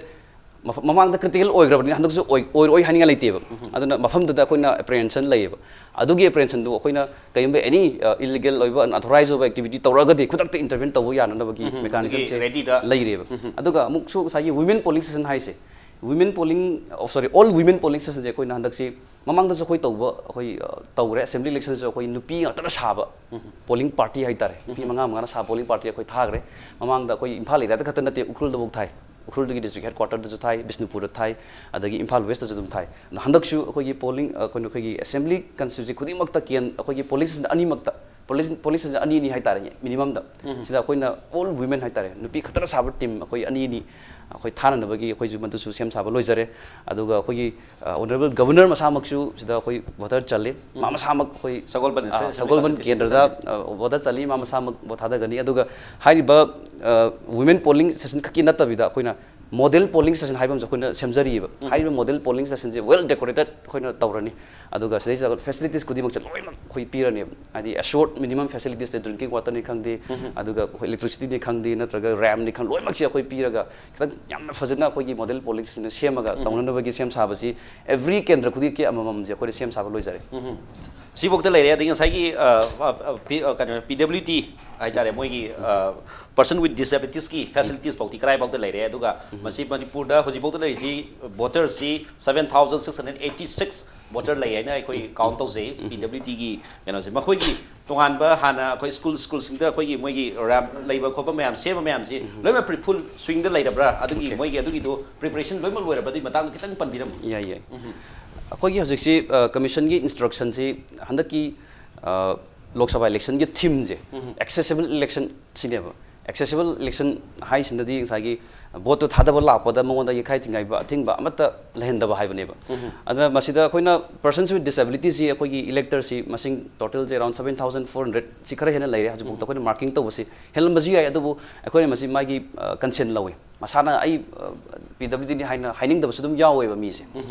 ꯃꯐ-, ꯃꯃꯥꯡꯗ critical ꯑꯣꯏꯈ꯭ꯔꯕꯅꯤꯅ ꯍꯟꯗꯛꯁꯨ ꯑꯣꯏ-, ꯑꯣꯏꯔꯣꯏ ꯍꯥꯏꯅꯤꯡꯉꯥꯏ ꯂꯩꯇꯦꯕ꯫ ꯑꯗꯨꯅ ꯃꯐꯝꯗꯨꯗ ꯑꯩꯈꯣꯏꯅ apprehension ꯂꯩꯌꯦꯕ꯫ ꯑꯗꯨꯒꯤ apprehension ꯗꯨ ꯑꯩꯈꯣꯏꯅ ꯀꯔꯤꯒꯨꯝꯕ any, ꯑ, illegal ꯑꯣꯏꯕ, unauthorized ꯑꯣꯏꯕ activity ꯇꯧꯔꯒꯗꯤ ꯈꯨꯗꯛꯇ intervene ꯇꯧꯕ ꯌꯥꯅꯅꯕꯒꯤ mechanism ꯁꯦ ready ꯗ ꯂꯩꯔꯦꯕ꯫ ꯑꯗꯨꯒ ꯑꯃꯨꯛꯁꯨ ꯉꯁꯥꯏꯒꯤ women polling station ꯍꯥꯏꯁꯦ, women polling, oh, sorry, all women polling station ꯁꯦ ꯑꯩꯈꯣꯏꯅ ꯍꯟꯗꯛꯁꯤ ꯃꯃꯥꯡꯗꯁꯨ ꯑꯩꯈꯣꯏ ꯇꯧꯕ, ꯑꯩꯈꯣꯏ, ꯑ, ꯇꯧꯔꯦ, assembly election ꯁꯨ ꯑꯩꯈꯣꯏ ꯅꯨꯄꯤ ꯉꯥꯛꯇꯅ ꯁꯥꯕ polling party ꯍꯥꯏꯇꯥꯔꯦ, ꯅꯨꯄꯤ ꯃꯉꯥ ꯃꯉꯥꯅ ꯁꯥꯕ polling party ꯑꯩꯈꯣꯏ ꯊꯥꯈ꯭ꯔꯦ꯫ ꯃꯃꯥꯡꯗ ꯑꯩꯈꯣꯏ ꯏꯝꯐꯥꯜ area ꯗ ꯈꯛꯇ ꯅꯠꯇꯦ, ꯎꯈ꯭ꯔꯨꯜꯗꯐꯥꯎ ꯊꯥꯏ, ꯎꯈ꯭ꯔꯨꯜꯗꯒꯤ district headquarter ꯗꯁꯨ ꯊꯥꯏ, ꯕꯤꯁꯅꯨꯄꯨꯔꯗ ꯊꯥꯏ, ꯑꯗꯒꯤ ꯏꯝꯐꯥꯜ West ꯇꯁꯨ ꯑꯗꯨꯝ ꯊꯥꯏ꯫ ꯑꯗꯣ ꯍꯟꯗꯛꯁꯨ ꯑꯩꯈꯣꯏꯒꯤ polling, ꯑ, ꯀꯩꯅꯣ, ꯑꯩꯈꯣꯏꯒꯤ assembly constituency ꯈꯨꯗꯤꯡꯃꯛꯇ ꯀꯦꯟ-, ꯑꯩꯈꯣꯏꯒꯤ polling station ꯑꯅꯤꯃꯛꯇ, polling, polling station ꯑꯅꯤ ꯑꯅꯤ ꯍꯥꯏꯇꯥꯔꯦ, minimum ꯗ꯫ ꯁꯤꯗ ꯑꯩꯈꯣꯏꯅ all women ꯍꯥꯏꯇꯥꯔꯦ, ꯅꯨꯄꯤ ꯈꯛꯇꯅ ꯁꯥꯕ team ꯑꯩꯈꯣꯏ ꯑꯅꯤ ꯑꯅꯤ ꯑꯩꯈꯣꯏ ꯊꯥꯅꯅꯕꯒꯤ ꯑꯩꯈꯣꯏꯁꯨ ꯃꯗꯨꯁꯨ ꯁꯦꯝ ꯁꯥꯕ ꯂꯣꯏꯖꯔꯦ꯫ ꯑꯗꯨꯒ ꯑꯩꯈꯣꯏꯒꯤ, ꯑ, honourable governor ꯃꯁꯥꯃꯛꯁꯨ ꯁꯤꯗ ꯑꯩꯈꯣꯏ voter ꯆꯜꯂꯤ꯫ ꯃꯥ ꯃꯁꯥꯃꯛ ꯑꯩꯈꯣꯏ, ꯁꯒꯣꯜꯕꯟ ꯑ, assembly ꯁꯒꯣꯜꯕꯟ constituency ꯀꯦꯟꯗ꯭ꯔꯗ, ꯆꯜꯂꯤ꯫ ꯑ, voter ꯆꯜꯂꯤ, ꯃꯥ ꯃꯁꯥꯃꯛ vote ꯊꯥꯗꯒꯅꯤ꯫ ꯑꯗꯨꯒ ꯍꯥꯏꯔꯤꯕ, ꯑ, women polling station ꯈꯛꯀꯤ ꯅꯠꯇꯕꯤꯗ ꯑꯩꯈꯣꯏꯅ model polling station ꯍꯥꯏꯕ ꯑꯃꯁꯨ ꯑꯩꯈꯣꯏꯅ ꯁꯦꯝꯖꯔꯤꯕ꯫ ꯍꯥꯏꯔꯤꯕ model polling station ꯁꯦ well decorated ꯑꯩꯈꯣꯏꯅ ꯇꯧꯔꯅꯤ꯫ ꯑꯗꯨꯒ ꯁꯤꯗꯩꯁꯤꯗ facilities ꯈꯨꯗꯤꯡꯃꯛꯁꯦ ꯂꯣꯏꯅꯃꯛ ꯑꯩꯈꯣꯏ ꯄꯤꯔꯅꯦꯕ꯫ ꯍꯥꯏꯗꯤ assured minimum facilities ꯁꯦ drinking water ꯅꯤ ꯈꯪꯗꯦ, ꯑꯗꯨꯒ ꯑꯩꯈꯣꯏ electricity ꯅꯤ ꯈꯪꯗꯦ, ꯅꯠꯇ꯭ꯔꯒ ramp ꯅꯤ ꯈꯪ-, ꯂꯣꯏꯅꯃꯛꯁꯦ ꯑꯩꯈꯣꯏ ꯄꯤꯔꯒ ꯈꯤꯇꯪ ꯌꯥꯝꯅ ꯐꯖꯅ ꯑꯩꯈꯣꯏꯒꯤ model polling station ꯁꯦꯝꯃꯒ ꯇꯧꯅꯅꯕꯒꯤ ꯁꯦꯝ ꯁꯥꯕꯁꯤ every ꯀꯦꯟꯗ꯭ꯔ ꯈꯨꯗꯤꯡꯒꯤ ꯑꯃꯃꯝꯁꯦ ꯑꯩꯈꯣꯏꯅ ꯁꯦꯝ ꯁꯥꯕ ꯂꯣꯏꯖꯔꯦ꯫ ꯁꯤꯐꯧꯗ ꯂꯩꯔꯦ꯫ ꯑꯗꯒꯤ ꯉꯁꯥꯏꯒꯤ, ꯑ, ꯑ, ꯑ, ꯄꯤ-, ꯑ, ꯀꯩꯅꯣ, P W D ꯍꯥꯏꯇꯥꯔꯦ, ꯃꯣꯏꯒꯤ, ꯑ, person with disabilities ꯀꯤ facilities ꯐꯥꯎꯗꯤ ꯀꯔꯥꯏꯐꯥꯎꯗ ꯂꯩꯔꯦ? ꯑꯗꯨꯒ ꯃꯁꯤ ꯃꯅꯤꯄꯨꯔꯗ ꯍꯧꯖꯤꯛꯐꯥꯎꯗ ꯂꯩꯔꯤꯁꯤ voter ꯁꯤ seven thousand six hundred eighty six voter ꯂꯩ ꯍꯥꯏꯅ ꯑꯩꯈꯣꯏ count ꯇꯧꯖꯩ꯫ P W D ꯒꯤ ꯀꯩꯅꯣꯁꯦ, ꯃꯈꯣꯏꯒꯤ ꯇꯣꯉꯥꯟꯕ ꯍꯥꯟꯅ ꯑꯩꯈꯣꯏ school, school ꯁꯤꯡꯗ ꯑꯩꯈꯣꯏꯒꯤ ꯃꯣꯏꯒꯤ ramp ꯂꯩꯕ ꯈꯣꯠꯄ ꯃꯌꯥꯝ ꯁꯦꯝꯕ ꯃꯌꯥꯝꯁꯤ ꯂꯣꯏꯅꯃꯛ pre-, full swing ꯗ ꯂꯩꯔꯕ꯭ꯔꯥ? ꯑꯗꯨꯒꯤ Okay. ꯃꯣꯏꯒꯤ ꯑꯗꯨꯒꯤꯗꯣ preparation ꯂꯣꯏꯅꯃꯛ ꯂꯣꯏꯔꯕ? ꯑꯗꯨꯒꯤ ꯃꯇꯥꯡꯗ ꯈꯤꯇꯪ ꯄꯟꯕꯤꯔꯝꯃꯨ꯫ ꯌꯥꯏ, ꯌꯥꯏ꯫ ꯑꯩꯈꯣꯏꯒꯤ ꯍꯧꯖꯤꯛꯁꯤ, ꯑ, commission ꯒꯤ instruction ꯁꯤ ꯍꯟꯗꯛꯀꯤ, ꯑ, ꯂꯣꯛ ꯁꯚꯥ ꯏꯂꯦꯛꯁꯟꯒꯤ ꯊꯤꯝꯁꯦ ꯑꯦꯛꯁꯦꯁꯤꯕꯜ ꯏꯂꯦꯛꯁꯟ ꯁꯤꯅꯦꯕ꯫ ꯑꯦꯛꯁꯦꯁꯤꯕꯜ ꯏꯂꯦꯛꯁꯟ ꯍꯥꯏꯁꯤꯅꯗꯤ ꯉꯁꯥꯏꯒꯤ ꯚꯣꯠꯇꯣ ꯊꯥꯗꯕ ꯂꯥꯛꯄꯗ ꯃꯉꯣꯟꯗ ꯌꯩꯈꯥꯏ ꯊꯤꯡꯒꯥꯏꯕ ꯑꯊꯤꯡꯕ ꯑꯃꯠꯇ ꯂꯩꯍꯟꯗꯕ ꯍꯥꯏꯕꯅꯦꯕ꯫ ꯑꯗꯨꯅ ꯃꯁꯤꯗ ꯑꯩꯈꯣꯏꯅ persons with disabilityꯁꯤ ꯑꯩꯈꯣꯏꯒꯤ ꯏꯂꯦꯛꯇꯔꯁꯤ ꯃꯁꯤꯡ ꯇꯣꯇꯦꯜꯁꯤ around seven thousand four hundred ꯁꯤ ꯈꯔ ꯍꯦꯟꯅ ꯂꯩꯔꯦ꯫ ꯍꯧꯖꯤꯛꯐꯥꯎꯗ ꯑꯩꯈꯣꯏꯅ ꯃꯥꯔꯀꯤꯡ ꯇꯧꯕꯁꯤ ꯍꯦꯜꯂꯝꯕꯁꯨ ꯌꯥꯏ, ꯑꯗꯨꯕꯨ ꯑꯩꯈꯣꯏꯅ ꯃꯁꯤ ꯃꯥꯒꯤ ꯀꯟꯁꯦꯟ ꯂꯧꯏ꯫ ꯃꯁꯥꯅ ꯑꯩ ꯄꯤ ꯗꯕ꯭ꯂꯤꯎ ꯗꯤꯅꯤ ꯍꯥꯏꯅ ꯍꯥꯏꯅꯤꯡꯗꯕꯁꯨ ꯑꯗꯨꯝ ꯌꯥꯎꯋꯦꯕ ꯃꯤꯁꯦ꯫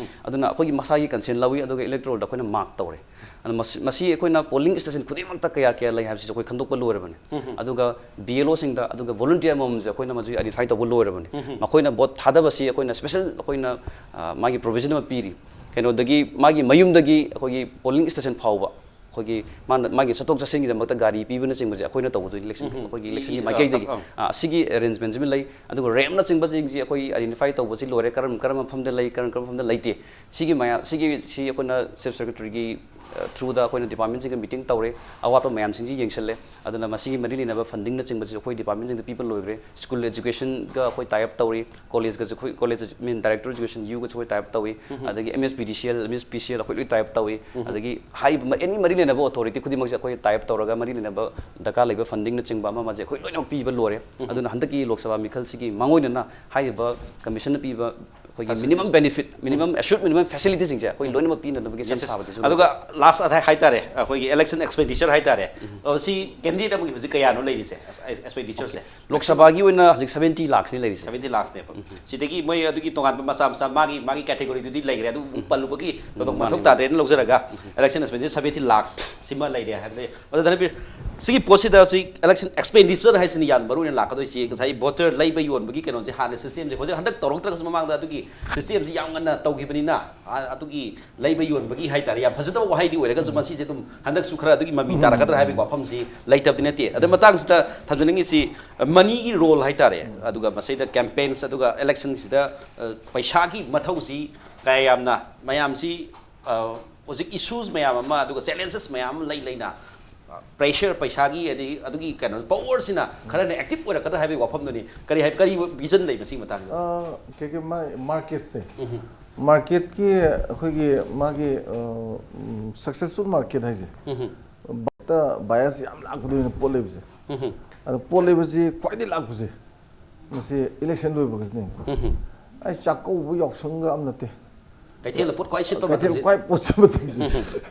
ꯑꯗꯨꯅ ꯑꯩꯈꯣꯏꯒꯤ ꯃꯁꯥꯒꯤ ꯀꯟꯁꯦꯟ ꯂꯧꯏ, ꯑꯗꯨꯒ ꯏꯂꯦꯛꯇꯣꯔꯦꯜꯗ ꯑꯩꯈꯣꯏꯅ ꯃꯥꯔꯛ ꯇꯧꯔꯦ꯫ ꯑꯗꯨꯅ ꯃꯁꯤ ꯃꯁꯤ ꯑꯩꯈꯣꯏꯅ ꯄꯣꯂꯤꯡ ꯁ꯭ꯇꯦꯁꯟ ꯈꯨꯗꯤꯡꯃꯛꯇ ꯀꯌꯥ ꯀꯌꯥ ꯂꯩ ꯍꯥꯏꯕꯁꯤꯁꯨ ꯑꯩꯈꯣꯏ ꯈꯪꯗꯣꯛꯄ ꯂꯣꯏꯔꯕꯅꯤ꯫ ꯑꯗꯨꯒ ꯕꯤ ꯑꯦꯜ ꯑꯣꯁꯤꯡꯗ ꯑꯗꯨꯒ ꯚꯣꯂꯨꯟꯇꯤꯌꯔ ꯑꯃꯃꯝꯁꯦ ꯑꯩꯈꯣꯏꯅ ꯃꯁꯤ ꯑꯥꯏꯗꯦꯟꯇꯤꯐꯥꯏ ꯇꯧꯕ ꯂꯣꯏꯔꯕꯅꯤ꯫ ꯃꯈꯣꯏꯅ ꯚꯣꯠ ꯊꯥꯗꯕꯁꯤ ꯑꯩꯈꯣꯏꯅ ꯁ꯭ꯄꯦꯁꯦꯜ ꯑꯩꯈꯣꯏꯅ ꯃꯥꯒꯤ ꯄ꯭ꯔꯣꯚꯤꯖꯟ ꯑꯃ ꯄꯤꯔꯤ꯫ ꯀꯩꯅꯣꯗꯒꯤ ꯃꯥꯒꯤ ꯃꯌꯨꯝꯗꯒꯤ ꯑꯩꯈꯣꯏꯒꯤ ꯄꯣꯂꯤꯡ ꯁ꯭ꯇꯦꯁꯟ ꯐꯥꯎꯕ ꯑꯩꯈꯣꯏꯒꯤ ꯃꯥꯅ ꯃꯥꯒꯤ ꯆꯠꯊꯣꯛ ꯆꯠꯁꯤꯟꯒꯤꯗꯃꯛꯇ ꯒꯥꯔꯤ ꯄꯤꯕꯅꯆꯤꯡꯕꯁꯦ ꯑꯩꯈꯣꯏꯅ ꯇꯧꯕꯗꯣꯏꯅꯤ ꯏꯂꯦꯛꯁꯟ ꯑꯩꯈꯣꯏꯒꯤ ꯏꯂꯦꯛꯁꯟꯒꯤ ꯃꯥꯏꯀꯩꯗꯒꯤ꯫ ꯑꯥ, ꯁꯤꯒꯤ ꯑꯦꯔꯦꯟꯖꯃꯦꯟꯁꯤꯃ ꯂꯩ꯫ ꯑꯗꯨꯒ ꯔꯦꯝꯅꯆꯤꯡꯕꯁꯤꯡꯁꯤ ꯑꯩꯈꯣꯏ ꯑꯥꯏꯗꯦꯟꯇꯤꯐꯥꯏ ꯇꯧꯕꯁꯤ ꯂꯣꯏꯔꯦ, ꯀꯔꯝ ꯀꯔꯝꯕ ꯃꯐꯝꯗ ꯂꯩ, ꯀꯔꯝ ꯀꯔꯝꯕ ꯃꯐꯝꯗ ꯂꯩꯇꯦ꯫ ꯁꯤꯒꯤ ꯃꯌꯥꯝ ꯁꯤꯒꯤ ꯁꯤ ꯑꯩꯈꯣꯏꯅ ꯆꯤꯐ ꯁꯦꯀ꯭ꯔꯦꯇꯔꯤꯒꯤ ꯊ꯭ꯔꯨꯗ ꯑꯩꯈꯣꯏꯅ ꯗꯤꯄꯥꯔꯠꯃꯦꯟꯁꯤꯡꯒ ꯃꯤꯇꯤꯡ ꯇꯧꯔꯦ꯫ ꯑꯋꯥꯠꯄ ꯃꯌꯥꯝꯁꯤꯡꯁꯤ ꯌꯦꯡꯁꯤꯜꯂꯦ꯫ ꯑꯗꯨꯅ ꯃꯁꯤꯒꯤ ꯃꯔꯤ ꯂꯩꯅꯕ ꯐꯟꯗꯤꯡꯅꯆꯤꯡꯕꯁꯤꯁꯨ ꯑꯩꯈꯣꯏ ꯗꯤꯄꯥꯔꯠꯃꯦꯟꯁꯤꯡꯗ ꯄꯤꯕ ꯂꯣꯏꯈ꯭ꯔꯦ꯫ ꯁ꯭ꯀꯨꯜ ꯑꯦꯖꯨꯀꯦꯁꯟꯒ ꯑꯩꯈꯣꯏ ꯇꯥꯏ ꯑꯞ ꯇꯧꯔꯤ꯫ ꯀꯣꯂꯦꯖꯀꯁꯨ ꯑꯩꯈꯣꯏ ꯀꯣꯂꯦꯖ ꯃꯤꯟ ꯗꯥꯏꯔꯦꯛꯇꯣꯔ ꯑꯦꯖꯨꯀꯦꯁꯟ ꯌꯨꯒꯁꯨ ꯑꯩꯈꯣꯏ ꯇꯥꯏ ꯑꯞ ꯇꯧꯏ꯫ ꯑꯗꯒꯤ ꯑꯦꯝ ꯑꯦꯁ ꯄꯤ ꯗꯤ C L, M S P C L ꯑꯩꯈꯣꯏ ꯂꯣꯏ ꯇꯥꯏ ꯑꯞ ꯇꯧꯏ꯫ ꯑꯗꯒꯤ ꯍꯥꯏꯔꯤꯕ ꯑꯦꯅꯤ ꯃꯔꯤ ꯂꯩꯅꯕ ꯑꯣꯊꯣꯔꯤꯇꯤ ꯈꯨꯗꯤꯡꯃꯛꯁꯦ ꯑꯩꯈꯣꯏ ꯇꯥꯏ ꯑꯞ ꯇꯧꯔꯒ ꯃꯔꯤ ꯂꯩꯅꯕ ꯗꯔꯀꯥꯔ ꯂꯩꯕ ꯐꯟꯗꯤꯡꯅꯆꯤꯡꯕ ꯑꯃ ꯑꯃꯁꯦ ꯑꯩꯈꯣꯏ ꯂꯣꯏꯅꯃꯛ ꯄꯤꯕ ꯂꯣꯏꯔꯦ꯫ ꯑꯗꯨꯅ ꯍꯟꯗꯛꯀꯤ ꯂꯣꯛ ꯁꯚꯥ ꯃꯤꯈꯜꯁꯤꯒꯤ ꯃꯥꯡꯑꯣꯏꯅꯅ ꯍꯥꯏꯔꯤꯕ ꯀꯃꯤꯁꯟꯅ ꯄꯤꯕ ꯑꯩꯈꯣꯏꯒꯤ ꯃꯤꯅꯤꯃꯝ ꯕꯦꯅꯤꯐꯤꯠ, ꯃꯤꯅꯤꯃꯝ ꯑꯦꯁ꯭ꯌꯨꯔꯠ ꯃꯤꯅꯤꯃꯝ ꯐꯦꯁꯤꯂꯤꯇꯤꯁꯤꯡꯁꯦ ꯑꯩꯈꯣꯏ ꯂꯣꯏꯅꯃꯛ ꯄꯤꯅꯅꯕꯒꯤ ꯁꯦꯝ ꯁꯥꯕꯗꯁꯨ ꯑꯗꯨꯒ ꯂꯥꯁ ꯑꯗꯥꯏ ꯍꯥꯏꯇꯥꯔꯦ, ꯑꯩꯈꯣꯏꯒꯤ ꯏꯂꯦꯛꯁꯟ ꯑꯦꯛꯁꯄꯦꯟꯗꯤꯆꯔ ꯍꯥꯏꯇꯥꯔꯦ꯫ ꯑ, ꯁꯤ ꯀꯦꯟꯗꯤꯗꯦꯠ ꯑꯃꯒꯤ ꯍꯧꯖꯤꯛ ꯀꯌꯥꯅꯣ ꯂꯩꯔꯤꯁꯦ ꯑꯦꯛꯁꯄꯦꯟꯗꯤꯆꯔꯁꯦ? ꯂꯣꯛ ꯁꯚꯥꯒꯤ ꯑꯣꯏꯅ ꯍꯧꯖꯤꯛ ꯁꯚꯦꯟꯇꯤ ꯂꯥꯛꯁꯅꯤ ꯂꯩꯔꯤꯁꯦ꯫ ꯁꯚꯦꯟꯇꯤ ꯂꯥꯛꯁꯅꯦꯕ꯫ ꯁꯤꯗꯒꯤ ꯃꯣꯏ ꯑꯗꯨꯒꯤ ꯇꯣꯉꯥꯟꯕ ꯃꯆꯥ ꯃꯆꯥ ꯃꯥꯒꯤ ꯃꯥꯒꯤ ꯀꯦꯇꯦꯒꯣꯔꯤꯗꯨꯗꯤ ꯂꯩꯈ꯭ꯔꯦ, ꯑꯗꯨ ꯄꯜꯂꯨꯕꯒꯤ ꯊꯣꯏꯗꯣꯛ ꯃꯊꯧ ꯇꯥꯗ꯭ꯔꯦꯅ ꯂꯧꯖꯔꯒ ꯏꯂꯦꯛꯁꯟ ꯑꯦꯛꯁꯄꯦꯟꯗꯤꯆꯔ ꯁꯚꯦꯟꯇꯤ ꯂꯥꯛꯁ ꯁꯤꯃ ꯂꯩꯔꯦ ꯍꯥꯏꯕꯗꯤ ꯑꯗꯣ ꯙꯅꯕꯤꯔ, ꯁꯤꯒꯤ ꯄꯣꯠꯁꯤꯗ ꯍꯧꯖꯤꯛ ꯏꯂꯦꯛꯁꯟ ꯑꯦꯛꯁꯄꯦꯟꯗꯤꯆꯔ ꯍꯥꯏꯁꯤꯅ ꯌꯥꯝ ꯃꯔꯨ ꯑꯣꯏꯅ ꯂꯥꯛꯀꯗꯣꯏꯁꯤ꯫ ꯉꯁꯥꯏ ꯚꯣꯇꯔ ꯂꯩꯕ ꯌꯣꯟꯕꯒꯤ ꯀꯩꯅꯣꯁꯦ ꯍꯥꯟꯅ ꯁꯤꯁꯇꯦꯝꯁꯦ ꯍꯧꯖꯤꯛ ꯍꯟꯗꯛ ꯇꯧꯔꯛꯇ꯭ꯔꯒꯁꯨ ꯃꯃꯥꯡꯗ ꯑꯗꯨꯒꯤ ꯁꯤꯁꯇꯦꯝꯁꯦ ꯌꯥꯝ ꯉꯟꯅ ꯇꯧꯈꯤꯕꯅꯤꯅ, ꯑ, ꯑꯗꯨꯒꯤ ꯂꯩꯕ ꯌꯣꯟꯕꯒꯤ ꯍꯥꯏꯇꯥꯔꯦ, ꯌꯥꯝ ꯐꯖꯗꯕ ꯋꯥꯍꯩꯗꯤ ꯑꯣꯏꯔꯒꯁꯨ ꯃꯁꯤꯁꯦ ꯑꯗꯨꯝ ꯍꯟꯗꯛꯁꯨ ꯈꯔ ꯑꯗꯨꯒꯤ ꯃꯃꯤ ꯇꯥꯔꯛꯀꯗ꯭ꯔꯥ ꯍꯥꯏꯕꯒꯤ ꯋꯥꯐꯝꯁꯤ ꯂꯩꯇꯕꯗꯤ ꯅꯠꯇꯦ꯫ ꯑꯗ ꯃꯇꯥꯡꯁꯤꯗ ꯊꯝꯖꯅꯤꯡꯉꯤꯁꯤ, ꯑ, ꯃꯅꯤꯒꯤ ꯔꯣꯜ ꯍꯥꯏꯇꯥꯔꯦ, ꯑꯗꯨꯒ ꯃꯁꯤꯗ ꯀꯦꯝꯄꯦꯟꯁ ꯑꯗꯨꯒ ꯏꯂꯦꯛꯁꯟꯁꯤꯗ, ꯑ, ꯄꯩꯁꯥꯒꯤ ꯃꯊꯧꯁꯤ ꯀꯌꯥ ꯌꯥꯝꯅ ꯃꯌꯥꯝꯁꯤ ꯑ, ꯍꯧꯖꯤꯛ ꯏꯁꯨꯁ ꯃꯌꯥꯝ ꯑꯃ ꯑꯗꯨꯒ ꯆꯦꯂꯦꯟꯖꯦꯁ ꯃꯌꯥꯝ ꯑꯃ ꯂꯩ ꯂꯩꯅ, ꯑ, ꯄ꯭ꯔꯦꯁꯔ ꯄꯩꯁꯥꯒꯤ ꯑꯗꯒꯤ ꯑꯗꯨꯒꯤ ꯀꯩꯅꯣ ꯄꯋꯔꯁꯤꯅ ꯈꯔ ꯍꯦꯟꯅ ꯑꯦꯛꯇꯤꯚ ꯑꯣꯏꯔꯛꯀꯗ꯭ꯔꯥ ꯍꯥꯏꯕꯒꯤ ꯋꯥꯐꯝꯗꯨꯅꯤ꯫ ꯀꯔꯤ ꯍꯥꯏ, ꯀꯔꯤ ꯚꯤꯖꯟ ꯂꯩ ꯃꯁꯤꯒꯤ ꯃꯇꯥꯡꯗ? ꯑ, ꯀꯩ ꯀꯩ ꯃꯥ-, ꯃꯥꯔꯀꯦꯠꯁꯦ, ꯎꯝ꯫ ꯃꯥꯔꯀꯦꯠꯀꯤ ꯑꯩꯈꯣꯏꯒꯤ ꯃꯥꯒꯤ, ꯑ, ꯎꯝ, ꯁꯛꯁꯦꯁꯐꯨꯜ ꯃꯥꯔꯀꯦꯠ ꯍꯥꯏꯁꯦ, ꯎꯝ꯫ ꯍꯦꯛꯇ ꯕꯥꯏꯁ ꯌꯥꯝ ꯂꯥꯛꯄꯗꯣ ꯑꯣꯏꯅ ꯄꯣꯠ ꯂꯩꯕꯁꯦ꯫ ꯑꯗꯣ ꯄꯣꯠ ꯂꯩꯕꯁꯤ ꯈ꯭ꯋꯥꯏꯗꯒꯤ ꯂꯥꯛꯄꯁꯦ ꯃꯁꯤ ꯏꯂꯦꯛꯁꯟ ꯂꯣꯏꯕꯒꯁꯤꯅꯦ꯫ ꯑꯩ ꯆꯥꯛꯀꯧꯕ ꯌꯥꯎꯁꯪꯒ ꯑꯃ ꯅꯠꯇꯦ꯫ ꯀꯩꯊꯦꯜꯗ ꯄꯣꯠ ꯈ꯭ꯋꯥꯏ ꯁꯤꯠꯄ ꯀꯩꯊꯦꯜ ꯃꯇꯝꯁꯦ꯫ ꯈ꯭ꯋꯥꯏ ꯄꯣꯠ ꯁꯤꯠꯄ ꯃꯇꯝꯁꯦ꯫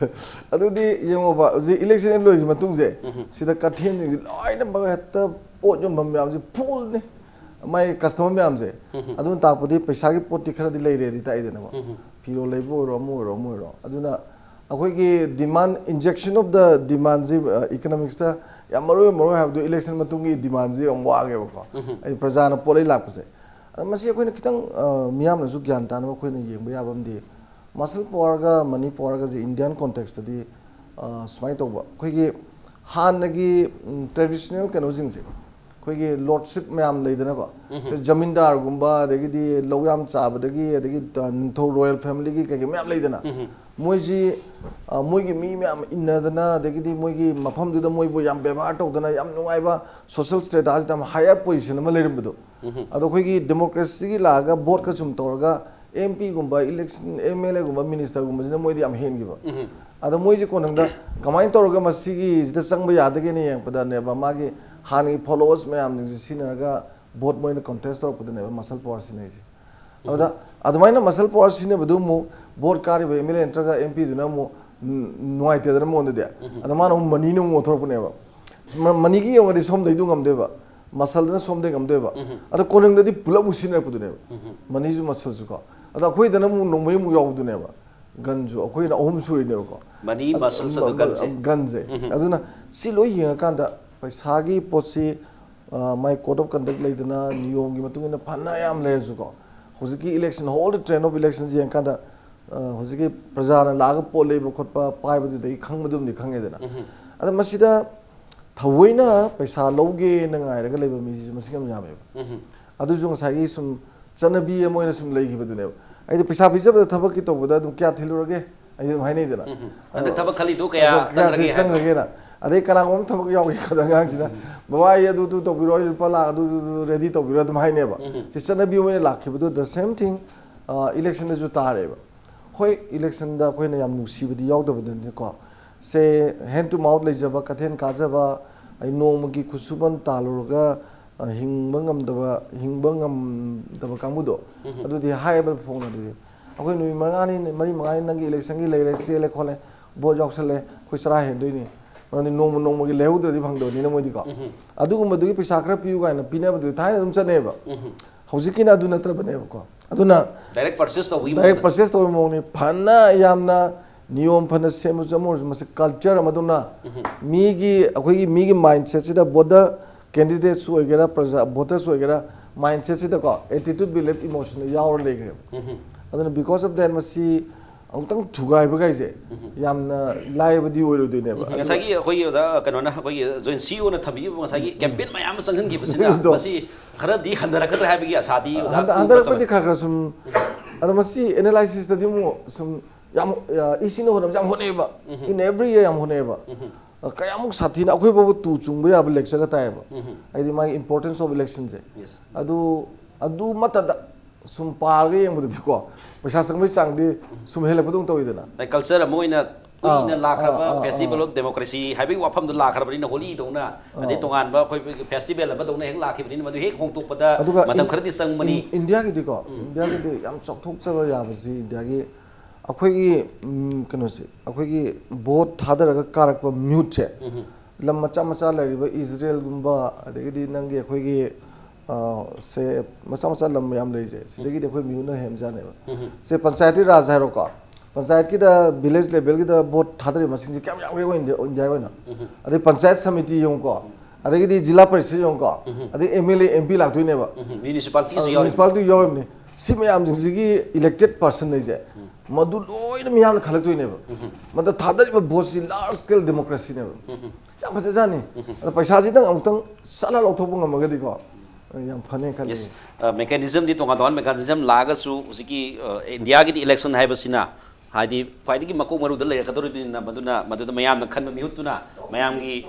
ꯑꯗꯨꯗꯤ ꯌꯦꯡꯉꯣꯕ, ꯍꯧꯖꯤꯛ ꯏꯂꯦꯛꯁꯟ ꯂꯣꯏꯈꯤꯕ ꯃꯇꯨꯡꯁꯦ, ꯁꯤꯗ ꯀꯩꯊꯦꯜꯁꯤꯡꯁꯤ ꯂꯣꯏꯅꯃꯛ ꯍꯦꯛꯇ ꯄꯣꯠ ꯌꯣꯟꯐꯝ ꯃꯌꯥꯝꯁꯤ ꯐꯨꯜꯅꯤ꯫ ꯃꯥꯏ ꯀꯁꯇꯃꯔ ꯃꯌꯥꯝꯁꯦ꯫ ꯑꯗꯨꯅ ꯇꯥꯛꯄꯗꯤ ꯄꯩꯁꯥꯒꯤ ꯄꯣꯠꯇꯤ ꯈꯔꯗꯤ ꯂꯩꯔꯦꯗꯤ ꯇꯥꯛꯏꯗꯅꯀꯣ꯫ ꯐꯤꯔꯣꯜ ꯂꯩꯕ ꯑꯣꯏꯔꯣ, ꯑꯃ ꯑꯣꯏꯔꯣ, ꯑꯃ ꯑꯣꯏꯔꯣ꯫ ꯑꯗꯨꯅ ꯑꯩꯈꯣꯏꯒꯤ demand, injection of the demandꯁꯤ, ꯑ, economicsꯇ ꯌꯥꯝ ꯃꯔꯨ ꯑꯣꯏ, ꯃꯔꯨ ꯑꯣꯏ ꯍꯥꯏꯕꯗꯨ ꯏꯂꯦꯛꯁꯟ ꯃꯇꯨꯡꯒꯤ demandꯁꯤ ꯌꯥꯝ ꯋꯥꯡꯉꯦꯕꯀꯣ꯫ ꯑꯩ ꯄ꯭ꯔꯖꯥꯅ ꯄꯣꯠ ꯂꯩ ꯂꯥꯛꯄꯁꯦ꯫ ꯑꯗꯣ ꯃꯁꯤ ꯑꯩꯈꯣꯏꯅ ꯈꯤꯇꯪ, ꯑ, ꯃꯤꯌꯥꯝꯅꯁꯨ ꯒ꯭ꯌꯥꯟ ꯇꯥꯅꯕ ꯑꯩꯈꯣꯏꯅ ꯌꯦꯡꯕ ꯌꯥꯕ ꯑꯃꯗꯤ muscle powerꯒ money powerꯒꯁꯦ Indian contextꯇꯗꯤ, ꯑ, ꯁꯨꯃꯥꯏꯅ ꯇꯧꯕ꯫ ꯑꯩꯈꯣꯏꯒꯤ ꯍꯥꯟꯅꯒꯤ, ꯎꯝ, traditional ꯀꯩꯅꯣꯁꯤꯡꯁꯦ, ꯑꯩꯈꯣꯏꯒꯤ lordship ꯃꯌꯥꯝ ꯂꯩꯗꯅꯀꯣ꯫ ꯁꯦ ꯖꯃꯤꯟꯗꯥꯔꯒꯨꯝꯕ, ꯑꯗꯒꯤꯗꯤ ꯂꯧ ꯌꯥꯝ ꯆꯥꯕꯗꯒꯤ, ꯑꯗꯒꯤ, ꯑ, ꯅꯤꯡꯊꯧ royal familyꯒꯤ ꯀꯩꯀꯩ ꯃꯌꯥꯝ ꯂꯩꯗꯅ꯫ ꯃꯣꯏꯁꯤ, ꯑ, ꯃꯣꯏꯒꯤ ꯃꯤ ꯃꯌꯥꯝ ꯏꯟꯅꯗꯅ, ꯑꯗꯒꯤꯗꯤ ꯃꯣꯏꯒꯤ ꯃꯐꯝꯗꯨꯗ ꯃꯣꯏꯕꯨ ꯌꯥꯝ ꯕꯦꯕꯥꯔ ꯇꯧꯗꯅ, ꯌꯥꯝ ꯅꯨꯡꯉꯥꯏꯕ social status, ꯌꯥꯝ higher position ꯑꯃ ꯂꯩꯔꯝꯕꯗꯣ꯫ ꯑꯗꯣ ꯑꯩꯈꯣꯏꯒꯤ democracyꯒꯤ ꯂꯥꯛꯑꯒ voteꯀ ꯁꯨꯝ ꯇꯧꯔꯒ, MPꯒꯨꯝꯕ, election, MLAꯒꯨꯝꯕ, ministerꯒꯨꯝꯕꯁꯤꯅ ꯃꯣꯏꯗꯤ ꯌꯥꯝ ꯍꯦꯟꯈꯤꯕ꯫ ꯑꯗꯣ ꯃꯣꯏꯁꯦ ꯀꯣꯟꯅꯪꯗ ꯀꯃꯥꯏꯅ ꯇꯧꯔꯒ ꯃꯁꯤꯒꯤꯁꯤꯗ ꯆꯪꯕ ꯌꯥꯗꯒꯦꯅ ꯌꯦꯡꯉꯛꯄꯗꯅꯦꯕ, ꯃꯥꯒꯤ ꯍꯥꯟꯅꯒꯤ followers ꯃꯌꯥꯝꯁꯤꯡꯁꯦ ꯁꯤꯖꯤꯟꯅꯔꯒ vote ꯃꯣꯏꯅ contest ꯇꯧꯔꯛꯄꯗꯅꯦꯕ muscle power ꯁꯤꯖꯤꯟꯅꯩꯁꯦ꯫ ꯑꯗꯨꯗ ꯑꯗꯨꯃꯥꯏꯅ muscle power ꯁꯤꯖꯤꯟꯅꯕꯗꯨ ꯑꯃꯨꯛ vote ꯀꯥꯔꯤꯕ MLA ꯅꯠꯇ꯭ꯔꯒ MPꯗꯨꯅ ꯑꯃꯨꯛ, ꯎꯝ, ꯅꯨꯡꯉꯥꯏꯇꯦꯗꯅ ꯃꯉꯣꯟꯗꯗꯤ꯫ ꯑꯗ ꯃꯥꯅ ꯑꯃꯨꯛ moneyꯅ ꯑꯃꯨꯛ ꯑꯣꯟꯊꯣꯔꯛꯄꯅꯦꯕ꯫ ꯃ-, moneyꯒꯤ ꯌꯦꯡꯉꯗꯤ ꯁꯣꯝꯗꯩꯗꯨ ꯉꯝꯗꯣꯏꯕ, muscleꯗꯨꯅ ꯁꯣꯝꯗꯩ ꯉꯝꯗꯣꯏꯕ꯫ ꯑꯗꯣ ꯀꯣꯅꯨꯡꯗꯗꯤ ꯄꯨꯂꯞ ꯑꯃꯨꯛ ꯁꯤꯖꯤꯟꯅꯔꯛꯄꯗꯨꯅꯦꯕ꯫ Moneyꯁꯨ muscleꯁꯨ ꯀꯣ꯫ ꯑꯗꯣ ꯑꯩꯈꯣꯏꯗꯅ ꯑꯃꯨꯛ ꯅꯣꯡꯃꯩ ꯑꯃꯨꯛ ꯌꯥꯎꯕꯗꯨꯅꯦꯕ꯫ Gunꯁꯨ ꯑꯩꯈꯣꯏꯅ ꯑꯍꯨꯝ ꯁꯨꯔꯤꯅꯦꯕꯀꯣ꯫ Money, muscles, ꯑꯗꯨ gunꯁꯦ꯫ Gunꯁꯦ꯫ ꯑꯗꯨꯅ ꯁꯤ ꯂꯣꯏ ꯌꯦꯡꯉꯀꯥꯟꯗ ꯄꯩꯁꯥꯒꯤ ꯄꯣꯠꯁꯤ, ꯑ, ꯃꯥꯏ code of conduct ꯂꯩꯗꯅ, ꯅꯤꯌꯣꯝꯒꯤ ꯃꯇꯨꯡ ꯏꯟꯅ ꯐꯅ ꯌꯥꯝ ꯂꯩꯔꯁꯨꯀꯣ, ꯍꯧꯖꯤꯛꯀꯤ election, whole the trend of elections ꯌꯦꯡꯉꯀꯥꯟꯗ, ꯑ, ꯍꯧꯖꯤꯛꯀꯤ ꯄ꯭ꯔꯖꯥꯅ ꯂꯥꯛꯑꯒ ꯄꯣꯠ ꯂꯩꯕ ꯈꯣꯠꯄ ꯄꯥꯏꯕꯗꯨꯗꯒꯤ ꯈꯪꯕꯗꯨꯝꯗꯤ ꯈꯪꯉꯦꯗꯅ꯫ ꯑꯗ ꯃꯁꯤꯗ ꯊꯑꯣꯏꯅ ꯄꯩꯁꯥ ꯂꯧꯒꯦꯅ ꯉꯥꯏꯔꯒ ꯂꯩꯕ ꯃꯤꯁꯤꯁꯨ ꯃꯁꯤꯡ ꯌꯥꯝ ꯌꯥꯝꯃꯦꯕ꯫ ꯑꯗꯨꯁꯨ ꯉꯁꯥꯏꯒꯤ ꯁꯨꯝ ꯆꯠꯅꯕꯤ ꯑꯃ ꯑꯣꯏꯅ ꯁꯨꯝ ꯂꯩꯈꯤꯕꯗꯨꯅꯦꯕ꯫ ꯍꯥꯏꯗꯤ ꯄꯩꯁꯥ ꯄꯤꯖꯕꯗ ꯊꯕꯛꯀꯤ ꯇꯧꯕꯗ ꯑꯗꯨꯝ ꯀꯌꯥ ꯊꯤꯜꯂꯨꯔꯒꯦ? ꯑꯩ ꯑꯗꯨꯝ ꯍꯥꯏꯅꯩꯗꯅ꯫ ꯍꯟꯗꯛ ꯊꯕꯛ ꯈꯜꯂꯤꯗꯣ ꯀꯌꯥ ꯑꯗꯣ ꯆꯪꯈ꯭ꯔꯒꯦ ꯍꯥꯏꯕ꯫ ꯆꯪꯈ꯭ꯔꯒꯦꯅ꯫ ꯑꯗꯩ ꯀꯅꯥꯒꯨꯝꯕ ꯑꯃ ꯊꯕꯛ ꯌꯥꯎꯒꯦ ꯈꯟꯕ ꯑꯉꯥꯡꯁꯤꯅ, "ꯕꯕꯥ, ꯑꯩ ꯑꯗꯨ, ꯑꯗꯨ ꯇꯧꯕꯤꯔꯣ, ꯑꯩ ꯂꯨꯄꯥ ꯂꯥꯛ ꯑꯗꯨ, ꯑꯗꯨ, ꯑꯗꯨ ready ꯇꯧꯕꯤꯔꯣ", ꯑꯗꯨꯝ ꯍꯥꯏꯅꯦꯕ꯫ ꯁꯤ ꯆꯠꯅꯕꯤ ꯑꯣꯏꯅ ꯂꯥꯛꯈꯤꯕꯗꯨ, the same thing, ꯑ, electionꯗꯁꯨ ꯇꯥꯔꯦꯕ꯫ ꯍꯣꯏ, electionꯗ ꯑꯩꯈꯣꯏꯅ ꯌꯥꯝ ꯅꯨꯡꯁꯤꯕꯗꯤ ꯌꯥꯎꯗꯕꯗꯨꯅꯤꯀꯣ꯫ ꯁꯦ, ꯍꯦꯟ ꯇꯨ ꯃꯥꯎꯠ ꯂꯩꯖꯕ, ꯀꯩꯊꯦꯜ ꯀꯥꯖꯕ, ꯑꯩ ꯅꯣꯡꯃꯒꯤ ꯈꯨꯠꯁꯨꯃꯟ ꯇꯥꯜꯂꯨꯔꯒ ꯑ, ꯍꯤꯡꯕ ꯉꯝꯗꯕ, ꯍꯤꯡꯕ ꯉꯝꯗꯕ ꯀꯥꯡꯕꯨꯗꯣ, ꯑꯗꯨꯗꯤ ꯍꯥꯏꯕ ꯐꯣꯡꯅ ꯑꯗꯨꯗꯤ ꯑꯩꯈꯣꯏ ꯅꯨꯃꯤꯠ ꯃꯉꯥꯅꯤ, ꯃꯔꯤ ꯃꯉꯥꯅꯤ ꯅꯪꯒꯤ ꯏꯂꯦꯛꯁꯟꯒꯤ ꯂꯩꯔꯦ, ꯆꯦꯜꯂꯦ ꯈꯣꯠꯂꯦ, ꯚꯣꯠ ꯌꯥꯎꯁꯜꯂꯦ, ꯑꯩꯈꯣꯏ ꯆꯔꯥ ꯍꯦꯟꯗꯣꯏꯅꯤ꯫ ꯃꯔꯝꯗꯤ ꯅꯣꯡꯃ ꯅꯣꯡꯃꯒꯤ ꯂꯩꯍꯧꯗ꯭ꯔꯗꯤ ꯐꯪꯗꯕꯅꯤꯅ ꯃꯣꯏꯗꯤꯀꯣ꯫ ꯑꯗꯨꯒꯨꯝꯕꯗꯨꯒꯤ ꯄꯩꯁꯥ ꯈꯔ ꯄꯤꯌꯨ ꯀꯥꯏꯅ ꯄꯤꯅꯕꯗꯨꯗꯤ ꯊꯥꯏꯅ ꯑꯗꯨꯝ ꯆꯠꯅꯩꯑꯕ꯫ ꯍꯧꯖꯤꯛꯀꯤꯅ ꯑꯗꯨ ꯅꯠꯇ꯭ꯔꯕꯅꯦꯕꯀꯣ꯫ ꯑꯗꯨꯅ ꯗꯥꯏꯔꯦꯛ ꯄꯔꯆꯦꯁ ꯇꯧꯕꯒꯤ ꯗꯥꯏꯔꯦꯛ ꯃꯑꯣꯡꯗ꯫ ꯄꯔꯆꯦꯁ ꯇꯧꯕꯒꯤ ꯃꯑꯣꯡꯅꯤ꯫ ꯐꯅ ꯌꯥꯝꯅ ꯅꯤꯌꯣꯝ ꯐꯅ ꯁꯦꯝꯃꯁꯨ ꯑꯃ ꯑꯣꯏꯔꯁꯨ, ꯃꯁꯤ ꯀꯜꯆꯔ ꯑꯃꯗꯧꯅ ꯃꯤꯒꯤ, ꯑꯩꯈꯣꯏꯒꯤ ꯃꯤꯒꯤ ꯃꯥꯏꯟꯁꯦꯠꯁꯤꯗ, ꯚꯣꯇꯔ ꯀꯦꯟꯗꯤꯗꯦꯠꯁꯨ ꯑꯣꯏꯒꯦꯔꯥ, ꯄ꯭ꯔꯖꯥ ꯚꯣꯇꯔꯁꯨ ꯑꯣꯏꯒꯦꯔꯥ, ꯃꯥꯏꯟꯁꯦꯠꯁꯤꯗꯀꯣ ꯑꯦꯇꯤꯇ꯭ꯌꯨꯠ, ꯕꯤꯂꯤꯐ, ꯏꯃꯣꯁꯟꯗ ꯌꯥꯎꯔ ꯂꯩꯈ꯭ꯔꯦꯕ꯫ ꯑꯗꯨꯅ because of that ꯃꯁꯤ ꯑꯃꯨꯛꯇꯪ ꯊꯨꯒꯥꯏꯕꯒꯥꯏꯁꯦ ꯌꯥꯝꯅ ꯂꯥꯏꯕꯗꯤ ꯑꯣꯏꯔꯣꯏꯗꯣꯏꯅꯦꯕ꯫ ꯑꯗꯨꯒ ꯉꯁꯥꯏꯒꯤ ꯑꯩꯈꯣꯏꯒꯤ ꯑꯣꯖꯥ ꯀꯩꯅꯣꯅ, ꯑꯩꯈꯣꯏꯒꯤ ꯖꯣꯏꯟ ꯁꯤ ꯏ ꯑꯣꯅ ꯊꯝꯕꯤꯈꯤꯕ ꯉꯁꯥꯏꯒꯤ ꯀꯦꯝꯄꯦꯟ ꯃꯌꯥꯝ ꯑꯃ ꯆꯪꯍꯟꯈꯤꯕꯁꯤꯅ ꯑꯗꯨꯗꯣ꯫ ꯃꯁꯤ ꯈꯔꯗꯤ ꯍꯟꯊꯔꯛꯀꯗ꯭ꯔꯥ ꯍꯥꯏꯕꯒꯤ ꯑꯁꯥꯗꯤ ꯑꯣꯖꯥ ꯍꯟꯗ- ꯎꯕ꯭ꯔꯥ ꯍꯟꯗꯔꯛꯄꯗꯤ ꯀꯃꯥꯏ? ꯈꯔ ꯈꯔ ꯁꯨꯝ, ꯑꯗꯣ ꯃꯁꯤ ꯑꯦꯅꯥꯂꯥꯏꯁꯤꯁꯇꯗꯤ ꯑꯃꯨꯛ ꯁꯨꯝ ꯌꯥꯝ, ꯏ ꯁꯤꯅ ꯍꯣꯠꯅꯕꯁꯦ ꯌꯥꯝ ꯍꯣꯠꯅꯩꯑꯕ꯫ In every year ꯌꯥꯝ ꯍꯣꯠꯅꯩꯑꯕ꯫ ꯀꯌꯥꯃꯨꯛ ꯁꯥꯊꯤꯅ ꯑꯩꯈꯣꯏ ꯐꯥꯎꯕ ꯇꯨ ꯆꯨꯡꯕ ꯌꯥꯕ ꯂꯦꯛꯆꯔꯒ ꯇꯥꯏꯌꯦꯕ꯫ ꯍꯥꯏꯗꯤ ꯃꯥꯒꯤ importance of election say. Yes. ꯑꯗꯨ, ꯑꯗꯨꯃꯠꯇꯗ ꯁꯨꯝ ꯄꯥꯔꯒ ꯌꯦꯡꯕꯗꯗꯤꯀꯣ, ꯄꯩꯁꯥ ꯆꯪꯕꯒꯤ ꯆꯥꯡꯗꯤ ꯁꯨꯝ ꯍꯦꯜꯂꯛꯄꯗꯧꯅ ꯇꯧꯋꯤꯗꯅ꯫ ꯀꯜꯆꯔ ꯑꯃ ꯑꯣꯏꯅ ꯀꯨꯏꯅ ꯑꯥ, ꯂꯥꯛꯈ꯭ꯔꯕ ꯑꯥ, ꯑꯥ, ꯐꯦꯁꯇꯤꯚꯦꯜ ꯑꯥ꯫ ꯑꯣꯐ ꯗꯦꯃꯣꯀ꯭ꯔꯦꯁꯤ ꯍꯥꯏꯕꯒꯤ ꯋꯥꯐꯝꯗꯣ ꯂꯥꯛꯈ꯭ꯔꯕꯅꯤꯅ, ꯍꯣꯂꯤꯗꯧꯅ ꯑꯗꯩ ꯑꯥ꯫ ꯇꯣꯉꯥꯟꯕ ꯑꯩꯈꯣꯏ ꯐꯦꯁꯇꯤꯚꯦꯜ ꯑꯃꯗꯧꯅ ꯍꯦꯛ ꯂꯥꯛꯈꯤꯕꯅꯤꯅ, ꯃꯗꯨ ꯍꯦꯛ ꯍꯣꯡꯗꯣꯛꯄꯗ ꯑꯗꯨꯒ ꯃꯇꯝ ꯏꯟ- ꯈꯔꯗꯤ ꯆꯪꯕꯅꯤ꯫ ꯏꯟ- ꯏꯟꯗꯤꯌꯥꯒꯤꯗꯤꯀꯣ, ꯏꯟꯗꯤꯌꯥꯒꯤꯗꯤ ꯌꯥꯝ ꯆꯥꯎꯊꯣꯛꯆꯕ ꯌꯥꯕꯁꯤ ꯏꯟꯗꯤꯌꯥꯒꯤ ꯑꯩꯈꯣꯏꯒꯤ, ꯎꯝ, ꯀꯩꯅꯣꯁꯦ, ꯑꯩꯈꯣꯏꯒꯤ ꯚꯣꯠ ꯊꯥꯗꯔꯒ ꯀꯥꯔꯛꯄ ꯃꯤꯍꯨꯠꯁꯦ, ꯂꯝ ꯃꯆꯥ ꯃꯆꯥ ꯂꯩꯔꯤꯕ ꯏꯖꯔꯦꯜꯒꯨꯝꯕ, ꯑꯗꯒꯤꯗꯤ ꯅꯪꯒꯤ ꯑꯩꯈꯣꯏꯒꯤ, ꯑ, ꯁꯦ, ꯃꯆꯥ ꯃꯆꯥ ꯂꯝ ꯃꯌꯥꯝ ꯂꯩꯔꯤꯁꯦ, ꯁꯤꯗꯒꯤꯗꯤ ꯑꯩꯈꯣꯏ ꯃꯤꯍꯨꯠꯅ ꯍꯦꯟꯕꯖꯥꯠꯅꯦꯕ꯫ ꯁꯦ, ꯄꯟꯆꯥꯌꯇꯤ ꯔꯥꯖ ꯍꯥꯏꯔꯣꯀꯣ, ꯄꯟꯆꯥꯌꯠꯀꯤꯗ, ꯚꯤꯂꯦꯖ ꯂꯦꯚꯦꯜꯒꯤꯗ ꯚꯣꯠ ꯊꯥꯗꯔꯤꯕ ꯃꯁꯤꯡꯁꯦ ꯀꯌꯥꯝ ꯌꯥꯝꯒꯦ ꯑꯩꯈꯣꯏ ꯏꯟꯗꯤꯌꯥ, ꯏꯟꯗꯤꯌꯥꯒꯤ ꯑꯣꯏꯅ? ꯑꯗꯩ ꯄꯟꯆꯥꯌꯠ ꯁꯃꯤꯇꯤ ꯌꯦꯡꯉꯨꯀꯣ, ꯑꯗꯒꯤꯗꯤ ꯖꯤꯂꯥ ꯄꯔꯤꯁꯠ ꯌꯦꯡꯉꯨꯀꯣ, ꯑꯗꯩ M L A, M P ꯂꯥꯛꯇꯣꯏꯅꯦꯕ꯫ ꯎꯝ, ꯃ꯭ꯌꯨꯅꯤꯁꯤꯄꯥꯂꯤꯇꯤꯁꯨ ꯑ, ꯌꯥꯎꯔꯤ꯫ ꯃ꯭ꯌꯨꯅꯤꯁꯤꯄꯥꯂꯤꯇꯤ ꯌꯥꯎꯔꯤꯕꯅꯤ꯫ ꯁꯤ ꯃꯌꯥꯝꯁꯤꯡꯁꯤꯒꯤ ꯏꯂꯦꯛꯇꯦꯠ ꯄꯥꯔꯁꯟ ꯂꯩꯁꯦ, ꯃꯗꯨ ꯂꯣꯏꯅ ꯃꯤꯌꯥꯝꯅ ꯈꯜꯂꯛꯇꯣꯏꯅꯦꯕ꯫ ꯃꯗ ꯊꯥꯗꯔꯤꯕ ꯚꯣꯠꯁꯤ ꯂꯥꯔꯖ ꯁ꯭ꯀꯦꯜ ꯗꯦꯃꯣꯀ꯭ꯔꯦꯁꯤꯅꯦꯕ꯫ ꯌꯥꯝ ꯐꯖꯖꯥꯠꯅꯤ꯫ ꯑꯗ ꯄꯩꯁꯥꯁꯤꯗꯪ ꯑꯃꯨꯛꯇꯪ ꯁꯠ ꯂꯥꯎ ꯂꯧꯊꯣꯛꯄ ꯉꯝꯃꯒꯗꯤꯀꯣ, ꯌꯥꯝ ꯐꯅꯤ ꯈꯜꯂꯤ꯫ ꯌꯦꯁ꯫ ꯃꯦꯀꯥꯅꯤꯖꯝꯗꯤ ꯇꯣꯉꯥꯟ ꯇꯣꯉꯥꯟꯕ ꯃꯦꯀꯥꯅꯤꯖꯝ ꯂꯥꯛꯑꯒꯁꯨ, ꯍꯧꯖꯤꯛꯀꯤ, ꯑ, ꯏꯟꯗꯤꯌꯥꯒꯤꯗꯤ ꯏꯂꯦꯛꯁꯟ ꯍꯥꯏꯕꯁꯤꯅ ꯍꯥꯏꯗꯤ ꯈ꯭ꯋꯥꯏꯗꯒꯤ ꯃꯀꯣꯛ ꯃꯔꯨꯗ ꯂꯩꯔꯛꯀꯗꯧꯔꯤꯕꯅꯤꯅ, ꯃꯗꯨꯅ, ꯃꯗꯨꯗ ꯃꯌꯥꯝꯅ ꯈꯟꯕ ꯃꯤꯍꯨꯠꯇꯨꯅ ꯃꯌꯥꯝꯒꯤ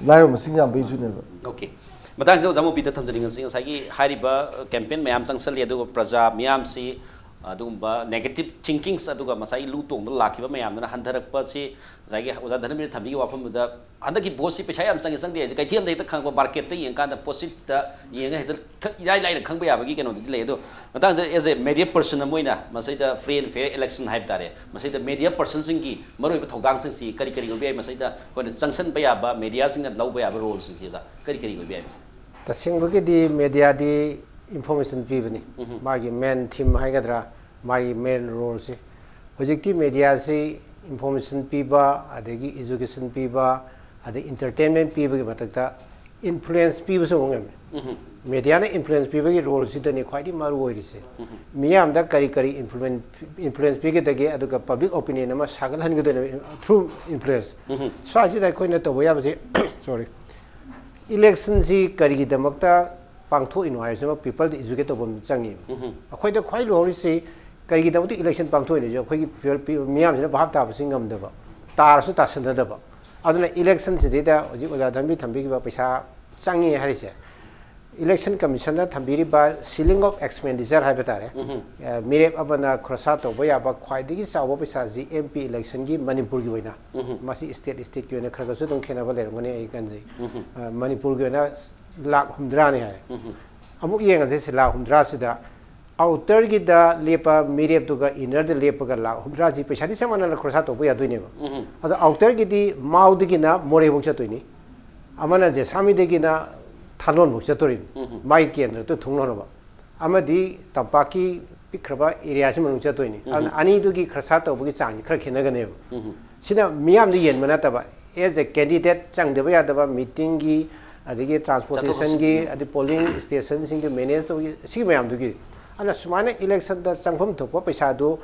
ꯂꯥꯏꯔꯕ ꯃꯁꯤꯡ ꯌꯥꯝꯕꯩꯁꯨꯅꯦꯕ꯫ ꯑꯣꯀꯦ꯫ ꯃꯇꯥꯡꯁꯤꯗ ꯑꯣꯖꯥ ꯃꯣꯄꯤꯗ ꯊꯝꯖꯅꯤꯡꯉꯁꯤ, ꯉꯁꯥꯏꯒꯤ ꯍꯥꯏꯔꯤꯕ ꯀꯦꯝꯄꯦꯟ ꯃꯌꯥꯝ ꯆꯪꯁꯜꯂꯤ, ꯑꯗꯨꯒ ꯄ꯭ꯔꯖꯥ ꯃꯤꯌꯥꯝꯁꯤ ꯑꯗꯨꯒꯨꯝꯕ negative thinkings ꯑꯗꯨꯒ ꯉꯁꯥꯏꯒꯤ ꯂꯨ ꯇꯣꯡꯗ ꯂꯥꯛꯈꯤꯕ ꯃꯌꯥꯝꯗꯨꯅ ꯍꯟꯊꯔꯛꯄꯁꯤ, ꯉꯁꯥꯏꯒꯤ ꯑꯣꯖꯥ ꯙꯅꯕꯤꯔ ꯊꯝꯕꯤꯒꯤ ꯋꯥꯐꯝꯗꯨꯗ, ꯍꯟꯗꯛꯀꯤ ꯚꯣꯠꯁꯤ ꯄꯩꯁꯥ ꯌꯥꯝ ꯆꯪꯉꯤ ꯆꯪꯗꯦ ꯍꯥꯏꯁꯦ ꯀꯩꯊꯦꯜꯗ ꯍꯦꯛꯇ ꯈꯪꯕ, ꯃꯥꯔꯀꯦꯠꯇ ꯌꯦꯡꯀꯥꯟꯗ ꯄꯣꯠꯁꯤꯠꯇ ꯌꯦꯡꯉꯒ ꯍꯦꯛꯇ ꯈꯛ ꯏꯔꯥꯏ ꯂꯥꯏꯅ ꯈꯪꯕ ꯌꯥꯕꯒꯤ ꯀꯩꯅꯣꯗꯨꯗꯤ ꯂꯩ꯫ ꯑꯗꯣ ꯃꯇꯥꯡꯁꯤꯗ, as a media person ꯑꯃ ꯑꯣꯏꯅ, ꯃꯁꯤꯗ free and fair election ꯍꯥꯏꯕ ꯇꯥꯔꯦ, ꯃꯁꯤꯗ media personꯁꯤꯡꯒꯤ ꯃꯔꯨꯑꯣꯏꯕ ꯊꯧꯗꯥꯡꯁꯤꯡꯁꯤ ꯀꯔꯤ ꯀꯔꯤ ꯑꯣꯏꯕ ꯌꯥꯏ? ꯃꯁꯤꯗ ꯑꯩꯈꯣꯏꯅ ꯆꯪꯁꯟꯕ ꯌꯥꯕ, mediaꯁꯤꯡꯅ ꯂꯧꯕ ꯌꯥꯕ roleꯁꯤꯡꯁꯤ, ꯑꯣꯖꯥ, ꯀꯔꯤ ꯀꯔꯤ ꯑꯣꯏꯕ ꯌꯥꯏ ꯃꯁꯤ? ꯇꯁꯦꯡꯕꯒꯤꯗꯤ mediaꯗꯤ information ꯄꯤꯕꯅꯤ꯫ ꯎꯝꯍꯨꯝ꯫ ꯃꯥꯒꯤ main theme ꯍꯥꯏꯒꯗ꯭ꯔꯥ, ꯃꯥꯒꯤ main roleꯁꯤ꯫ ꯍꯧꯖꯤꯛꯇꯤ mediaꯁꯤ information ꯄꯤꯕ, ꯑꯗꯒꯤ education ꯄꯤꯕ, ꯑꯗꯩ entertainment ꯄꯤꯕꯒꯤ ꯃꯊꯛꯇ influence ꯄꯤꯕꯁꯨ ꯑꯃꯨꯛ ꯉꯝꯃꯤ꯫ ꯎꯝꯍꯨꯝ꯫ Mediaꯅ influence ꯄꯤꯕꯒꯤ roleꯁꯤꯗꯅꯤ ꯈ꯭ꯋꯥꯏꯗꯒꯤ ꯃꯔꯨ ꯑꯣꯏꯔꯤꯁꯦ꯫ ꯎꯝꯍꯨꯝ꯫ ꯃꯤꯌꯥꯝꯗ ꯀꯔꯤ ꯀꯔꯤ influence, influence ꯄꯤꯒꯗꯒꯦ, ꯑꯗꯨꯒ public opinion ꯑꯃ ꯁꯥꯒꯠꯍꯟꯒꯗꯣꯏꯅꯦꯕ through influence꯫ ꯎꯝꯍꯨꯝ꯫ ꯁ꯭ꯋꯥꯏꯁꯤꯗ ꯑꯩꯈꯣꯏꯅ ꯇꯧꯕ ꯌꯥꯕꯁꯦ, sorry, electionꯁꯤ ꯀꯔꯤꯒꯤꯗꯃꯛꯇ ꯄꯥꯡꯊꯣꯛꯏꯅꯣ ꯍꯥꯏꯕꯁꯤꯃ peopleꯗ educate ꯇꯧꯕ ꯑꯃ ꯆꯪꯉꯤꯕ꯫ ꯎꯝꯍꯨꯝ꯫ ꯑꯩꯈꯣꯏꯗ ꯈ꯭ꯋꯥꯏ ꯂꯨꯍꯧꯔꯤꯁꯤ ꯀꯔꯤꯒꯤꯗꯃꯛꯇ election ꯄꯥꯡꯊꯣꯛꯏꯅꯣꯁꯦ ꯑꯩꯈꯣꯏꯒꯤ people, ꯄꯤ-, ꯃꯤꯌꯥꯝꯁꯤꯅ ꯚꯥꯞ ꯇꯥꯕꯁꯤ ꯉꯝꯗꯕ, ꯇꯥꯔꯁꯨ ꯇꯥꯁꯟꯅꯗꯕ꯫ ꯑꯗꯨꯅ electionꯁꯤꯗꯩꯗ ꯍꯧꯖꯤꯛ ꯑꯣꯖꯥ ꯙꯟꯕꯤ ꯊꯝꯕꯤꯈꯤꯕ ꯄꯩꯁꯥ ꯆꯪꯉꯤ ꯍꯥꯏꯔꯤꯁꯦ, election commissionꯅ ꯊꯝꯕꯤꯔꯤꯕ ceiling of expenditure ꯍꯥꯏꯕ ꯇꯥꯔꯦ꯫ ꯎꯝꯍꯨꯝ꯫ ꯑ, ꯃꯤꯔꯦꯞ ꯑꯃꯅ ꯈꯣꯔꯁꯥ ꯇꯧꯕ ꯌꯥꯕ ꯈ꯭ꯋꯥꯏꯗꯒꯤ ꯆꯥꯎꯕ ꯄꯩꯁꯥꯁꯤ MP electionꯒꯤ ꯃꯅꯤꯄꯨꯔꯒꯤ ꯑꯣꯏꯅ, ꯎꯝꯍꯨꯝ꯫ ꯃꯁꯤ state stateꯀꯤ ꯑꯣꯏꯅ ꯈꯔ ꯈꯔꯁꯨ ꯑꯗꯨꯝ ꯈꯦꯠꯅꯕ ꯂꯩꯔꯝꯒꯅꯤ ꯑꯩ ꯈꯟꯖꯩ꯫ ꯎꯝꯍꯨꯝ꯫ ꯑ, ꯃꯅꯤꯄꯨꯔꯒꯤ ꯑꯣꯏꯅ ꯂꯥꯈ ꯍꯨꯝꯗ꯭ꯔꯥꯅꯤ ꯍꯥꯏꯔꯦ꯫ ꯎꯝꯍꯨꯝ꯫ ꯑꯃꯨꯛ ꯌꯦꯡꯉꯁꯤ, ꯁꯤ ꯂꯥꯈ ꯍꯨꯝꯗ꯭ꯔꯥꯁꯤꯗ outerꯒꯤꯗ ꯂꯦꯞꯄ ꯃꯤꯔꯦꯞꯇꯨꯒ innerꯗ ꯂꯦꯞꯄꯒ ꯂꯥꯈ ꯍꯨꯝꯗ꯭ꯔꯥꯁꯤ ꯄꯩꯁꯥꯗꯤ ꯆꯞ ꯃꯥꯟꯅꯅ ꯈꯣꯔꯁꯥ ꯇꯧꯕ ꯌꯥꯗꯣꯏꯅꯦꯕ꯫ ꯎꯝꯍꯨꯝ꯫ ꯑꯗꯣ outerꯒꯤꯗꯤ ꯃꯥꯎꯗꯒꯤꯅ ꯃꯣꯔꯦꯐꯧ ꯆꯠꯇꯣꯏꯅꯤ, ꯑꯃꯅ ꯖꯦꯁꯥꯃꯤꯗꯒꯤꯅ ꯊꯥꯂꯣꯟꯐꯧ ꯆꯠꯇꯣꯔꯤꯅꯤ, ꯎꯝꯍꯨꯝ꯫ ꯃꯥꯒꯤ ꯀꯦꯟꯗ꯭ꯔꯗꯨ ꯊꯨꯡꯅꯅꯕ꯫ ꯑꯃꯗꯤ ꯇꯝꯄꯥꯛꯀꯤ ꯄꯤꯛꯈ꯭ꯔꯕ areaꯁꯤ ꯃꯅꯨꯡ ꯆꯠꯇꯣꯏꯅꯤ꯫ ꯑꯗꯨꯅ ꯎꯝꯍꯨꯝ꯫ ꯑꯅꯤꯗꯨꯒꯤ ꯈꯣꯔꯁꯥ ꯇꯧꯕꯒꯤ ꯆꯥꯡꯁꯤ ꯈꯔ ꯈꯦꯠꯅꯒꯅꯦꯕ꯫ ꯎꯝꯍꯨꯝ꯫ ꯁꯤꯅ ꯃꯤꯌꯥꯝꯗ ꯌꯦꯟꯕ ꯅꯠꯇꯕ, as a candidate ꯆꯪꯗꯕ ꯌꯥꯗꯕ meetingꯒꯤ, ꯑꯗꯒꯤ transportationꯒꯤ, ꯆꯠꯊꯣꯛ ꯆꯠꯁꯤꯟ꯫ ꯑꯗꯩ polling stationꯁꯤꯡꯗꯨ manage ꯇꯧꯕꯒꯤ, ꯁꯤꯒꯤ ꯃꯌꯥꯝꯗꯨꯒꯤ꯫ ꯑꯗꯨꯅ ꯁꯨꯃꯥꯏꯅ electionꯗ ꯆꯪꯐꯝ ꯊꯣꯛꯄ ꯄꯩꯁꯥꯗꯨ,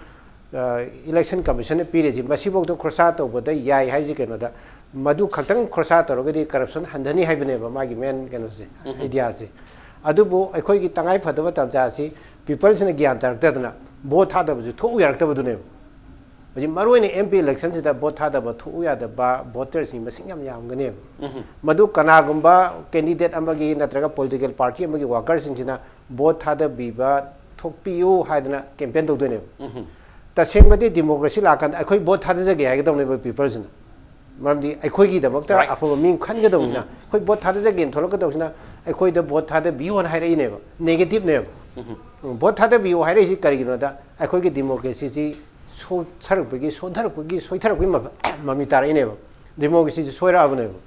ꯑ, election commissionꯅ ꯄꯤꯔꯤꯁꯤ, ꯃꯁꯤꯐꯥꯎꯗ ꯈꯣꯔꯁꯥ ꯇꯧꯕꯗ ꯌꯥꯏ ꯍꯥꯏꯁꯤ ꯀꯩꯅꯣꯗ, ꯃꯗꯨ ꯈꯛꯇꯪ ꯈꯣꯔꯁꯥ ꯇꯧꯔꯒꯗꯤ corruption ꯍꯟꯊꯅꯤ ꯍꯥꯏꯕꯅꯦꯕ ꯃꯥꯒꯤ main ꯀꯩꯅꯣꯁꯦ, ꯎꯝꯍꯨꯝ꯫ Ideaꯁꯦ꯫ ꯑꯗꯨꯕꯨ ꯑꯩꯈꯣꯏꯒꯤ ꯇꯉꯥꯏ ꯐꯗꯕ ꯇꯥꯟꯖꯥ ꯑꯁꯤ peopleꯁꯤꯅ ꯒ꯭ꯌꯥꯟ ꯇꯥꯔꯛꯇꯗꯅ vote ꯊꯥꯗꯕꯁꯨ ꯊꯣꯛꯎ ꯌꯥꯔꯛꯇꯕꯗꯨꯅꯦꯕ꯫ ꯍꯧꯖꯤꯛ ꯃꯔꯨꯑꯣꯏꯅ MP electionꯁꯤꯗ vote ꯊꯥꯗꯕ ꯊꯣꯛꯎ ꯌꯥꯗꯕ voterꯁꯤꯡ ꯃꯁꯤꯡ ꯌꯥꯝ ꯌꯥꯝꯒꯅꯦꯕ꯫ ꯎꯝꯍꯨꯝ꯫ ꯃꯗꯨ ꯀꯅꯥꯒꯨꯝꯕ candidate ꯑꯃꯒꯤ ꯅꯠꯇ꯭ꯔꯒ political party ꯑꯃꯒꯤ workerꯁꯤꯡꯁꯤꯅ vote ꯊꯥꯗꯕꯤꯕ ꯊꯣꯛꯄꯤꯌꯨ ꯍꯥꯏꯗꯅ ꯀꯦꯝꯄꯦꯟ ꯇꯧꯗꯣꯏꯅꯦꯕ꯫ ꯇꯁꯦꯡꯕꯗꯤ ꯗꯤꯃꯣꯀ꯭ꯔꯦꯁꯤ ꯂꯥꯛꯀꯥꯟꯗ ꯑꯩꯈꯣꯏ ꯚꯣꯠ ꯊꯥꯗꯖꯒꯦ ꯍꯥꯏꯒꯗꯧꯅꯦꯕ ꯄꯤꯄꯜꯁꯤꯅ꯫ ꯃꯔꯝꯗꯤ ꯑꯩꯈꯣꯏꯒꯤꯗꯃꯛꯇ ꯑꯐꯕ ꯃꯤ ꯈꯟꯒꯗꯧꯅꯤꯅ ꯑꯩꯈꯣꯏ ꯚꯣꯠ ꯊꯥꯗꯖꯒꯦꯅ ꯊꯣꯛꯂꯛꯀꯗꯧꯁꯤꯅ ꯑꯩꯈꯣꯏꯗ ꯚꯣꯠ ꯊꯥꯗꯕꯤꯌꯨ ꯍꯥꯏꯅ ꯍꯥꯏꯔꯛꯏꯅꯦꯕ, ꯅꯦꯒꯦꯇꯤꯞꯅꯦꯕ꯫ ꯚꯣꯠ ꯊꯥꯗꯕꯤꯌꯨ ꯍꯥꯏꯔꯛꯏꯁꯤ ꯀꯔꯤꯒꯤꯅꯣꯗ ꯑꯩꯈꯣꯏꯒꯤ ꯗꯤꯃꯣꯀ꯭ꯔꯦꯁꯤꯁꯤ ꯁꯣꯠꯊꯔꯛꯄꯒꯤ, ꯁꯣꯟꯊꯔꯛꯄꯒꯤ, ꯁꯣꯏꯊꯔꯛꯄꯒꯤ ꯃꯃꯤ ꯇꯥꯔꯛꯏꯅꯦꯕ꯫ ꯗꯤꯃꯣꯀ꯭ꯔꯦꯁꯤꯁꯤ ꯁꯣꯏꯔꯛꯑꯕꯅꯦꯕ꯫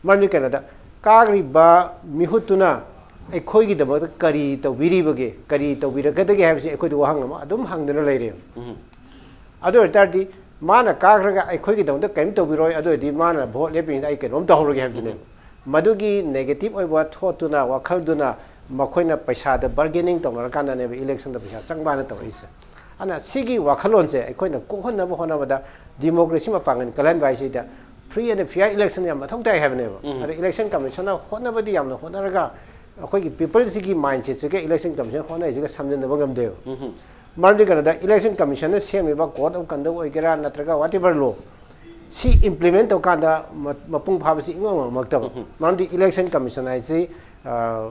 ꯃꯔꯝꯗꯤ ꯀꯩꯅꯣꯗ, ꯀꯥꯈ꯭ꯔꯤꯕ ꯃꯤꯍꯨꯠꯇꯨꯅ ꯑꯩꯈꯣꯏꯒꯤꯗꯃꯛꯇ ꯀꯔꯤ ꯇꯧꯕꯤꯔꯤꯕꯒꯦ, ꯀꯔꯤ ꯇꯧꯕꯤꯔꯛꯀꯗꯒꯦ ꯍꯥꯏꯕꯁꯤ ꯑꯩꯈꯣꯏꯗ ꯋꯥꯍꯪ ꯑꯃ ꯑꯗꯨꯝ ꯍꯪꯗꯨꯅ ꯂꯩꯔꯦꯕ꯫ ꯑꯗꯨ ꯑꯣꯏ ꯇꯥꯔꯗꯤ ꯃꯥꯅ ꯀꯥꯈ꯭ꯔꯒ ꯑꯩꯈꯣꯏꯒꯤꯗꯃꯛꯇ ꯀꯔꯤꯝ ꯇꯧꯕꯤꯔꯣꯏ, ꯑꯗꯨ ꯑꯣꯏꯔꯗꯤ ꯃꯥꯅ ꯚꯣꯠ ꯂꯦꯞꯄꯤꯉꯩꯗ ꯑꯩ ꯀꯩꯅꯣꯝ ꯇꯧꯍꯧꯔꯒꯦ ꯍꯥꯏꯕꯗꯨꯅꯦꯕ꯫ ꯃꯗꯨꯒꯤ ꯅꯦꯒꯦꯇꯤꯞ ꯑꯣꯏꯕ ꯊꯣꯠꯇꯨꯅ, ꯋꯥꯈꯜꯗꯨꯅ ꯃꯈꯣꯏꯅ ꯄꯩꯁꯥꯗ ꯕꯥꯔꯒꯦꯅꯤꯡ ꯇꯧꯅꯔꯀꯥꯟꯗꯅꯦꯕ ꯏꯂꯦꯛꯁꯟꯗ ꯄꯩꯁꯥ ꯆꯪꯕ ꯍꯥꯏꯅ ꯇꯧꯔꯛꯏꯁꯦ꯫ ꯑꯗꯨꯅ ꯁꯤꯒꯤ ꯋꯥꯈꯜꯂꯣꯟꯁꯦ ꯑꯩꯈꯣꯏꯅ ꯀꯣꯛꯍꯟꯅꯕ ꯍꯣꯠꯅꯕꯗ ꯗꯤꯃꯣꯀ꯭ꯔꯦꯁꯤ ꯃꯄꯥꯡꯒꯜ ꯀꯜꯍꯟꯕ ꯍꯥꯏꯁꯤꯗ free and fair election ꯌꯥꯝ ꯃꯊꯧ ꯇꯥꯏ ꯍꯥꯏꯕꯅꯦꯕ꯫ ꯑꯗ ꯏꯂꯦꯛꯁꯟ ꯀꯃꯤꯁꯟꯅ ꯍꯣꯠꯅꯕꯗꯤ ꯌꯥꯝꯅ ꯍꯣꯠꯅꯔꯒ ꯑꯩꯈꯣꯏꯒꯤ ꯄꯤꯄꯜꯁꯤꯒꯤ ꯃꯥꯏꯟꯁꯦꯠꯁꯤꯒ ꯏꯂꯦꯛꯁꯟ ꯀꯃꯤꯁꯟ ꯍꯣꯠꯅꯔꯤꯁꯤꯒ ꯁꯝꯖꯤꯟꯅꯕ ꯉꯝꯗꯦꯕ꯫ ꯃꯔꯝꯗꯤ ꯀꯩꯅꯣꯗ, ꯏꯂꯦꯛꯁꯟ ꯀꯃꯤꯁꯟꯅ ꯁꯦꯝꯃꯤꯕ code of conduct ꯑꯣꯏꯒꯦꯔꯥ ꯅꯠꯇ꯭ꯔꯒ whatever law, ꯁꯤ implement ꯇꯧꯀꯥꯟꯗ ꯃ-, ꯃꯄꯨꯡ ꯐꯥꯕꯁꯤ ꯏꯉꯝ ꯉꯝꯃꯛꯇꯕ꯫ ꯃꯔꯝꯗꯤ ꯏꯂꯦꯛꯁꯟ ꯀꯃꯤꯁꯟ ꯍꯥꯏꯁꯤ, ꯑ,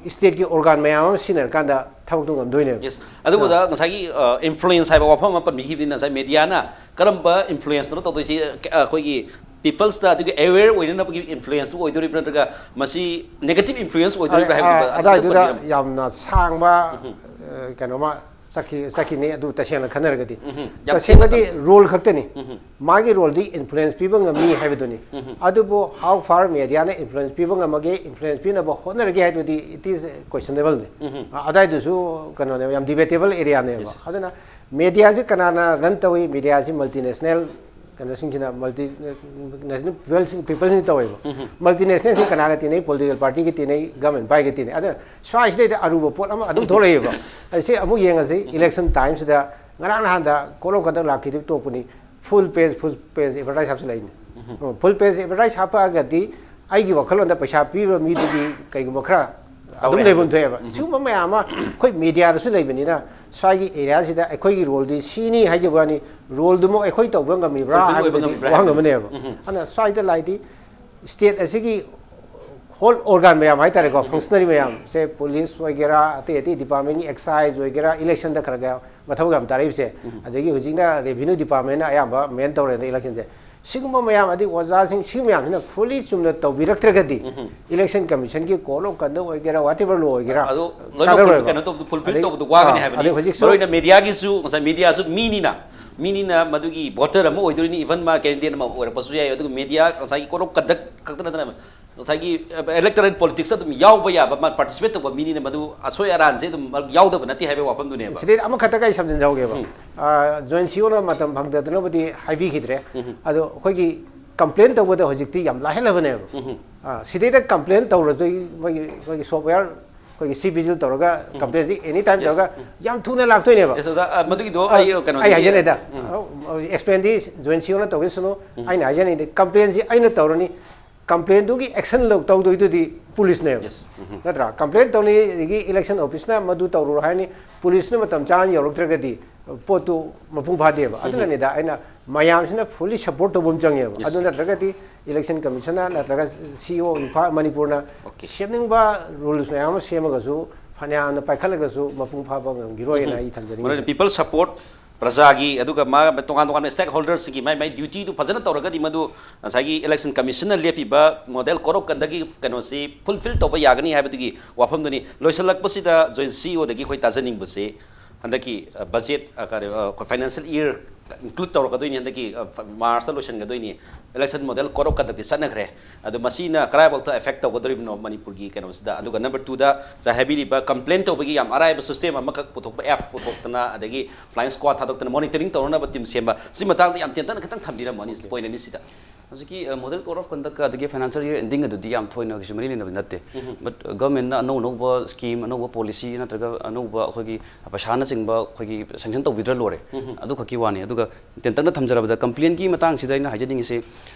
ꯁ꯭ꯇꯦꯠꯀꯤ ꯑꯣꯔꯒꯥꯟ ꯃꯌꯥꯝ ꯑꯃ ꯁꯤꯖꯤꯟꯅꯔꯀꯥꯟꯗ ꯊꯕꯛꯇꯣ ꯉꯝꯗꯣꯏꯅꯦꯕ꯫ Yes, ꯑꯗꯨꯕꯨ ꯑꯣꯖꯥ, ꯉꯁꯥꯏꯒꯤ, ꯑ, ꯏꯟꯐ꯭ꯂꯨꯌꯦꯟꯁ ꯍꯥꯏꯕ ꯋꯥꯐꯝ ꯑꯃ ꯄꯟꯕꯤꯈꯤꯕꯅꯤꯅ, ꯉꯁꯥꯏ ꯃꯦꯗꯤꯌꯥꯅ ꯀꯔꯝꯕ ꯏꯟꯐ꯭ꯂꯨꯌꯦꯟꯁꯅꯣ ꯇꯧꯗꯣꯏꯁꯤ? ꯑ, ꯑꯩꯈꯣꯏꯒꯤ ꯄꯤꯄꯜꯁꯇ ꯑꯗꯨꯒꯤ ꯑꯦꯋꯦꯌꯔ ꯑꯣꯏꯅꯅꯕꯒꯤ ꯏꯟꯐ꯭ꯂꯨꯌꯦꯟꯁꯇꯨ ꯑꯣꯏꯗꯣꯔꯤꯕ꯭ꯔꯥ, ꯅꯠꯇ꯭ꯔꯒ ꯃꯁꯤ ꯅꯦꯒꯦꯇꯤꯞ ꯏꯟꯐ꯭ꯂꯨꯌꯦꯟꯁ ꯑꯣꯏꯗꯣꯔꯤꯕ꯭ꯔꯥ ꯍꯥꯏꯕꯗꯨ ꯑꯗꯨ ꯑꯗꯥꯏꯗꯨꯗ ꯄꯟꯕꯤꯔꯝꯃꯨ꯫ ꯌꯥꯝꯅ ꯁꯥꯡꯕ, ꯑ, ꯀꯩꯅꯣꯃ ꯆꯠꯈꯤ-, ꯆꯠꯈꯤꯅꯤ, ꯑꯗꯨ ꯇꯁꯦꯡꯅ ꯈꯟꯅꯔꯒꯗꯤ꯫ ꯌꯥꯝ ꯇꯁꯦꯡꯅꯗꯤ ꯊꯦꯡꯅ ꯔꯣꯜ ꯈꯛꯇꯅꯤ꯫ ꯃꯥꯒꯤ ꯔꯣꯜꯗꯤ ꯏꯟꯐ꯭ꯂꯨꯌꯦꯟꯁ ꯄꯤꯕ ꯉꯝꯃꯤ ꯍꯥꯏꯕꯗꯨꯅꯤ꯫ ꯑꯗꯨꯕꯨ how far ꯃꯦꯗꯤꯌꯥꯅ ꯏꯟꯐ꯭ꯂꯨꯌꯦꯟꯁ ꯄꯤꯕ ꯉꯝꯃꯒꯦ, ꯏꯟꯐ꯭ꯂꯨꯌꯦꯟꯁ ꯄꯤꯅꯕ ꯍꯣꯠꯅꯔꯒꯦ ꯍꯥꯏꯗꯨꯗꯤ it is questionableꯅꯤ꯫ ꯑ-, ꯑꯗꯥꯏꯗꯨꯁꯨ ꯀꯩꯅꯣꯅꯦꯕ, ꯌꯥꯝ debatableꯅꯦꯕ꯫ Yes. ꯑꯗꯨꯅ ꯃꯦꯗꯤꯌꯥꯁꯤ ꯀꯅꯥꯅ ꯔꯟ ꯇꯧꯏ? ꯃꯦꯗꯤꯌꯥꯁꯤ multinational ꯀꯩꯅꯣꯁꯤꯡꯁꯤꯅ, multinational peopleꯁꯤꯡ, peopleꯁꯤꯡ ꯇꯧꯋꯦꯕ꯫ Multinationalꯁꯤꯡ ꯀꯅꯥꯒ ꯇꯤꯟꯅꯩ? Political partyꯒ ꯇꯤꯟꯅꯩ, government bodyꯒ ꯇꯤꯟꯅꯩ꯫ ꯑꯗꯨꯅ ꯁ꯭ꯋꯥꯏꯁꯤꯗꯩꯗ ꯑꯔꯨꯕ ꯄꯣꯠ ꯑꯃ ꯑꯗꯨꯝ ꯊꯣꯛꯂꯛꯑꯦꯕ꯫ ꯑꯁꯤ ꯑꯃꯨꯛ ꯌꯦꯡꯉꯁꯤ, election timeꯁꯤꯗ ꯉꯔꯥꯡ ꯅꯍꯥꯟꯗ code of conduct ꯂꯥꯛꯈꯤꯗꯨ ꯇꯣꯛꯄꯅꯤ, full page, full page advertise ꯍꯥꯞꯆꯤꯜꯂꯛꯏꯅꯤ꯫ Full page advertise ꯍꯥꯞꯄꯛꯑꯒꯗꯤ ꯑꯩꯒꯤ ꯋꯥꯈꯜꯂꯣꯟꯗ ꯄꯩꯁꯥ ꯄꯤꯔꯤꯕ ꯃꯤꯗꯨꯒꯤ ꯀꯩꯒꯨꯝꯕ ꯈꯔ ꯑꯗꯨꯝ ꯇꯧꯔꯦ ꯂꯩꯐꯝ ꯍꯥꯏꯕ꯫ ꯊꯣꯛꯑꯦꯕ꯫ ꯁꯤꯒꯨꯝꯕ ꯃꯌꯥꯝ ꯑꯃ ꯑꯩꯈꯣꯏ ꯃꯦꯗꯤꯌꯥꯗꯁꯨ ꯂꯩꯕꯅꯤꯅ, ꯁ꯭ꯋꯥꯏꯒꯤ ꯑꯦꯔꯤꯌꯥꯁꯤꯗ ꯑꯩꯈꯣꯏꯒꯤ ꯔꯣꯜꯗꯤ ꯁꯤꯅꯤ ꯍꯥꯏꯖꯕ ꯋꯥꯅꯤ, ꯔꯣꯜꯗꯨꯃꯛ ꯑꯩꯈꯣꯏ ꯇꯧꯕ ꯉꯝꯃꯤꯕ꯭ꯔꯥ fulfill ꯑꯣꯏꯕ ꯍꯥꯏꯕꯗꯨꯗꯤ ꯉꯝꯃꯤꯕ꯭ꯔꯥ ꯋꯥꯍꯪ ꯍꯥꯏꯕꯗꯨꯅꯤ꯫ ꯑꯃꯅꯦꯕ꯫ ꯑꯗꯨꯅ ꯁ꯭ꯋꯥꯏꯗ ꯂꯥꯛꯏꯗꯤ state ꯑꯁꯤꯒꯤ ꯍꯣꯜ ꯑꯣꯔꯒꯥꯟ ꯃꯌꯥꯝ ꯍꯥꯏꯇꯥꯔꯦꯀꯣ, ꯐꯪꯁꯅꯔꯤ ꯃꯌꯥꯝꯁꯦ, ꯄꯨꯂꯤꯁ ꯑꯣꯏꯒꯦꯔꯥ, ꯑꯇꯩ ꯑꯇꯩ ꯗꯤꯄꯥꯔꯠꯃꯦꯟꯒꯤ, ꯑꯦꯛꯁꯥꯏꯖ ꯑꯣꯏꯒꯦꯔꯥ, ꯏꯂꯦꯛꯁꯟꯗ ꯈꯔ ꯈꯔ ꯃꯊꯧ ꯌꯥꯝ ꯇꯥꯔꯛꯏꯕꯁꯦ, ꯑꯗꯒꯤ ꯍꯧꯖꯤꯛꯅ ꯔꯦꯚꯤꯅ꯭ꯌꯨ ꯗꯤꯄꯥꯔꯠꯃꯦꯟꯅ ꯑꯌꯥꯝꯕ ꯃꯦꯟ ꯇꯧꯔꯦꯅ ꯏꯂꯦꯛꯁꯟꯁꯦ, ꯁꯤꯒꯨꯝꯕ ꯃꯌꯥꯝ, ꯑꯗꯩ ꯑꯣꯖꯥꯁꯤꯡ, ꯁꯤ ꯃꯌꯥꯝꯁꯤꯅ ꯐꯨꯜꯂꯤ ꯆꯨꯝꯅ ꯇꯧꯕꯤꯔꯛꯇ꯭ꯔꯒꯗꯤ, ꯏꯂꯦꯛꯁꯟ ꯀꯃꯤꯁꯟꯒꯤ ꯀꯣꯗ ꯑꯣꯐ ꯀꯟꯗꯛ ꯑꯣꯏꯒꯦꯔꯥ, ꯋꯥꯇꯦꯕꯔ ꯂꯣ ꯑꯣꯏꯒꯦꯔꯥ, ꯑꯗꯣ ꯂꯣꯏꯅꯃꯛ ꯀꯥꯟꯅꯔꯣꯏꯕ꯫ ꯀꯩꯅꯣ ꯇꯧꯕꯗꯣ, ꯐꯨꯜꯐꯤꯜ ꯑꯗꯩ, ꯇꯧꯕꯗꯣ ꯋꯥꯒꯅꯤ ꯑꯥ, ꯍꯥꯏꯕꯅꯤ꯫ ꯑꯗꯩ ꯍꯧꯖꯤꯛꯁꯨ ꯃꯔꯨ ꯑꯣꯏꯅ ꯃꯦꯗꯤꯌꯥꯒꯤꯁꯨ, ꯉꯁꯥꯏ ꯃꯦꯗꯤꯌꯥꯁꯨ ꯃꯤꯅꯤꯅ, ꯃꯤꯅꯤꯅ ꯃꯗꯨꯒꯤ ꯚꯣꯇꯔ ꯑꯃ ꯑꯣꯏꯗꯣꯏꯅꯤ, ꯏꯚꯟ ꯃꯥ ꯀꯦꯟꯗꯤꯗꯦꯠ ꯑꯃ ꯑꯣꯏꯔꯛꯄꯁꯨ ꯌꯥꯏ꯫ ꯑꯗꯨꯒ ꯃꯦꯗꯤꯌꯥ ꯉꯁꯥꯏꯒꯤ ꯀꯣꯗ ꯑꯣꯐ ꯀꯟꯗꯛ ꯈꯛꯇ ꯅꯠꯇꯅ ꯉꯁꯥꯏꯒꯤ ꯏꯂꯦꯛꯇꯔꯦꯜ ꯄꯣꯂꯤꯇꯤꯛꯁ ꯑꯗꯨꯝ ꯌꯥꯎꯕ ꯌꯥꯕ, ꯃꯥ ꯄꯥꯔꯇꯤꯁꯤꯄꯦꯠ ꯇꯧꯕ ꯃꯤꯅꯤꯅ ꯃꯗꯨ ꯑꯁꯣꯏ ꯑꯔꯥꯟꯁꯦ ꯑꯗꯨꯝ ꯌꯥꯎꯗꯕ ꯅꯠꯇꯦ ꯍꯥꯏꯕꯒꯤ ꯋꯥꯐꯝꯗꯨꯅꯦꯕ꯫ ꯁꯤꯗꯩꯗ ꯑꯃꯈꯛꯇꯒ ꯑꯩ ꯁꯝꯖꯤꯟꯖꯍꯧꯒꯦꯕ꯫ ꯖꯣꯏꯟ ꯁꯤꯑꯣꯅ ꯃꯇꯝ ꯐꯪꯗꯗꯅꯕꯨꯗꯤ ꯍꯥꯏꯕꯤꯈꯤꯗ꯭ꯔꯦ, ꯑꯗꯣ ꯑꯩꯈꯣꯏꯒꯤ ꯀꯝꯄ꯭ꯂꯦꯟ ꯇꯧꯕꯗ ꯍꯧꯖꯤꯛꯇꯤ ꯌꯥꯝ ꯂꯥꯏꯍꯜꯂꯕꯅꯦꯕ꯫ ꯑꯥ, ꯁꯤꯗꯩꯗ ꯀꯝꯄ꯭ꯂꯦꯟ ꯇꯧꯔꯗꯣꯏ, ꯃꯣꯏꯒꯤ, ꯑꯩꯈꯣꯏꯒꯤ ꯁꯣꯐꯋꯦꯌꯔ, ꯑꯩꯈꯣꯏꯒꯤ ꯁꯤ ꯚꯤꯖꯤꯜ ꯇꯧꯔꯒ ꯀꯝꯄ꯭ꯂꯦꯟꯁꯤ ꯑꯦꯅꯤ ꯇꯥꯏꯝ Yes. ꯇꯧꯔꯒ ꯌꯥꯝ ꯊꯨꯅ ꯂꯥꯛꯇꯣꯏꯅꯦꯕ꯫ Yes, ꯑꯣꯖꯥ, ꯑ, ꯃꯗꯨꯒꯤꯗꯣ ꯑ, ꯑꯩ, ꯀꯩꯅꯣꯗꯤ, ꯑꯩ ꯍꯥꯏꯖꯅꯤꯗ, ꯎꯝ. ꯑꯦꯛꯁꯄ꯭ꯂꯦꯟꯗꯤ ꯖꯣꯏꯟ ꯁꯤꯑꯣꯅ ꯇꯧꯈꯤꯁꯅꯨ, ꯑꯩꯅ ꯍꯥꯏꯖꯅꯤꯡꯉꯤꯗꯤ ꯀꯝꯄ꯭ꯂꯦꯟꯁꯤ ꯑꯩꯅ ꯇꯧꯔꯅꯤ, ꯀꯝꯄ꯭ꯂꯦꯟꯗꯨꯒꯤ ꯑꯦꯛꯁꯟ ꯇꯧꯗꯣꯏꯗꯨꯗꯤ ꯄꯨꯂꯤꯁꯅꯦꯕ꯫ Yes. ꯅꯠꯇ꯭ꯔꯥ? ꯀꯝꯄ꯭ꯂꯦꯟ ꯇꯧꯅꯤ, ꯑꯗꯒꯤ ꯏꯂꯦꯛꯁꯟ ꯑꯣꯐꯤꯁꯅ ꯃꯗꯨ ꯇꯧꯔꯨꯔꯣ ꯍꯥꯏꯔꯅꯤ, ꯄꯨꯂꯤꯁꯅ ꯃꯇꯝ ꯆꯥꯅ ꯌꯧꯔꯛꯇ꯭ꯔꯒꯗꯤ ꯄꯣꯠꯇꯨ ꯃꯄꯨꯡ ꯐꯥꯗꯦꯕ꯫ ꯑꯗꯨꯅꯅꯤꯗ ꯑꯩꯅ ꯃꯌꯥꯝꯁꯤꯅ ꯐꯨꯜꯂꯤ ꯁꯞꯄꯣꯔꯠ ꯇꯧꯕ ꯑꯃ ꯆꯪꯉꯦꯕ꯫ Yes. ꯑꯗꯨ ꯅꯠꯇ꯭ꯔꯒꯗꯤ ꯏꯂꯦꯛꯁꯟ ꯀꯃꯤꯁꯟꯅ ꯅꯠꯇ꯭ꯔꯒ ꯁꯤꯏꯑꯣ ꯏꯝꯐꯥꯜ ꯃꯅꯤꯄꯨꯔꯅ Okay. ꯁꯦꯝꯅꯤꯡꯕ ꯔꯨꯜꯁ ꯃꯌꯥꯝ ꯑꯃ ꯁꯦꯝꯃꯒꯁꯨ, ꯐꯅꯌꯥꯝꯅ ꯄꯥꯏꯈꯠꯂꯒꯁꯨ ꯃꯄꯨꯡ ꯐꯥꯕ ꯉꯝꯈꯤꯔꯣꯏꯅ ꯑꯩ ꯊꯝꯖꯅꯤꯡꯉꯤ꯫ ꯃꯔꯨ ꯑꯣꯏꯅ ꯄꯤꯄꯜ ꯁꯄꯣꯔꯠ, ꯄ꯭ꯔꯖꯥꯒꯤ, ꯑꯗꯨꯒ ꯃꯥ ꯇꯣꯉꯥꯟ ꯇꯣꯉꯥꯟꯕ ꯁ꯭ꯇꯦꯛ ꯍꯣꯜꯗꯔꯁꯤꯡꯒꯤ ꯃꯥꯏ ꯃꯥꯏ ꯗ꯭ꯌꯨꯇꯤꯗꯨ ꯐꯖꯅ ꯇꯧꯔꯒꯗꯤ ꯃꯗꯨ ꯉꯁꯥꯏꯒꯤ ꯏꯂꯦꯛꯁꯟ ꯀꯃꯤꯁꯟꯅ ꯂꯦꯞꯄꯤꯕ ꯃꯣꯗꯦꯜ ꯀꯣꯗ ꯑꯣꯐ ꯀꯟꯗꯛꯀꯤ ꯀꯩꯅꯣꯁꯤ ꯐꯨꯜꯐꯤꯜ ꯇꯧꯕ ꯌꯥꯒꯅꯤ ꯍꯥꯏꯕꯗꯨꯒꯤ ꯋꯥꯐꯝꯗꯨꯅꯤ꯫ ꯂꯣꯏꯁꯤꯜꯂꯛꯄꯁꯤꯗ ꯖꯣꯏꯟ ꯁꯤꯏꯑꯣꯗꯒꯤ ꯑꯩꯈꯣꯏ ꯇꯥꯖꯅꯤꯡꯕꯁꯦ, ꯍꯟꯗꯛꯀꯤ, ꯑ, ꯕꯖꯦꯠ, ꯑ, ꯀꯔꯤ, ꯑ, ꯑꯩꯈꯣꯏ ꯐꯥꯏꯅꯥꯟꯁꯤꯌꯦꯜ ꯏꯌꯔ ꯏꯟꯀ꯭ꯂꯨꯗ ꯇꯧꯔꯛꯀꯗꯣꯏꯅꯤ ꯍꯟꯗꯛꯀꯤ, ꯑ, ꯐ-, ꯃꯥꯔꯆꯇ ꯂꯣꯏꯁꯤꯟꯒꯗꯣꯏꯅꯤ꯫ ꯏꯂꯦꯛꯁꯟ ꯃꯣꯗꯦꯜ ꯀꯣꯗ ꯑꯣꯐ ꯀꯟꯗꯛꯇꯤ ꯆꯠꯅꯈ꯭ꯔꯦ꯫ ꯑꯗꯣ ꯃꯁꯤꯅ ꯀꯗꯥꯏꯐꯥꯎꯇ ꯑꯦꯐꯦꯛ ꯇꯧꯒꯗꯧꯔꯤꯕꯅꯣ ꯃꯅꯤꯄꯨꯔꯒꯤ ꯀꯩꯅꯣꯁꯤꯗ? ꯑꯗꯨꯒ ꯅꯝꯕꯔ ꯇꯨꯗ ꯉꯁꯥꯏ ꯍꯥꯏꯕꯤꯔꯤꯕ ꯀꯝꯄ꯭ꯂꯦꯟ ꯇꯧꯕꯒꯤ ꯌꯥꯝ ꯑꯔꯥꯏꯕ ꯁꯤꯁꯇꯦꯝ ꯑꯃꯈꯛ ꯄꯨꯊꯣꯛꯄ, ꯑꯦꯞ ꯄꯨꯊꯣꯛꯇꯅ, ꯑꯗꯒꯤ ꯐ꯭ꯂꯥꯏꯡ ꯁ꯭ꯀ꯭ꯋꯥꯗ ꯊꯥꯗꯣꯛꯇꯅ ꯃꯣꯅꯤꯇꯔꯤꯡ ꯇꯧꯅꯅꯕ ꯇꯤꯝ ꯁꯦꯝꯕ, ꯁꯤ ꯃꯇꯥꯡꯗ ꯌꯥꯝ ꯇꯦꯟꯇꯛꯅ ꯈꯤꯇꯪ ꯊꯝꯕꯤꯔꯝꯃꯣ, ꯑꯅꯤꯁꯤꯗ ꯄꯣꯏꯟꯠ ꯑꯅꯤꯁꯤꯗ꯫ ꯍꯧꯖꯤꯛꯀꯤ ꯃꯣꯗꯦꯜ ꯀꯣꯗ ꯑꯣꯐ ꯀꯟꯗꯛꯀ ꯑꯗꯒꯤ ꯐꯥꯏꯅꯥꯟꯁꯤꯌꯦꯜ ꯏꯌꯔ ꯑꯦꯟꯗꯤꯡ ꯑꯗꯨꯗꯤ ꯌꯥꯝ ꯊꯣꯏꯅ ꯀꯩꯁꯨ ꯃꯔꯤ ꯂꯩꯅꯕꯗꯤ ꯅꯠꯇꯦ꯫ ꯕꯠ ꯒꯚꯔꯟꯃꯦꯟꯠꯅ ꯑꯅꯧ ꯑꯅꯧꯕ ꯁ꯭ꯀꯤꯝ, ꯑꯅꯧꯕ ꯄꯣꯂꯤꯁꯤ ꯅꯠꯇ꯭ꯔꯒ ꯑꯅꯧꯕ ꯑꯩꯈꯣꯏꯒꯤ ꯄꯩꯁꯥꯅꯆꯤꯡꯕ ꯑꯩꯈꯣꯏꯒꯤ ꯁꯦꯡꯁꯟ ꯇꯧꯕꯤꯗ꯭ꯔ ꯂꯣꯏꯔꯦ꯫ ꯑꯗꯨꯈꯛꯀꯤ ꯋꯥꯅꯤ꯫ ꯑꯗꯨꯒ ꯇꯦꯟꯇꯛꯅ ꯊꯝꯖꯔꯕꯗ, ꯀꯝꯄ꯭ꯂꯦꯟꯒꯤ ꯃꯇꯥꯡꯁꯤꯗ ꯑꯩꯅ ꯍꯥꯏꯖꯅꯤꯡꯉꯤꯁꯤ,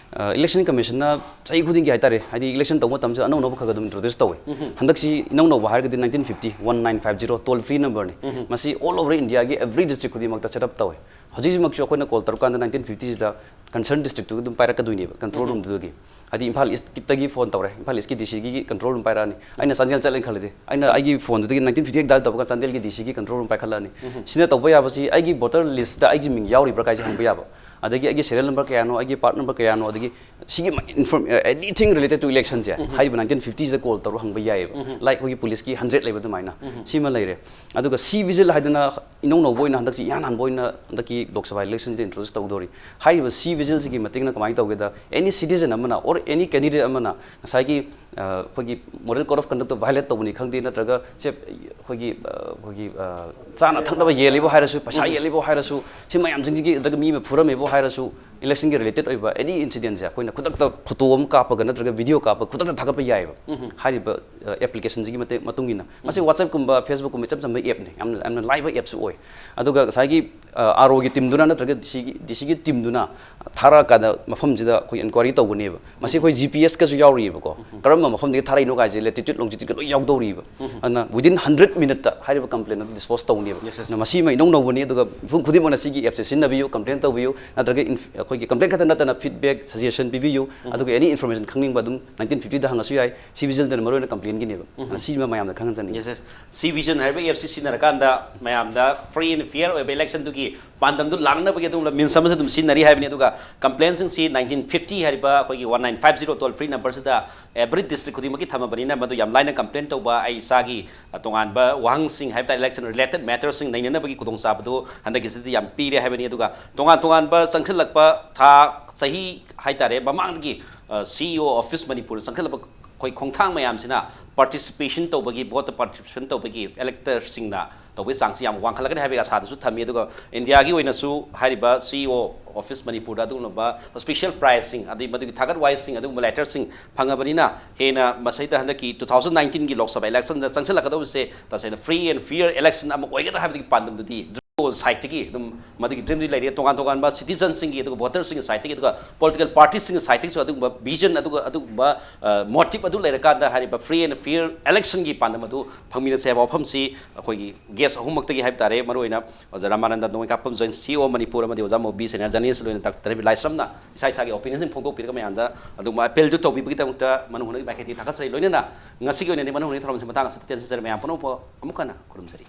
ꯏꯂꯦꯛꯁꯟ ꯀꯃꯤꯁꯟꯅ ꯆꯍꯤ ꯈꯨꯗꯤꯡꯒꯤ ꯍꯥꯏꯇꯥꯔꯦ, ꯍꯥꯏꯗꯤ ꯏꯂꯦꯛꯁꯟ ꯇꯧꯕ ꯃꯇꯝꯁꯤꯗ ꯑꯅꯧ ꯑꯅꯧꯕ ꯈꯔ ꯈꯔ ꯑꯗꯨꯝ ꯏꯟꯇ꯭ꯔꯣꯗ꯭ꯌꯨꯁ ꯇꯧꯋꯦ꯫ ꯍꯟꯗꯛꯁꯤ ꯏꯅꯧ ꯅꯧꯕ ꯍꯥꯏꯔꯒꯗꯤ nineteen fifty, one nine five zero toll free numberꯅꯤ꯫ ꯃꯁꯤ all over Indiaꯒꯤ every district ꯈꯨꯗꯤꯡꯃꯛꯇ ꯁꯦꯠ ꯑꯞ ꯇꯧꯋꯦ꯫ ꯍꯧꯖꯤꯛ ꯍꯧꯖꯤꯛꯃꯛꯁꯨ ꯑꯩꯈꯣꯏꯅ ꯀꯣꯜ ꯇꯧꯔꯀꯥꯟꯗ ꯅꯥꯏꯟꯇꯤꯟ ꯐꯤꯐꯇꯤꯁꯤꯗ ꯀꯟꯁꯔꯟ ꯗꯤꯁꯇ꯭ꯔꯤꯛꯇꯨꯒꯤ ꯑꯗꯨꯝ ꯄꯥꯏꯔꯛꯀꯗꯣꯏꯅꯦꯕ, ꯀꯟꯇ꯭ꯔꯣꯜ ꯔꯨꯝꯗꯨꯗꯒꯤ꯫ ꯍꯥꯏꯗꯤ ꯏꯝꯐꯥꯜ ꯏꯁꯀꯤꯗꯒꯤ ꯐꯣꯟ ꯇꯧꯔꯦ, ꯏꯝꯐꯥꯜ ꯏꯁꯀꯤ ꯗꯤ ꯁꯤꯒꯤ ꯀꯟꯇ꯭ꯔꯣꯜ ꯔꯨꯝ ꯄꯥꯏꯔꯛꯑꯅꯤ, ꯑꯩꯅ ꯆꯥꯟꯗꯦꯜ ꯆꯠꯂꯦꯅ ꯈꯜꯂꯁꯦ, ꯑꯩꯅ ꯑꯩꯒꯤ ꯐꯣꯟꯗꯨꯗꯒꯤ ꯅꯥꯏꯟꯇꯤꯟ ꯐꯤꯐꯇꯤ ꯍꯦꯛ ꯗꯥꯏꯜ ꯇꯧꯕꯒ ꯆꯥꯟꯗꯦꯜꯒꯤ ꯗꯤ ꯁꯤꯒꯤ ꯀꯟꯇ꯭ꯔꯣꯜ ꯔꯨꯝ ꯄꯥꯏꯈꯠꯂꯛꯑꯅꯤ꯫ ꯁꯤꯅ ꯇꯧꯕ ꯌꯥꯕꯁꯤ ꯑꯩꯒꯤ ꯚꯣꯇꯔ ꯂꯤꯁꯇ ꯑꯩꯒꯤ ꯃꯤꯡ ꯌꯥꯎꯔꯤꯕ꯭ꯔꯥ ꯀꯥꯏꯁꯦ ꯍꯪꯕ ꯌꯥꯕ, ꯑꯗꯒꯤ ꯑꯩꯒꯤ ꯁꯦꯔꯤꯌꯦꯜ ꯅꯝꯕꯔ ꯀꯌꯥꯅꯣ, ꯑꯩꯒꯤ ꯄꯥꯔꯠ ꯅꯝꯕꯔ ꯀꯌꯥꯅꯣ, ꯑꯗꯒꯤ ꯁꯤꯒꯤ ꯑꯦꯅꯤꯊꯤꯡ ꯔꯤꯂꯦꯇꯦꯠ ꯇꯨ ꯏꯂꯦꯛꯁꯟꯁꯦ ꯍꯥꯏꯔꯤꯕ ꯅꯥꯏꯟꯇꯤꯟ ꯐꯤꯐꯇꯤꯁꯤꯗ ꯀꯣꯜ ꯇꯧꯔꯒ ꯍꯪꯕ ꯌꯥꯏꯑꯕ꯫ ꯂꯥꯏꯛ ꯑꯩꯈꯣꯏꯒꯤ ꯄꯨꯂꯤꯁꯀꯤ ꯍꯟꯗ꯭ꯔꯦꯗ ꯂꯩꯕ ꯑꯗꯨꯃꯥꯏꯅ꯫ ꯁꯤꯃ ꯂꯩꯔꯦ꯫ ꯑꯗꯨꯒ ꯁꯤ ꯚꯤꯖꯤꯜ ꯍꯥꯏꯗꯅ ꯏꯅꯧ ꯅꯧꯕ ꯑꯣꯏꯅ ꯍꯟꯗꯛꯁꯤ ꯏꯍꯥꯟ ꯍꯥꯟꯕ ꯑꯣꯏꯅ ꯍꯟꯗꯛꯀꯤ ꯂꯣꯛ ꯁꯚꯥ ꯏꯂꯦꯛꯁꯟꯁꯤꯗ ꯏꯟꯇ꯭ꯔꯣꯗ꯭ꯌꯨꯁ ꯇꯧꯗꯣꯔꯤ꯫ ꯍꯥꯏꯔꯤꯕ ꯁꯤ ꯚꯤꯖꯤꯜꯁꯤꯒꯤ ꯃꯇꯦꯡꯅ ꯀꯃꯥꯏꯅ ꯇꯧꯒꯦꯗ, ꯑꯦꯅꯤ ꯁꯤꯇꯤꯖꯟ ꯑꯃꯅ ꯑꯣꯔ ꯑꯦꯅꯤ ꯀꯦꯟꯗꯤꯗꯦꯠ ꯑꯃꯅ ꯉꯁꯥꯏꯒꯤ ꯑ, ꯑꯩꯈꯣꯏꯒꯤ ꯃꯣꯔꯦꯜ ꯀꯣꯗ ꯑꯣꯐ ꯀꯟꯗꯛꯇ ꯚꯥꯏꯑꯣꯂꯦꯠ ꯇꯧꯕꯅꯤ ꯈꯪꯗꯦ, ꯅꯠꯇ꯭ꯔꯒ ꯁꯦ ꯑꯩꯈꯣꯏꯒꯤ ꯑ, ꯑꯩꯈꯣꯏꯒꯤ ꯑ, ꯆꯥꯅ ꯊꯛꯅꯕ ꯌꯦꯜꯂꯤꯕꯨ ꯍꯥꯏꯔꯁꯨ, ꯄꯩꯁꯥ ꯌꯦꯜꯂꯤꯕꯨ ꯍꯥꯏꯔꯁꯨ, ꯁꯤ ꯃꯌꯥꯝꯁꯤꯡꯁꯤꯒꯤ, ꯑꯗꯨꯒ ꯃꯤ ꯑꯃ ꯐꯨꯔꯝꯃꯦꯕꯨ ꯍꯥꯏꯔꯁꯨ, ꯏꯂꯦꯛꯁꯟꯒꯤ ꯔꯤꯂꯦꯇꯦꯠ ꯑꯣꯏꯕ ꯑꯦꯅꯤ ꯏꯟꯁꯤꯗꯦꯟꯁꯦ ꯑꯩꯈꯣꯏꯅ ꯈꯨꯗꯛꯇ ꯐꯣꯇꯣ ꯑꯃ ꯀꯥꯞꯄꯒ ꯅꯠꯇ꯭ꯔꯒ ꯚꯤꯗꯤꯑꯣ ꯀꯥꯞꯄꯒ ꯈꯨꯗꯛꯇ ꯊꯥꯒꯠꯄ ꯌꯥꯏꯑꯕ꯫ ꯍꯥꯏꯔꯤꯕ ꯑꯦꯄ꯭ꯂꯤꯀꯦꯁꯟꯁꯤꯒꯤ ꯃꯇꯦꯡ ꯃꯇꯨꯡ ꯏꯟꯅ꯫ ꯃꯁꯤ ꯋꯥꯆꯞꯀꯨꯝꯕ ꯐꯦꯁꯕꯨꯛꯀꯨꯝꯕ ꯏꯆꯝ ꯆꯝꯕ ꯑꯦꯞꯅꯤ, ꯌꯥꯝꯅ ꯌꯥꯝꯅ ꯂꯥꯏꯕ ꯑꯦꯞꯁꯨ ꯑꯣꯏ꯫ ꯑꯗꯨꯒ ꯉꯁꯥꯏꯒꯤ ꯑꯥꯔ ꯑꯣꯒꯤ ꯇꯤꯝꯗꯨꯅ ꯅꯠꯇ꯭ꯔꯒ ꯗꯤ ꯁꯤꯒꯤ ꯗꯤ ꯁꯤꯒꯤ ꯇꯤꯝꯗꯨꯅ ꯊꯥꯔꯛꯑꯀꯥꯟꯗ ꯃꯐꯝꯁꯤꯗ ꯑꯩꯈꯣꯏ ꯏꯟꯀ꯭ꯋꯥꯏꯔꯤ ꯇꯧꯒꯅꯦꯕ꯫ ꯃꯁꯤ ꯑꯩꯈꯣꯏ ꯖꯤ ꯄꯤ ꯑꯦꯁꯀꯁꯨ ꯌꯥꯎꯔꯤꯑꯕꯀꯣ꯫ ꯀꯔꯝꯕ ꯃꯐꯝꯗꯒꯤ ꯊꯥꯔꯛꯏꯅꯣ ꯀꯥꯏꯁꯦ ꯂꯦꯇꯤꯇ꯭ꯌꯨꯠ ꯂꯣꯡꯖꯤꯇ꯭ꯌꯨꯠꯀ ꯂꯣꯏ ꯌꯥꯎꯗꯧꯔꯤꯕ꯫ ꯑꯗꯨꯅ ꯋꯤꯗꯤꯟ ꯍꯟꯗ꯭ꯔꯦꯠ ꯃꯤꯅꯤꯠꯇ ꯍꯥꯏꯔꯤꯕ ꯀꯝꯄ꯭ꯂꯦꯟ ꯑꯗꯨ ꯗꯤꯁꯄꯣꯁ ꯇꯧꯅꯦꯕ꯫ ꯑꯗꯨꯅ ꯃꯁꯤꯃ ꯏꯅꯧ ꯅꯧꯕꯅꯤ꯫ ꯑꯗꯨꯒ ꯃꯤꯄꯨꯝ ꯈꯨꯗꯤꯡꯃꯛꯅ ꯁꯤꯒꯤ ꯑꯦꯞꯁꯦ ꯁꯤꯖꯤꯟꯅꯕꯤꯌꯨ, ꯀꯝꯄ꯭ꯂꯦꯟ ꯇꯧꯕꯤꯌꯨ, ꯅꯠꯇ꯭ꯔꯒ ꯏꯟꯐ-, ꯑꯩꯈꯣꯏꯒꯤ ꯀꯝꯄ꯭ꯂꯦꯟ ꯈꯛꯇ ꯅꯠꯇꯅ ꯐꯤꯗꯕꯦꯛ, ꯁꯖꯦꯁꯟ ꯄꯤꯕꯤꯌꯨ, ꯑꯗꯨꯒ ꯑꯦꯅꯤ ꯏꯟꯐꯣꯔꯃꯦꯁꯟ ꯈꯪꯅꯤꯡꯕ ꯑꯗꯨꯝ ꯅꯥꯏꯟꯇꯤꯟ ꯐꯤꯐꯇꯤꯗ ꯍꯪꯉꯁꯨ ꯌꯥꯏ꯫ ꯁꯤ ꯚꯤꯖꯤꯜꯗꯅ ꯃꯔꯨꯑꯣꯏꯅ ꯀꯝꯄ꯭ꯂꯦꯟꯒꯤꯅꯦꯕ꯫ ꯑꯗꯨꯅ ꯁꯤꯃ ꯃꯌꯥꯝꯗ ꯈꯪꯍꯟꯖꯅꯤꯡꯉꯤ꯫ Yes, yes. ꯁꯤ ꯚꯤꯖꯟ ꯍꯥꯏꯔꯤꯕ ꯑꯦꯞꯁꯤ ꯁꯤꯖꯤꯟꯅꯔꯀꯥꯟꯗ ꯃꯌꯥꯝꯗ ꯐ꯭ꯔꯤ ꯑꯦꯟ ꯐꯤꯌꯔ ꯑꯣꯏꯕ ꯏꯂꯦꯛꯁꯟꯗꯨꯒꯤ ꯄꯥꯟꯗꯝꯗꯨ ꯂꯥꯡꯅꯕꯒꯤ ꯑꯗꯨꯒꯨꯝꯕ ꯃꯤꯟꯁ ꯑꯃꯁꯨ ꯑꯗꯨꯝ ꯁꯤꯖꯤꯟꯅꯔꯤ ꯍꯥꯏꯕꯅꯤ꯫ ꯑꯗꯨꯒ ꯀꯝꯄ꯭ꯂꯦꯟꯁꯤꯡꯁꯤ ꯅꯥꯏꯟꯇꯤꯟ ꯐꯤꯐꯇꯤ ꯍꯥꯏꯔꯤꯕ ꯑꯩꯈꯣꯏꯒꯤ one nine five zero toll free ꯅꯝꯕꯔꯁꯤꯗ ꯑꯦꯚ꯭ꯔꯤ ꯗꯤꯁꯇ꯭ꯔꯤꯛ ꯈꯨꯗꯤꯡꯃꯛꯀꯤ ꯊꯝꯃꯕꯅꯤꯅ ꯃꯗꯨ ꯌꯥꯝ ꯂꯥꯏꯅ ꯀꯝꯄ꯭ꯂꯦꯟ ꯇꯧꯕ, ꯑꯩ ꯏꯁꯥꯒꯤ ꯑ, ꯇꯣꯉꯥꯟꯕ ꯋꯥꯍꯪꯁꯤꯡ ꯍꯥꯏꯕ ꯇꯥꯔꯦ, ꯏꯂꯦꯛꯁꯟ ꯔꯤꯂꯦꯇꯦꯠ ꯃꯦꯇꯔꯁꯤꯡ ꯅꯩꯅꯅꯕꯒꯤ ꯈꯨꯗꯣꯡꯆꯥꯕꯗꯨ ꯍꯟꯗꯛꯀꯤꯁꯤꯗꯤ ꯌꯥꯝ ꯄꯤꯔꯦ ꯍꯥꯏꯕꯅꯤ꯫ ꯑꯗꯨꯒ ꯇꯣꯉꯥꯟ ꯇꯣꯉꯥꯟꯕ ꯆꯪꯁꯤꯜꯂꯛꯄ ꯊꯥ, ꯆꯍꯤ ꯍꯥꯏ ꯇꯥꯔꯦ, ꯃꯃꯥꯡꯗꯒꯤ ꯁꯤ ꯏ ꯑꯣ ꯑꯣꯐꯤꯁ ꯃꯅꯤꯄꯨꯔꯗ ꯆꯪꯁꯤꯜꯂꯛꯄ ꯑꯩꯈꯣꯏ ꯈꯣꯡꯊꯥꯡ ꯃꯌꯥꯝꯁꯤꯅ ꯄꯥꯔꯇꯤꯁꯤꯄꯦꯁꯟ ꯇꯧꯕꯒꯤ, ꯚꯣꯠꯇ ꯄꯥꯔꯇꯤꯁꯤꯄꯦꯁꯟ ꯇꯧꯕꯒꯤ ꯏꯂꯦꯛꯇꯔꯁꯤꯡꯅ ꯇꯧꯕꯒꯤ ꯆꯥꯡꯁꯤ ꯌꯥꯝ ꯋꯥꯡꯈꯠꯂꯛꯀꯅꯤ ꯍꯥꯏꯕꯒꯤ ꯑꯁꯥꯗꯨꯁꯨ ꯊꯝꯃꯤ꯫ ꯑꯗꯨꯒ ꯏꯟꯗꯤꯌꯥꯒꯤ ꯑꯣꯏꯅꯁꯨ ꯍꯥꯏꯔꯤꯕ ꯁꯤ ꯏ ꯑꯣ ꯑꯣꯐꯤꯁ ꯃꯅꯤꯄꯨꯔꯗ ꯑꯗꯨꯒꯨꯝꯂꯕ ꯁ꯭ꯄꯦꯁꯤꯌꯦꯜ ꯄ꯭ꯔꯥꯏꯖꯁꯤꯡ, ꯑꯗꯩ ꯃꯗꯨꯒꯤ ꯊꯥꯒꯠ ꯋꯥꯍꯩꯁꯤꯡ, ꯑꯗꯨꯒꯨꯝꯕ ꯂꯦꯇꯔꯁꯤꯡ ꯐꯪꯉꯕꯅꯤꯅ ꯍꯦꯟꯅ ꯃꯁꯤꯗ ꯍꯟꯗꯛꯀꯤ ꯇꯨ ꯊꯥꯎꯖꯟ ꯅꯥꯏꯟꯇꯤꯟꯒꯤ ꯂꯣꯛ ꯁꯚꯥ ꯏꯂꯦꯛꯁꯟꯗ ꯆꯪꯁꯤꯜꯂꯛꯀꯗꯧꯕꯁꯦ ꯇꯁꯦꯡꯅ ꯐ꯭ꯔꯤ ꯑꯦꯟ ꯐꯤꯌꯔ ꯏꯂꯦꯛꯁꯟ ꯑꯃ ꯑꯣꯏꯒꯗ꯭ꯔꯥ ꯍꯥꯏꯕꯗꯨꯒꯤ ꯄꯥꯟꯗꯝꯗꯨꯗꯤ ꯁꯥꯏꯠꯇꯒꯤ ꯑꯗꯨꯝ ꯃꯗꯨꯒꯤ ꯗ꯭ꯔꯤꯝꯗꯤ ꯂꯩꯔꯦ꯫ ꯇꯣꯉꯥꯟ ꯇꯣꯉꯥꯟꯕ ꯁꯤꯇꯤꯖꯟꯁꯤꯡꯒꯤ, ꯑꯗꯨꯒ ꯚꯣꯇꯔꯁꯤꯡꯒꯤ ꯁꯥꯏꯠꯇꯒꯤ, ꯑꯗꯨꯒ ꯄꯣꯂꯤꯇꯤꯀꯦꯜ ꯄꯥꯔꯇꯤꯁꯤꯡꯒꯤ ꯁꯥꯏꯠꯇꯒꯤꯁꯨ ꯑꯗꯨꯒꯨꯝꯕ ꯚꯤꯖꯟ, ꯑꯗꯨꯒ ꯑꯗꯨꯒꯨꯝꯕ ꯃꯣꯇꯤꯞ ꯑꯗꯨ ꯂꯩꯔꯀꯥꯟꯗ ꯍꯥꯏꯔꯤꯕ free and fair election ꯒꯤ ꯄꯥꯟꯗꯝ ꯑꯗꯨ ꯐꯪꯃꯤꯟꯅꯁꯦ ꯍꯥꯏꯕ ꯋꯥꯐꯝꯁꯤ ꯑꯩꯈꯣꯏꯒꯤ ꯒꯦꯁ ꯑꯍꯨꯝꯃꯛꯇꯒꯤ ꯍꯥꯏꯕ ꯇꯥꯔꯦ, ꯃꯔꯨꯑꯣꯏꯅ ꯑꯣꯖꯥ ꯔꯥꯃꯥꯅꯟꯗ ꯅꯣꯡꯃꯩꯀꯥꯞꯄꯝ, ꯖꯣꯏꯟ ꯁꯤ ꯏ ꯑꯣ ꯃꯅꯤꯄꯨꯔ, ꯑꯃꯗꯤ ꯑꯣꯖꯥ ꯃꯣꯕꯤ ꯁꯦꯅꯤꯌꯔ ꯖꯔꯅꯦꯂꯤꯁ, ꯂꯣꯏꯅ ꯗꯥꯛꯇꯔ ꯔꯕꯤ ꯂꯥꯏꯁ꯭ꯔꯝꯅ ꯏꯁꯥ ꯏꯁꯥꯒꯤ ꯑꯣꯄꯤꯅꯤꯌꯟꯁꯤꯡ ꯐꯣꯡꯗꯣꯛꯄꯤꯔꯒ ꯃꯌꯥꯝꯗ ꯑꯗꯨꯒꯨꯝꯕ ꯑꯦꯄꯦꯜꯗꯨ ꯇꯧꯕꯤꯕꯒꯤꯗꯃꯛꯇ ꯃꯅꯨꯡ ꯍꯨꯠꯅꯒꯤ ꯃꯥꯏꯀꯩꯗꯒꯤ ꯊꯥꯒꯠꯆꯔꯤ꯫ ꯂꯣꯏꯅꯅ ꯉꯁꯤꯒꯤ ꯑꯣꯏꯅꯗꯤ ꯃꯅꯨꯡ ꯍꯨꯠꯅꯒꯤ ꯊꯧꯔꯝꯁꯤ ꯃꯇꯥꯡ ꯑꯁꯤꯗ ꯇꯦꯟꯖꯔꯦ꯫ ꯃꯌꯥꯝ ꯄꯨꯝꯅꯃꯛꯄꯨ ꯑꯃꯨꯛ ꯍꯟꯅ ꯈꯨꯔꯨꯝꯖꯔꯤ꯫